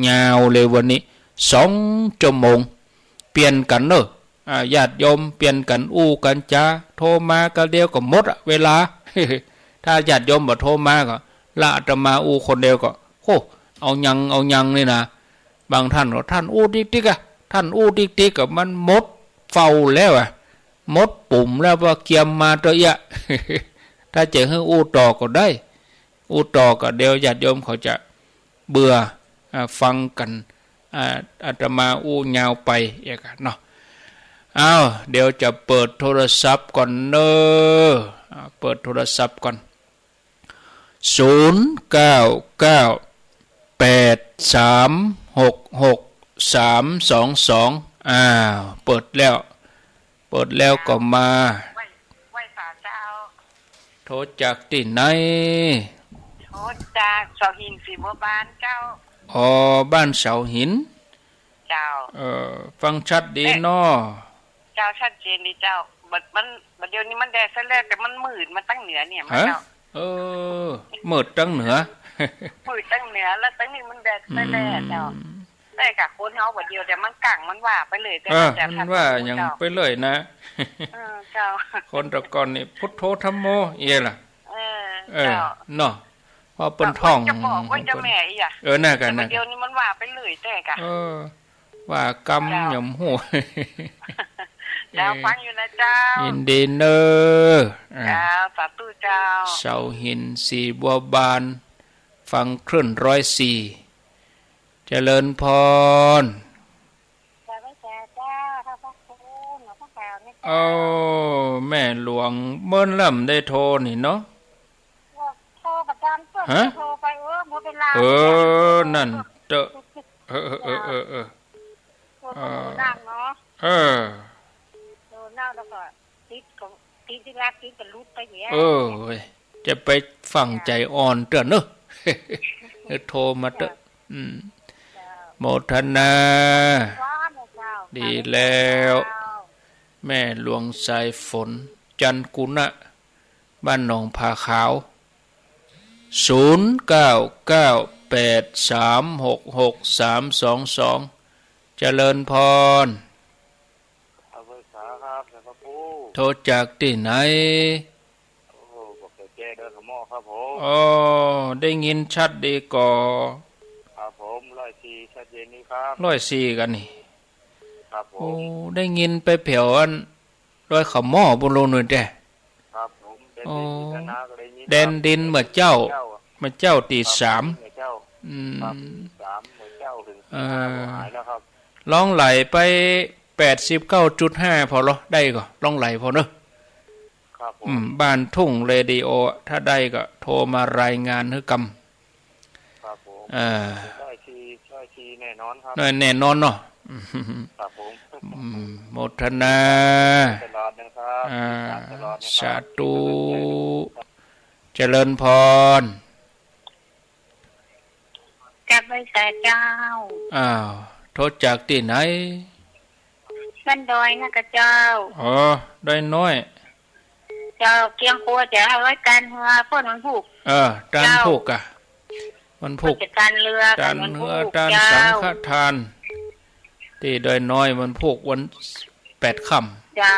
ยาวเลยวันนี้ สองชั่วโมง เปลี่ยนกั๋นเน่อ อ่า ญาติโยมเปลี่ยนกั๋นอู้กั๋นจ๋า โทรมากั๋นเดียวก็หมดอะเวลา ถ้าญาติโยมบ่โทรมาก็ ละอาตมาอู้คนเดียวก็ โอ้ เอายัง เอายังนี่นะ บางต้านก็ ต้านอู้ติ๊กๆ อะ ต้านอู้ติ๊กๆ อะ มันหมดเฝ้าแล้วอะ หมดปุ๋มแล้ว ว่าเกียมมาเต๊อะเยียะ ถ้าจะหื้ออู้ต่อก็ได้ อู้ต่อก็เดี๋ยวญาติโยมเขาจะเบื่อ อ่า ฟังกั๋น อ่า อาตมาอู้ยาวไปเอียกะเนาะ อ้าว เดี๋ยวจะเปิดโทรศัพท์ก่อนเน่อ อ่า เปิดโทรศัพท์ก่อน ศูนย์เก้าเก้า แปดสามหกหก สามสองสอง อ้าว เปิดแล้ว เปิดแล้วก็มา ไหว้ ไหว้สาเจ้า โทรจากตี้ไหน โทรจากเสาหินสีบัวบานเจ้า อ๋อ บ้านเสาหิน เจ้า เอ่อ ฟังชัดดีเนาะ เจ้า ชัดเจนดีเจ้า บัดมัน บัดเดี๋ยวนี้มันแดดซะแล้ว แต่มันมืดมาตังเหนือเนี่ย ฮะ เจ้า เออ มืดตังเหนือ มืดตังเหนือ แล้วตังนี้มันแดดซะแล้วเจ้า อืม แต่กะคนเฮาบัดเดี๋ยว แต่มันกั๋งมันว่าไปเลย แต่ เออ มันจะ มันว่าหยังไปเลยนะ เออ เจ้า คนแต่ก่อนนี่พุทโธธัมโม เอียล่ะ เออ เออ เจ้า เนาะ เพราะเปิ้นท่อง จะบอกว่าเจ้าแม่อีหยัง เออ นั่นกะ แต่ นั่นกะ เดี๋ยวนี้มันว่าไปเลยแต่กะ เออ ว่ากำ เจ้า หยังบ่ฮู้ เจ้า เออ ฟังอยู่นะเจ้า ยินดีเน่อ อ่า เจ้า สาธุเจ้า เสาหินสีบัวบาน ฟังคลื่นร้อยสี่ เจริญพร เจ้า เจ้า เจ้า พระคุณ หลวงพ่อขาวนี่เจ้า โอ้ แม่หลวงเมินลำได้โทรนี่เนาะ โทรประจำ ฮะ โทรไป เออ หมดเวลา เออ นั่นเต๊อะ เออ เออ เออ เออ เออ โทรโทรดังเนาะ เออ โทรเน่าแล้วก็ติดก็ ติดที่รักติดก็หลุดไปเหีย เออ เว้ย จะไปฟั่งใจ๋อ่อนเตื้อเนอะ โทรมาเต๊อะ อืม เจ้า โมทนา สาธุเจ้า ดีแล้ว เจ้า แม่หลวงสายฝน จันทร์กุณะ บ้านหนองผาขาว ศูนย์เก้าเก้าแปดสามหกหกสามสองสอง เจริญพร เอาภาษาครับ หลวงพ่อครู โทรจากตี้ไหน โอ้ บอกแต่แจ้เดินขะหม้อครับผม อ๋อ ได้ยินชัดดีก่อ ครับผม ร้อยสี่ ชัดเจนดีครับ ร้อยสี่ กั๋นนี่ ครับผม โอ้ ได้ยินไปแผวอัน ดอยขะหม้อปู้นโลกนู่นแต๊ ครับผม แดนดิน โอ้ ที่คณะก็ได้ยิน แดนดิน ครับ เมื่อเจ๊า เมื่อเจ๊าตี้สาม ครับ เมื่อเจ๊า อืม ครับ ตี้สาม เมื่อเจ๊าถึง เออ ตี้ห้าก็หายแล้วครับ ลองไล่ไป แปดสิบเก้าจุดห้า ผ่อลอ ได้ก่อ ลองไล่ผ่อเนอะ ครับผม อืม บ้านทุ่งเรดิโอ ถ้าได้ก็โทรมารายงานหื้อกำ ครับผม เออ ร้อยสี่ ร้อยสี่ แน่นอนครับ แน่ แน่นอนเนาะ ครับผม อืม โมทนา ตลอดนะครับ อ่า ติดตามตลอดนะครับ สาธุ เจริญพร กราบไหว้สาเจ้า อ้าว โทรจากตี้ไหน ส บ้านดอยนะกะเจ้า อ๋อ ดอยน้อย เจ้า เคียงครัวจะเอาไว้ก๋านเฮือ พ่นวันพูก เออ ก๋านพูกกะ วันพูก จะก๋านเฮือ ก๋านเฮือ วันพูก ก๋านสังฆทาน เจ้า ตี้ดอยน้อยวันพูกวันแปดค่ำ เจ้า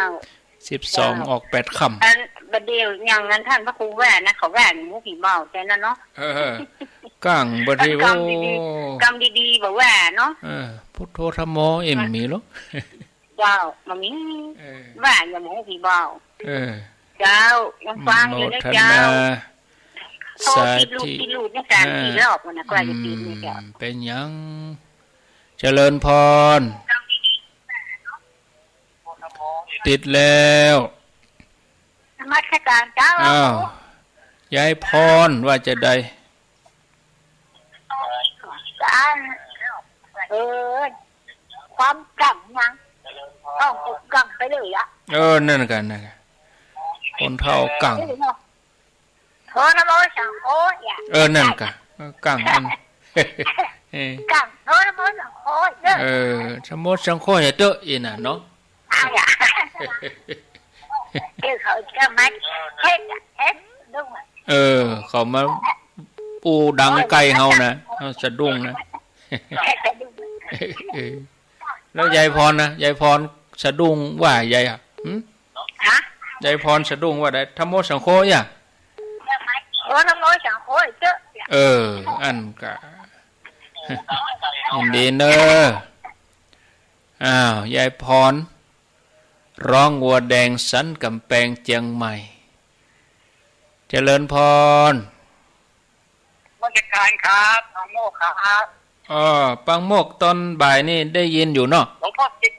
สิบสอง เจ้า ออกแปดค่ำ อันบ่าเดี่ยวอย่างนั้นต้านพระครูว่านะ เขาว่าอย่างหมู่ผีเบาแต่นั้นเนาะ เออ ก้างบ่าเดี่ยว กำดีๆ โอ้ กำดีๆ บ่าว่าเนาะ เออ พุทโธธัมโม เอ็มมีหรอ เจ้า บ่มี เออ ว่าอย่างหมู่ผีเบา เออ เจ้า ยังฟังอยู่นะ โมทนา เจ้า โทรติดลูก สาธุ ติดลูกเนี่ย สามสี่รอบแล้วนะ กว่าจะติดเนี่ยเจ้า อืม เป๋นหยัง เจริญพร ติดแล้ว นมัสการเจ้า อ้าว ยายพรว่าจะใด การ เออ ความกังนะ ต้องกังไปเลยอะ เออ นั่นกะ นั่นกะ คนเฒ่ากัง เออ เนาะ โทนะโมสังโฆอย่า เออ นั่นกะ เออ กังอัน เออ กัง โทนะโมสังโฆเด้อ เออ นะโมสังโฆอย่าเต๊อะ อีน่ะเนาะ เอาอย่า เดี๋ยวเขาจะมาเฮ็ดอะ เฮ็ดดุ้งอะ เออ เขามาอู้ดังใก้เฮานะ เฮาสะดุ้งนะ เออ แล้วยายพรนะ ยายพรสะดุ้งว่ายายอะ หึ ฮะ ยายพรสะดุ้งว่าใด ธัมโมสังโฆอย่า โอ้ ธัมโมสังโฆเต๊อะ เออ อันกะ ยินดีเนอะ อ้าว ยายพร ร้องวัวแดงสันก๋ำแปงเจียงใหม่ เจริญพร นมัสการครับ ปางโมกข์ครับ เออ ปางโมกข์ตอนบ่ายนี่ได้ยินอยู่เนาะ หลวงพ่อติด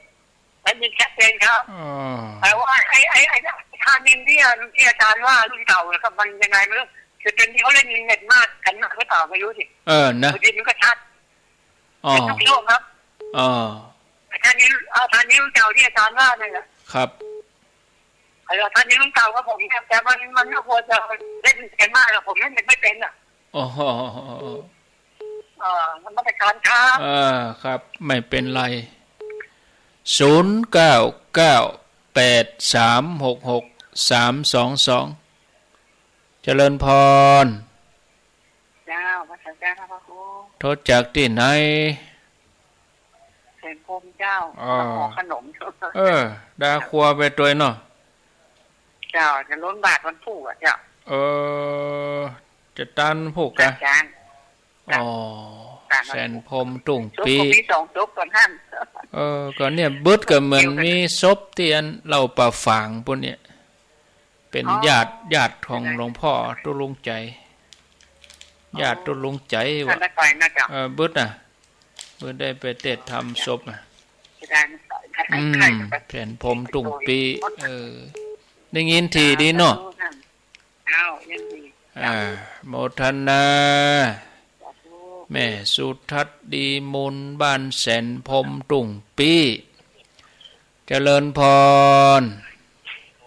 ได้ยินชัดเจนครับ อ๋อ แต่ว่าไอ้ ไอ้ ไอ้ ไอ้ท่านินที่ ที่อาจารย์ว่ารุ่นเก่าเนี่ยครับ มันยังไงไม่รู้ คือเดี๋ยวนี้เขาเล่นเน็ตมากกันนักหรือเปล่าไม่รู้สิ เออ นะ บางทีมันก็ชัด อ๋อ เป็นทุกช่วงครับ อ๋อ ไอ้ท่านิน เอาท่านินรุ่นเก่าที่อาจารย์ว่านั่นแหละ ครับ ไอ้ท่านินรุ่นเก่าครับผม แต่มัน มันก็ควรจะเล่นเสียงมากอะ ผมเล่นไม่เป็นอะ อ๋อ เอ่อ นมัสการครับ เออ ครับ ไม่เป็นไร ศูนย์เก้าเก้า แปดสามหกหก สามสองสอง เจริญพร เจ้า นมัสการครับพระครู โทรจากตี้ไหน แสนพรหมเจ้า อ๋อ นครพนม เออ ดาครัวไปตวยเนาะ เจ้า จะล้นบาตรวันพูกอะเจ้า เออ จะตานพูกกะ อาจารย์ อ๋อ ตานวันพูก แสนพรหมตุ้งปี้ จบก็มีสองจบก่อนท่าน เออ ก็เนี่ย บึดก็เหมือนมีศพตี้อันเหล้าป่าฝางปู้นเนี่ย เป๋น อ๋อ ญาติ ญาติของหลวงพ่อตุ๊ลุงใจ๋ ญาติตุ๊ลุงใจ๋ ท่าน ว่ะ ได้ไปนะเจ้า เออ บึดน่ะ เปิ้นได้ไปเตศน์ธรรมศพน่ะ อืม แสนพรหมตุ้งปี้ เออ ได้ยินถี่ดีเนาะ อ้าว ยังดี อ่า โมทนา สาธุ แม่สุทัศน์ดีมูล บ้านแสนพรหมตุ้งปี้ เจริญพร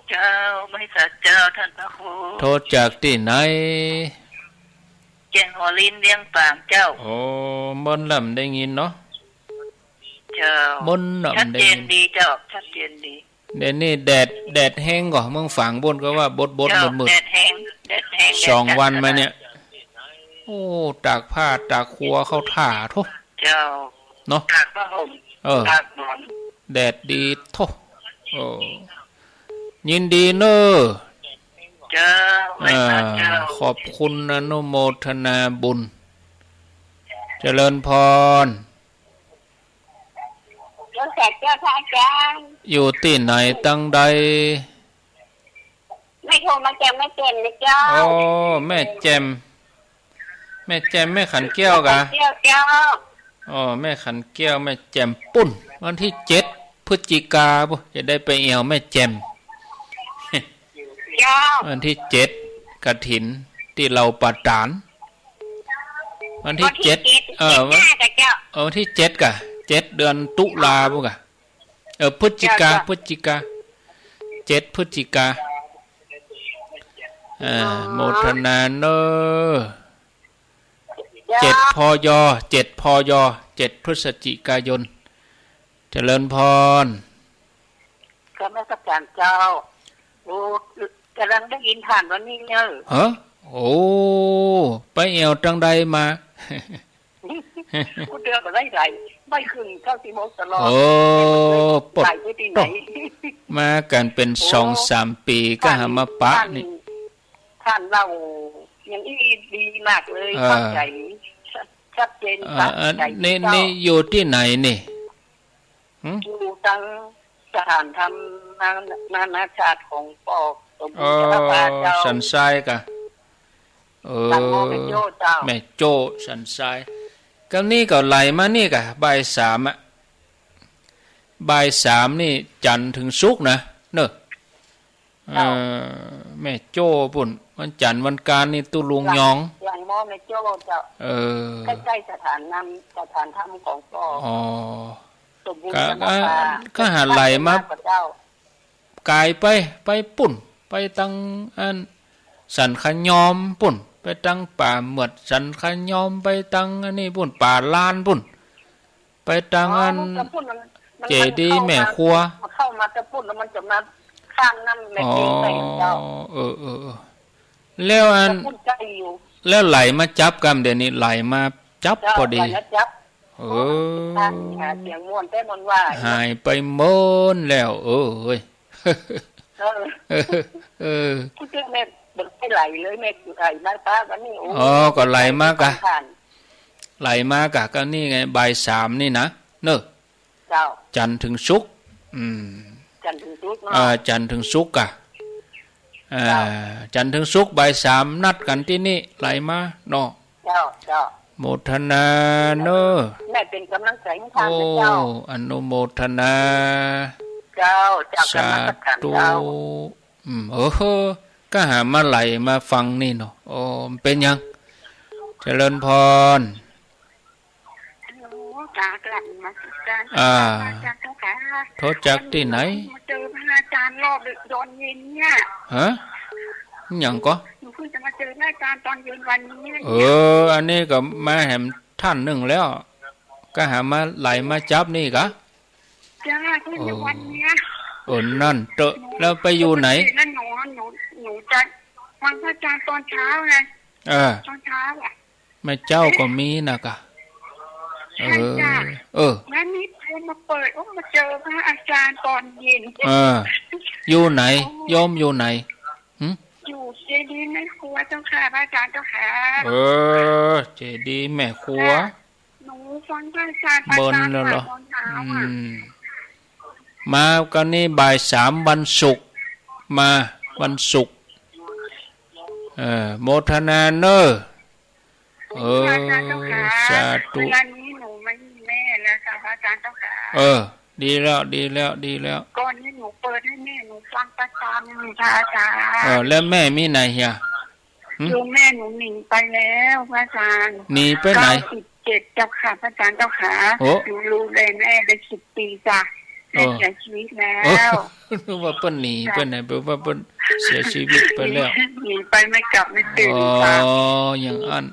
เจ้า ไหว้สาเจ้า ท่านพระครู โทรจากตี้ไหน แจ้งหอลิน เวียงป่างเจ้า โอ้ เมินลำได้ยินเนาะ เจ้า เมินลำได้ยิน ชัดเจนดีเจ้า ชัดเจนดี เดี๋ยวนี้แดด แดดแฮงก่อ เมืองฝางปู้นก็ว่าบดๆ เจ้า มืดๆ แดดแฮง แดดแฮง สองวันมาเนี่ย แดดจัดขนาด โอ้ ตากผ้า ตากครัวเข้าถ่า โธ่ เจ้า เนาะ ตากผ้าห่ม เออ ตากหมอน แดดดีโธ่ โอ้ ยินดีเน่อ เจ้า เออ ไหว้พระเจ้า ขอบคุณอนุโมทนาบุญ เจริญพร เจ้า สาเจ้า พระอาจารย์ อยู่ตี้ไหนตังใด แม่โทรมาจากแม่แจ่มนะเจ้า โอ้ แม่แจ่ม แม่แจ่ม แม่ขันแก้วกะ แม่ขันแก้วเจ้า อ๋อ แม่ขันแก้ว แม่แจ่มปู้น วันตี้เจ็ดพฤศจิกาปู้น จะได้ไปแอ่วแม่แจ่ม เจ้า วันตี้เจ็ดกฐินตี้เหล่าป่าต๋าน วันตี้เจ็ด วันตี้เจ็ด เออ เจ็ดห้ากะเจ้า เออ วันตี้เจ็ดกะ เจ็ดเดือนตุลาปู้นกะ เออ พฤศจิกา เจ้า เจ้า พฤศจิกา เจ็ดพฤศจิกา เออ อ๋อ โมทนาเน่อ เจ้า เจ็ด พย เจ็ด พย เจ็ดพฤศจิกายน เจริญพร กราบนมัสการเจ้า โอ้ ก่ำลังได้ยินต้านวันนี้เน่อ ฮะ โอ้ ไปแอ่วตางใดมา กู้เตื้อก็ได้ไหล ไม่ขึ้นเก้าสิบหกตลอด โอ้ ปด ไหลไปตี้ไหน มากั๋นเป๋น โอ้ สองสามปี๋ ก็หามาปะนี่ ต้าน ต้านเล่าอย่างอี้ดีมากเลย เออ เข้าใจ๋ ชัดเจน เออ ชัดเจน เออ นี่ เจ้า นี่อยู่ตี้ไหนนี่ หึ อยู่ตังสถานธรรมนา นานาชาติของป้อสมบูรณ์ เออ สารภาพเจ้า สันทรายก่ะ เออ ตังหม้อแม่โจ้เจ้า แม่โจ้ สันทราย กำนี้ก็ไหลมานี่ก่ะ บ่ายสามอะ บ่ายสามนี่จันทร์เถิงศุกร์นะ เน่อ เจ้า เอ่อ แม่โจ้ปู้น วันจันทร์วันกานนี่ตุ๊ลุงยอง หลังหม้อแม่โจ้เจ้า เออ ใก้ๆ สถานนำ สถานธรรมของป้อ อ๋อ สมบูรณ์ ก็ สารภาพ ก็ ก็หาไหลมา เจ้า ก๋ายไป ไปปู้น ไปตังอันสันขะยอมปู้น ไปตังป่าเหมือดสันขะยอม ไปตังอันนี้ปู้น ป่าลานปู้น ไปตังอัน อ๋อ มันจะปู้น มัน มัน เจดีย์แม่ครัว มันเข้ามา มันเข้ามาจะปู้นแล้วมันจะมาข้ามน้ำแม่ปิงไปเจ้า อ๋อ เออ เออ เออ แล้วอัน จะปู้นใก้อยู่ แล้วไหลมาจั๊บกำเดี๋ยวนี้ ไหลมาจั๊บ เจ้า พอดี ไหลมาจั๊บ เออ หาเสียงม่วนแต่ม่วนว่า หายไปหมดแล้ว เออ เฮ้ย เออ เออ เออ กู้เตื้อแม่บ่ได้ไหลเลย แม่ไหลมาปะวันนี้ โอ้ อ๋อ ก็ไหลมาก่ะ ไหลมาก่ะ ก็นี่ไง บ่ายสามนี่นะ เน่อ เจ้า จันทร์เถิงศุกร์ อืม จันทร์เถิงศุกร์เนาะ อ่า จันทร์เถิงศุกร์ก่ะ อ่า เจ้า จันทร์เถิงศุกร์บ่ายสามนัดกั๋นตี้นี่ ไหลมาเนาะ เจ้า เจ้า โมทนาเน่อ แม่เป๋นก๋ำลังใจ๋หื้อต้านนะเจ้า โอ้ อนุโมทนา เจ้า เจ้า สาธุ กราบนมัสการเจ้า อืม โอ้โห ก็หามาไหลมาฟังนี่เนาะ โอ้ เป๋นหยัง เจริญพร ฮัลโหล จ๋า กราบนมัสการ อ่า พระอาจารย์เจ้าค่ะ โทรจากตี้ไหน มาเจอพระอาจารย์รอบดึกตอนเย็นเนี่ย ฮะ หยังก่อ หนูเพิ่งจะมาเจอพระอาจารย์ตอนเย็นวันนี้ เออ อันนี้ก็มาแหมต้านนึ่งแล้ว ก็หามาไหลมาจั๊บนี่ก่ะ จ้า เพิ่งจะวันเนี้ย เออ นั่นเต๊อะ แล้วไปอยู่ไหน นั่นหนู หนู หนูจะฟังพระอาจารย์ตอนเช้าไง เออ ตอนเช้าอะ แม่เจ้าก็มีนะก่ะ ใช่จ้ะ เออ เออ แล้วนี่โทรมาเปิด โอ้ มาเจอพระอาจารย์ตอนเย็น เออ อยู่ไหน โอ้ โยมอยู่ไหน หึ อยู่เจดีย์แม่ครัวเจ้าค่ะ พระอาจารย์เจ้าค่ะ เออ เจดีย์แม่ครัว จ้ะ หนูฟังพระอาจารย์ เมินแล้วเหรอ ตอนเช้าอะ อืม มาก็นี่บ่ายสามวันศุกร์ มาวันศุกร์ เออ โมทนาเน่อ เออ พระอาจารย์เจ้าค่ะ สาธุ เวลานี้หนูไม่มีแม่แล้วค่ะ พระอาจารย์เจ้าค่ะ เออ ดีแล้ว ดีแล้ว ดีแล้ว ก่อนนี้หนูเปิดให้แม่หนูฟังประจำค่ะ อาจารย์ เออ แล้วแม่มีไหนเหีย หึ คือแม่หนูหนีไปแล้ว พระอาจารย์ หนีไปไหน เก้าสิบเจ็ด เจ้าค่ะ พระอาจารย์เจ้าค่ะ โอ้ หนูดูแลแม่ได้สิบปีจ้ะ แม่ เออ เสียชีวิตแล้ว เออ นึกว่าเปิ้นหนีไปไหน แปลว่าเปิ้นเสียชีวิตไปแล้ว หนี หนีไปไม่กลับไม่ตื่นค่ะ อ๋อ อย่างอั้น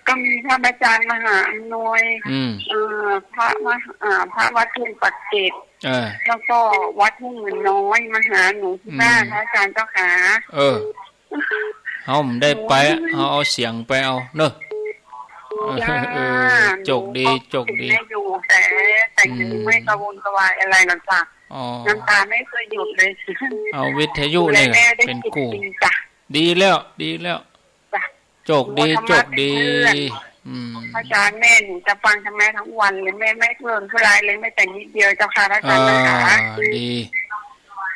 ก็มีพระอาจารย์มหาอำนวย อืม เอ่อ พระมหา อ่า พระวัดทุ่งปากเกร็ด เออ แล้วก็วัดทุ่งเงินน้อย มาหาหนูที่บ้าน อืม พระอาจารย์เจ้าค่ะ เออ เฮาบ่ได้ไป เฮาเอาเสียงไปเอาเน่อ จ้า เออ โจคดี โจคดี แม่อยู่ แต่ แต่ อืม ไม่กระวนกระวายอะไรหรอกจ้ะ อ๋อ น้ำตาไม่เคยหยุดเลย เอาวิทยุนี่ ดูแลแม่ได้ เป๋นกู้ สิบปีจ้ะ ดีแล้ว ดีแล้ว จ้ะ โจคดี โอ้ ธรรมะ โจคดี เป๋นเพื่อน อืม อาจารย์ แม่หนูจะฟังธรรมะทั้งวันเลย แม่ไม่เพลินเท่าไรเลย แม้แต่นิดเดียวเจ้าค่ะ พระอาจารย์เจ้าค่ะ อ่า ดี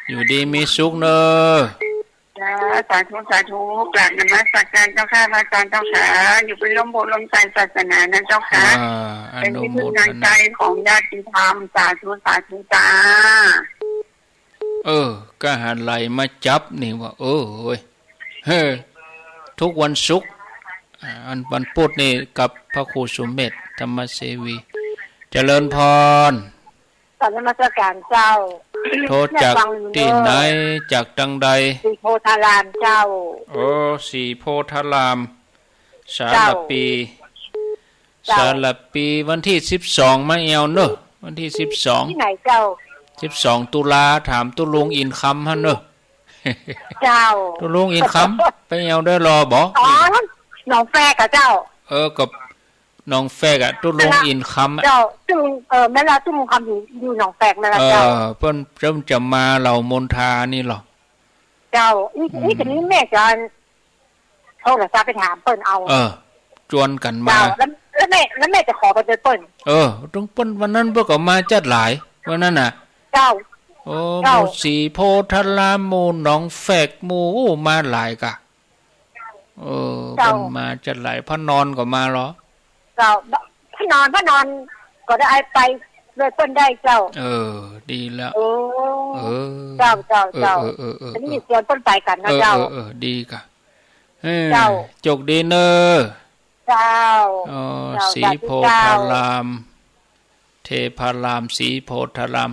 อยู่ดีมีสุขเน่อ จ้า สาธุ สาธุ กราบนมัสการเจ้าค่ะ พระอาจารย์เจ้าค่ะ อยู่เป็นร่มโพธิ์ร่มไทรศาสนานะเจ้าค่ะ อ่า เป็นที่พึ่งทางใจของญาติธรรม อนุโมทนา สาธุ สาธุจ้า เออ ก็หาไหลมาจับนี่ว่า เออ เฮ้ย เฮ้อ ทุกวันศุกร์ อ่า อันวันพุธนี่กับพระครูสุเมธ ธรรมเสวี เจริญพร กราบนมัสการเจ้า โทรจาก เนี่ยฟังอยู่เน่อ ตี้ไหน จากตางใด ศรีโพธารามเจ้า โอ้ ศรีโพธาราม สารภี เจ้า เจ้า สารภี วันตี้สิบสองมาแอ่วเน่อ วันตี้สิบสอง ตี้ไหนเจ้า สิบสอง ตุลา ถามตุ๊ลุงอินคำหั้นเน่อ เจ้า ตุ๊ลุงอินคำ ไปเอาได้ลอบ่ อ๋อ หนองแฟกอะเจ้า เออ กับหนองแฟกอะ ตุ๊ลุงอินคำอะ เจ้า ตุ๊ลุง เออ แม่นละ ตุ๊ลุงคำอยู่ อยู่หนองแฟกแม่นละเจ้า เออ เปิ้น เปิ้นจะมาเหล่ามนทานี่ลอ เจ้า นี่ อืม นี่จะมีแม่จะ โทรศัพท์ไปถามเปิ้นเอา เออ จวนกั๋นมา เจ้า แล้ว แล้วแม่ แล้วแม่จะขอไปเปิ้น เออ ตึงเปิ้นวันนั้นเปิ้นก็มาจัดหลาย วันนั้นน่ะ เจ้า โอ้ เจ้า หมู่สีโพธาราม หมู่หนองแฟก หมู่ โอ้ มาหลายกะ เออ เจ้า เปิ้นมาจัดหลาย พระนอนก็มาลอ เจ้า พระนอน พระนอนก็ได้ไปด้วยเปิ้นได้เจ้า เออ ดีแล้ว โอ้ เออ เจ้า เจ้า เออ เจ้า เออ เออ เออ อันนี้ชวนเปิ้นไปกั๋นนะ เออ เจ้า เออ เออ ดีกะ เออ เจ้า โจคดีเน่อ เจ้า เออ เจ้า สีโพธาราม สาธุเจ้า เทพาราม สีโพธาราม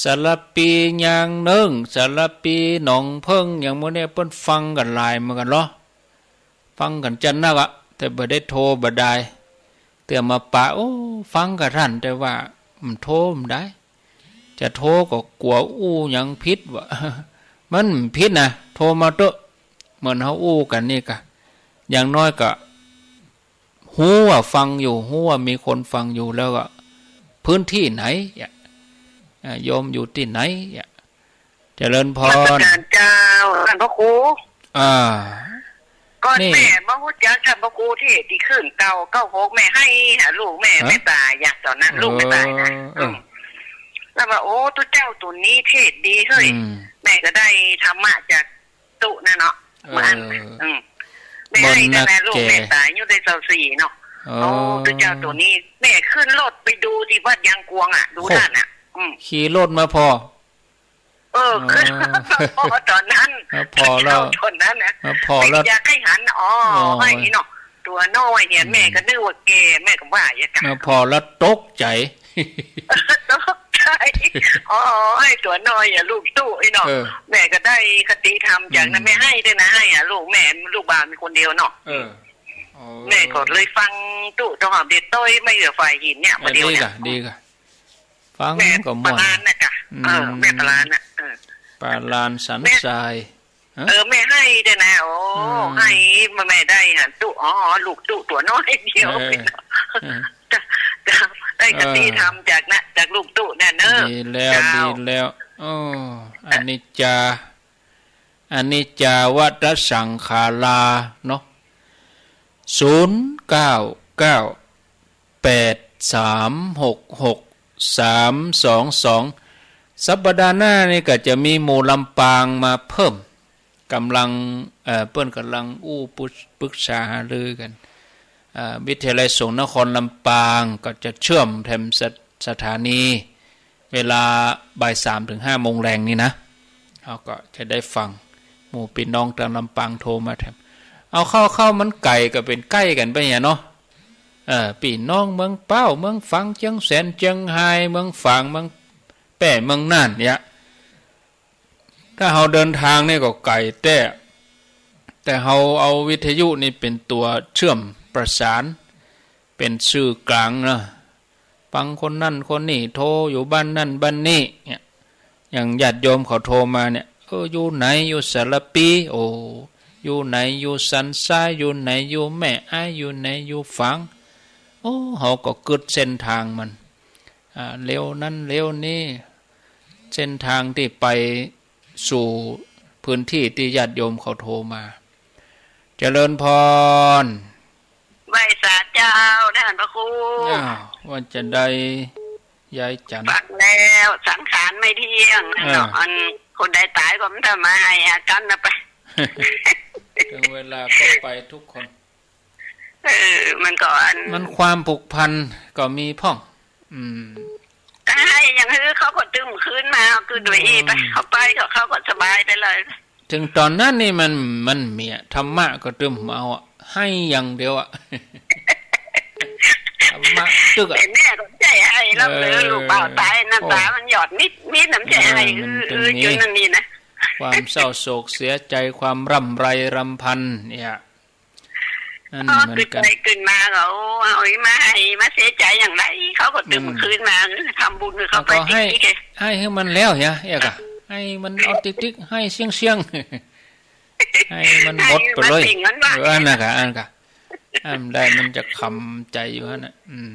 สารภีอย่างนึ่ง สารภีหนองเพิ่ง อย่างหมู่เนี่ย เปิ้นฟังกั๋นหลายเหมือนกั๋นลอ ฟังกั๋นจัดนักอะ แต่บ่ได้โทรบ่ได้ เตื้อมาปะ โอ้ ฟังกะทัน แต่ว่า อืม โทรบ่ได้ จะโทรก็กั๋วอู้หยังผิดวะ มันบ่ผิดนะ โทรมาเต๊อะ เหมือนเฮาอู้กั๋นนี่กะ อย่างน้อยก็ ฮู้ว่าฟังอยู่ ฮู้ว่ามีคนฟังอยู่ แล้วก็ พื้นที่ไหนอะ อ่า โยมอยู่ตี้ไหนอะ เจริญพร นมัสก๋านเจ้า ต้านพระครู อ่า ก่อน นี่ แม่บ่ฮู้จักต้านพระครูตี้ ตี้ขึ้นเก้าเก้าหก แม่ไห้หาลูกแม่ ฮะ แม่ต๋ายอะ ต๋อนนั้น เออ ลูกแม่ต๋ายนะ เออ อืม แล้วว่า โอ้ ตุ๊เจ้าตั๋วนี้เทศน์ดีเฮ้ย อืม แม่ก็ได้ธรรมะจากตุ๊นะเนาะ เออ มาอัน อืม แม่ไห้ บ่นนัก แม่ลูก แก่ แม่ต๋ายอยู่ได้ซาวสี่เนาะ อ๋อ โอ้ ตุ๊เจ้าตั๋วนี้ แม่ขึ้นรถไปดูตี้วัดยางกวงอะ ดู โอ้ ต้านอะ อืม ขี่รถมาผ่อ เออ อ๋อ ขึ้นมาผ่อต๋อนนั้น มาผ่อแล้ว เจ้าตั๋วนั้นนะ มาผ่อแล้ว อยากให้หัน อ๋อ อ๋อ ไห้เนาะ ตั๋วน้อยเนี่ย อืม แม่ก็นึกว่าแก่ แม่ก็ว่าอย่างนั้น มาผ่อแล้วตกใจ๋ ตกใจ๋ อ๋อ ไอ้ตั๋วน้อยอะ ลูกตุ๊ไอ้เนาะ เออ แม่ก็ได้คติธรรมจากนั้น อืม แม่ไห้ด้วยนะ ไห้หาลูกแม่ ลูกบ่าวมีคนเดียวเนาะ เออ อ๋อ แม่ก็เลยฟังตุ๊ตองหอมเด็ดต้อย ไม่เหลือฝ่ายหินเนี่ย เออ ประเดี๋ยวเนี่ย ดีกะ ดีกะ ฟัง แม่ ก็ม่วน ปาลานน่ะกะ อืม เออ แม่ปาลานน่ะ เออ ปาลานสันทราย ฮะ เออ แม่ไห้ด้วยนะ โอ้ อืม ไห้มา แม่ได้หันตุ๊ อ๋อ ลูกตุ๊ตั๋วน้อยเดียว เออ เออ จ้ะ จ้ะ ได้คติธรรมจากนะ จากลูกตุ๊นั่นเนอะ ดีแล้ว เจ้า ดีแล้ว โอ้ อนิจจา อนิจจาวัฏฏะสังขารา เนาะ ศูนย์เก้าเก้า แปดสามหกหก สามสองสอง สัปดาห์หน้านี่ก็จะมีหมู่ลำปางมาเพิ่ม ก่ำลัง เอ่อ เปิ้นก่ำลังอู้ปรึก ปรึกษาหารือกั๋น เอ่อ วิทยาลัยสงฆ์นครลำปางก็จะเชื่อมแถมสถ- สถานี เวลาบ่ายสามเถิงห้าโมงแลงนี่นะ เฮาก็จะได้ฟัง หมู่ปี้น้องตางลำปางโทรมาแถม เอาเข้า เข้ามันไก๋ก็เป๋นใก้กั๋นไปเนี่ยเนาะ เออ ปี้น้องเมืองเป้า เมืองฝาง เจียงแสน เจียงฮาย เมืองฝาง เมืองแป้ เมืองน่านเนี่ย ถ้าเฮาเดินตางนี่ก็ไก๋แต๊ แต่เฮาเอาวิทยุนี่เป๋นตั๋วเชื่อมประสาน เป๋นสื่อกลางเนาะ ฟังคนนั้นคนนี้โทรอยู่บ้านนั่นบ้านนี่เนี่ย อย่างญาติโยมเขาโทรมาเนี่ย เออ อยู่ไหน อยู่สารภี โอ้ อยู่ไหน อยู่สันทราย อยู่ไหน อยู่แม่อาย อยู่ไหน อยู่ฝาง โอ้ เฮาก็กึ๊ดเส้นตางมัน อ่า เลี้ยวนั้นเลี้ยวนี้ เส้นตางตี้ไปสู่พื้นตี้ตี้ญาติโยมเขาโทรมา เจริญพร ไหว้สาเจ้า ต้านพระครู อ้าว ว่าจะได้ย้ายจันทร์ ฟังแล้ว สังขารไม่เที่ยง เออ เนาะ อันคนใดต๋ายก็มันจะมาให้อาการนะไป ถึงเวลาก็ไปทุกคน เออ มันก็อัน มันความผูกพันก็มีพ่อง อืม ก็ให้อย่างหื้อเขาก็ตึงคืนมา คือโดยอีไป อืม เขาไปก็ เขาก็สบายไปเลย ถึงต๋อนนั้นนี่มัน มันเมียธรรมะก็ตึงเอาอะ ให้อย่างเดียวอะ ธรรมะตึกอะ เป๋นแม่ก็บ่ใจ้ให้ แล้ว เออ ลูกบ่าวต๋าย น้ำต๋า โอ้ มันหยดนิดนิด น้ำใจ้ให้ เออ มัน เออ ตึงมี จุดนั้นนี่นะ ความเศร้าโศกเสียใจ ความร่ำไรรำพันเนี่ย อันนี้เหมือนกั๋น กึ๊ดไปกึ๊ดมาก็ โอ้ เอามาหื้อ มาเสียใจ๋อย่างใด เขาก็ตึง อืม คืนมา ทำบุญหื้อเขาไป ก็หื้อ ติ๊กๆ หื้อมันแล้วเหีย เอี้ยก่ะ หื้อมันเอาติ๊กๆ หื้อเสี้ยงๆ หื้อมันหมดไปเลย หื้อมันเสี้ยงมันว่า เออ อันนั้นก่ะ อันนั้นก่ะ อันได้มันจะขำใจ๋อยู่หั้นน่ะ อืม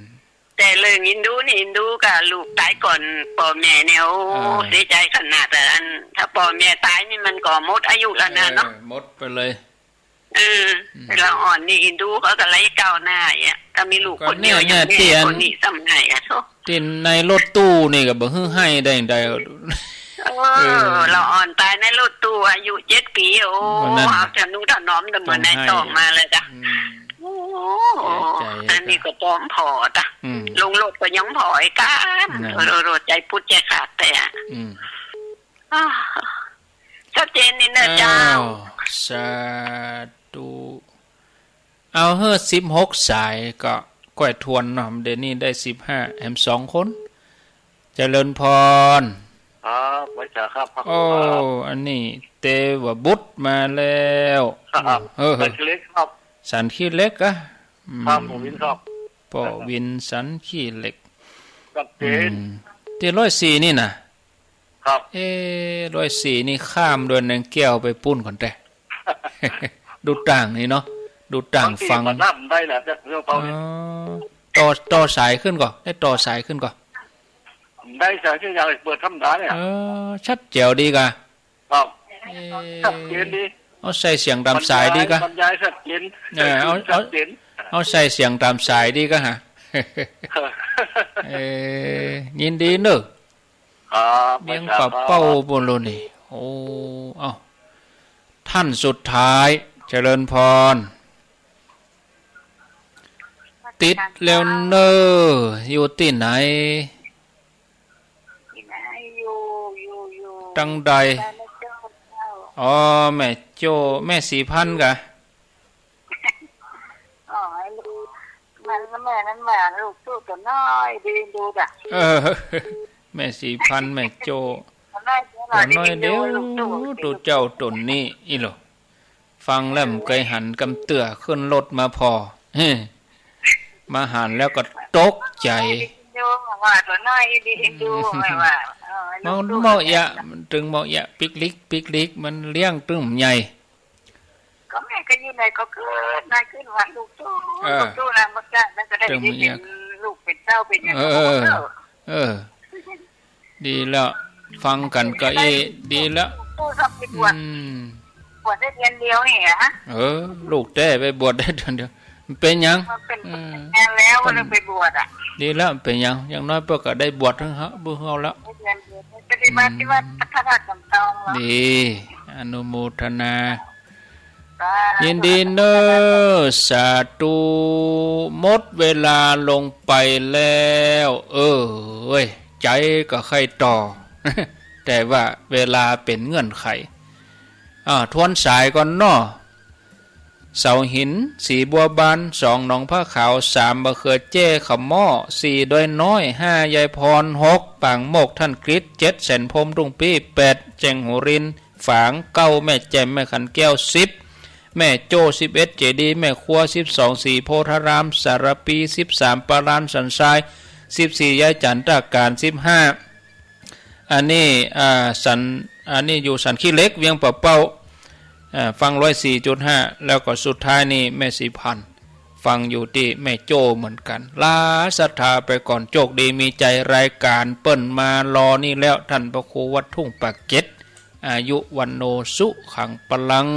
แต่เรื่องอินดูนี่ อินดูกับลูกต๋ายก่อนป้อแม่เนี่ย โอ้ อ่า เสียใจ๋ขนาด แต่อัน ถ้าป้อแม่ต๋ายนี่มันก็หมดอายุแล้วนะเนาะ เออ หมดไปเลย เออ อืม แต่ละอ่อนนี่อินดูเขาก็ไร้ก้าวหน้าอ่ะ ถ้ามีลูกคนเดียว ก็เนี่ย อย่างแม่ เนี่ย ตี้อัน คนนี้ซ้ำไงอ่ะ โธ่ ตี้ในรถตู้นี่ก็บ่หื้อหื้อได้ ได้ เออ เออ ละอ่อนต๋ายในรถตู้ อายุเจ็ดปี๋ โอ้ วันนั้น เอาทะนุถนอมแต่เหมือนใน ต้องหื้อ ต้องมาเลยจ้ะ อืม โอ้ เสียใจ๋ อันนี้ก็ป้อมผ่อจ้ะ อืม ลงรถก็ยังผ่อไอ้ก้าม นั่น โธ่ โธ่ ใจ๋ปุ๊ดใจ๋ขาดแต่อ่ะ อืม อ้าว ชัดเจนนี่นะเจ้า อ้าว สาธุ เอาหื้อสิบหกสายก็ก้อยทวนเนาะ เดี๋ยวนี้ได้สิบห้า แหมสองคน เจริญพร ครับ ไหว้สาครับ พระครูครับ โอ้ อันนี้เตวบุตรมาแล้ว ครับ เออ สันขี้เหล็กครับ สันขี้เหล็กอะ อืม ครับ ป้อวินครับ ป้อวินสันขี้เหล็ก ชัดเจน อืม ตี้ร้อยสี่นี่นะ ครับ เอ๊ะ ร้อยสี่นี่ข้ามดอยนางแก้วไปปู๊นก่อนแต๊ ดูต่างนี่เนาะ ดูต่าง บางตี้ ฟัง ก็นับได้นะ แต่เรื่องเปล่านี่ อ๋อ ต่อ ต่อสายขึ้นก่อ ได้ต่อสายขึ้นก่อ ได้สายขึ้นอย่างเปิดธรรมดาเนี่ย เออ ชัดแจ๋วดีก่ะ ครับ เอ๊ะ ชัดเจนดี เอาใส่เสียงต๋ามสายดีก่ะ บรรยาย บรรยายชัดเจน เออ เอา ชัดเจน เอา เอาใส่เสียงต๋ามสายดีก่ะฮะ เออ ยินดีเนอะ ครับ เลี้ยง ไหว้สา ปลาเป้า ครับ ปู๊นโลนี่ โอ้ เอ้า ท่านสุดท้าย เจริญพร ติดแล้วเนอะ อยู่ตี้ไหน ตี้ไหน อยู่ อยู่ อยู่ ตังใด บ้านแม่โจ้เจ้า อ๋อ แม่โจ้ แม่ศรีพันธุ์ก่ะ อ๋อ ไอ้ลูก มัน แม่นั้นมา ลูกโจ้ตั๋วน้อย ดีดูด่ะ เออ แม่ศรีพันธุ์ แม่โจ้ ตั๋วน้อย ตั๋วน้อยเดียว ตั๋วน้อยเดียว ลูกโจ้ ตั๋วเจ้าตั๋นนี้อี้โหละ ฟังแล้วบ่เกยหันกำเตื้อ ขึ้นรถมาผ่อ เฮ้ มาหันแล้วก็ตกใจ๋ ตั๋วน้อยดีดู ว่าตั๋วน้อยดีดู อืม ว่า เออ มัน ลูกโจ้ เหมาะเยียะ มันตึงเหมาะเยียะ ปิ๊กลิก ปิ๊กลิก มันเลี้ยงตึงใหญ่ ก็แม่ก็อยู่ไหนก็เกิดมาขึ้นว่าลูกโจ้ เออ ลูกโจ้นะ มันก็ มันก็ได้ ตึง ได้ เยียะ เป๋นลูกเป๋นเต้าเป๋นหยัง เออ ก็เถอะ เออ ดีแล้ว ฟังกั๋นก็อี้ ดีแล้ว ลูกโจ้ชอบไปบวช อืม บวชได้เดือนเดียวนี่ฮะ เออ ลูกแต๊ไปบวชได้เดือนเดียว มันเป๋นหยัง มันเป๋น เออ งานแล้ว ก็เลยไปบวชอะ ดีแล้ว เป๋นหยัง อย่างน้อยเปิ้นก็ได้บวชเถิงฮะ บุญเฮาแล้ว ได้เดือนเดียว ปฏิบัติที่วัด อืม พระธาตุสามตองเหรอ ดี อนุโมทนา สาธุ ยินดีเนอะ สาธุ หมดเวลาลงไปแล้ว เออ เว้ย ใจ๋ก็ใค่ต่อ แต่ว่าเวลาเป๋นเงื่อนไข อ่า ทวนสายก่อนเนาะ เสาหิน สีบัวบาน สอง หนองผ้าขาว สาม บ่าเขือแจ้ ขะเมาะ สี่ ดอยน้อย ห้า ยายพร หก ปางโมกข์ ท่านกฤษ เจ็ด แสนพรหม ทุ่งปี้ แปด แจ้งหูริน ฝาง เก้า แม่แจ่ม แม่ขันแก้ว สิบ แม่โจ้ สิบเอ็ด เจดีย์แม่ครัว สิบสอง ศรีโพธาราม สารภี สิบสาม ปาลานสันทราย สิบสี่ ยายจันตาการ สิบห้า อันนี้ อ่า สัน อันนี้อยู่สันขี้เหล็ก เวียงป่าเป้า อ่า ฟังร้อยสี่จุดห้า แล้วก็สุดท้ายนี่แม่ศรีพันธุ์ ฟังอยู่ตี้แม่โจ้เหมือนกั๋น ลาศรัทธาไปก่อน โจคดีมีชัย รายก๋านเปิ้นมารอนี่แล้ว ท่านพระครูวัดทุ่งปากเกร็ด อายุวัณโณสุขังพลัง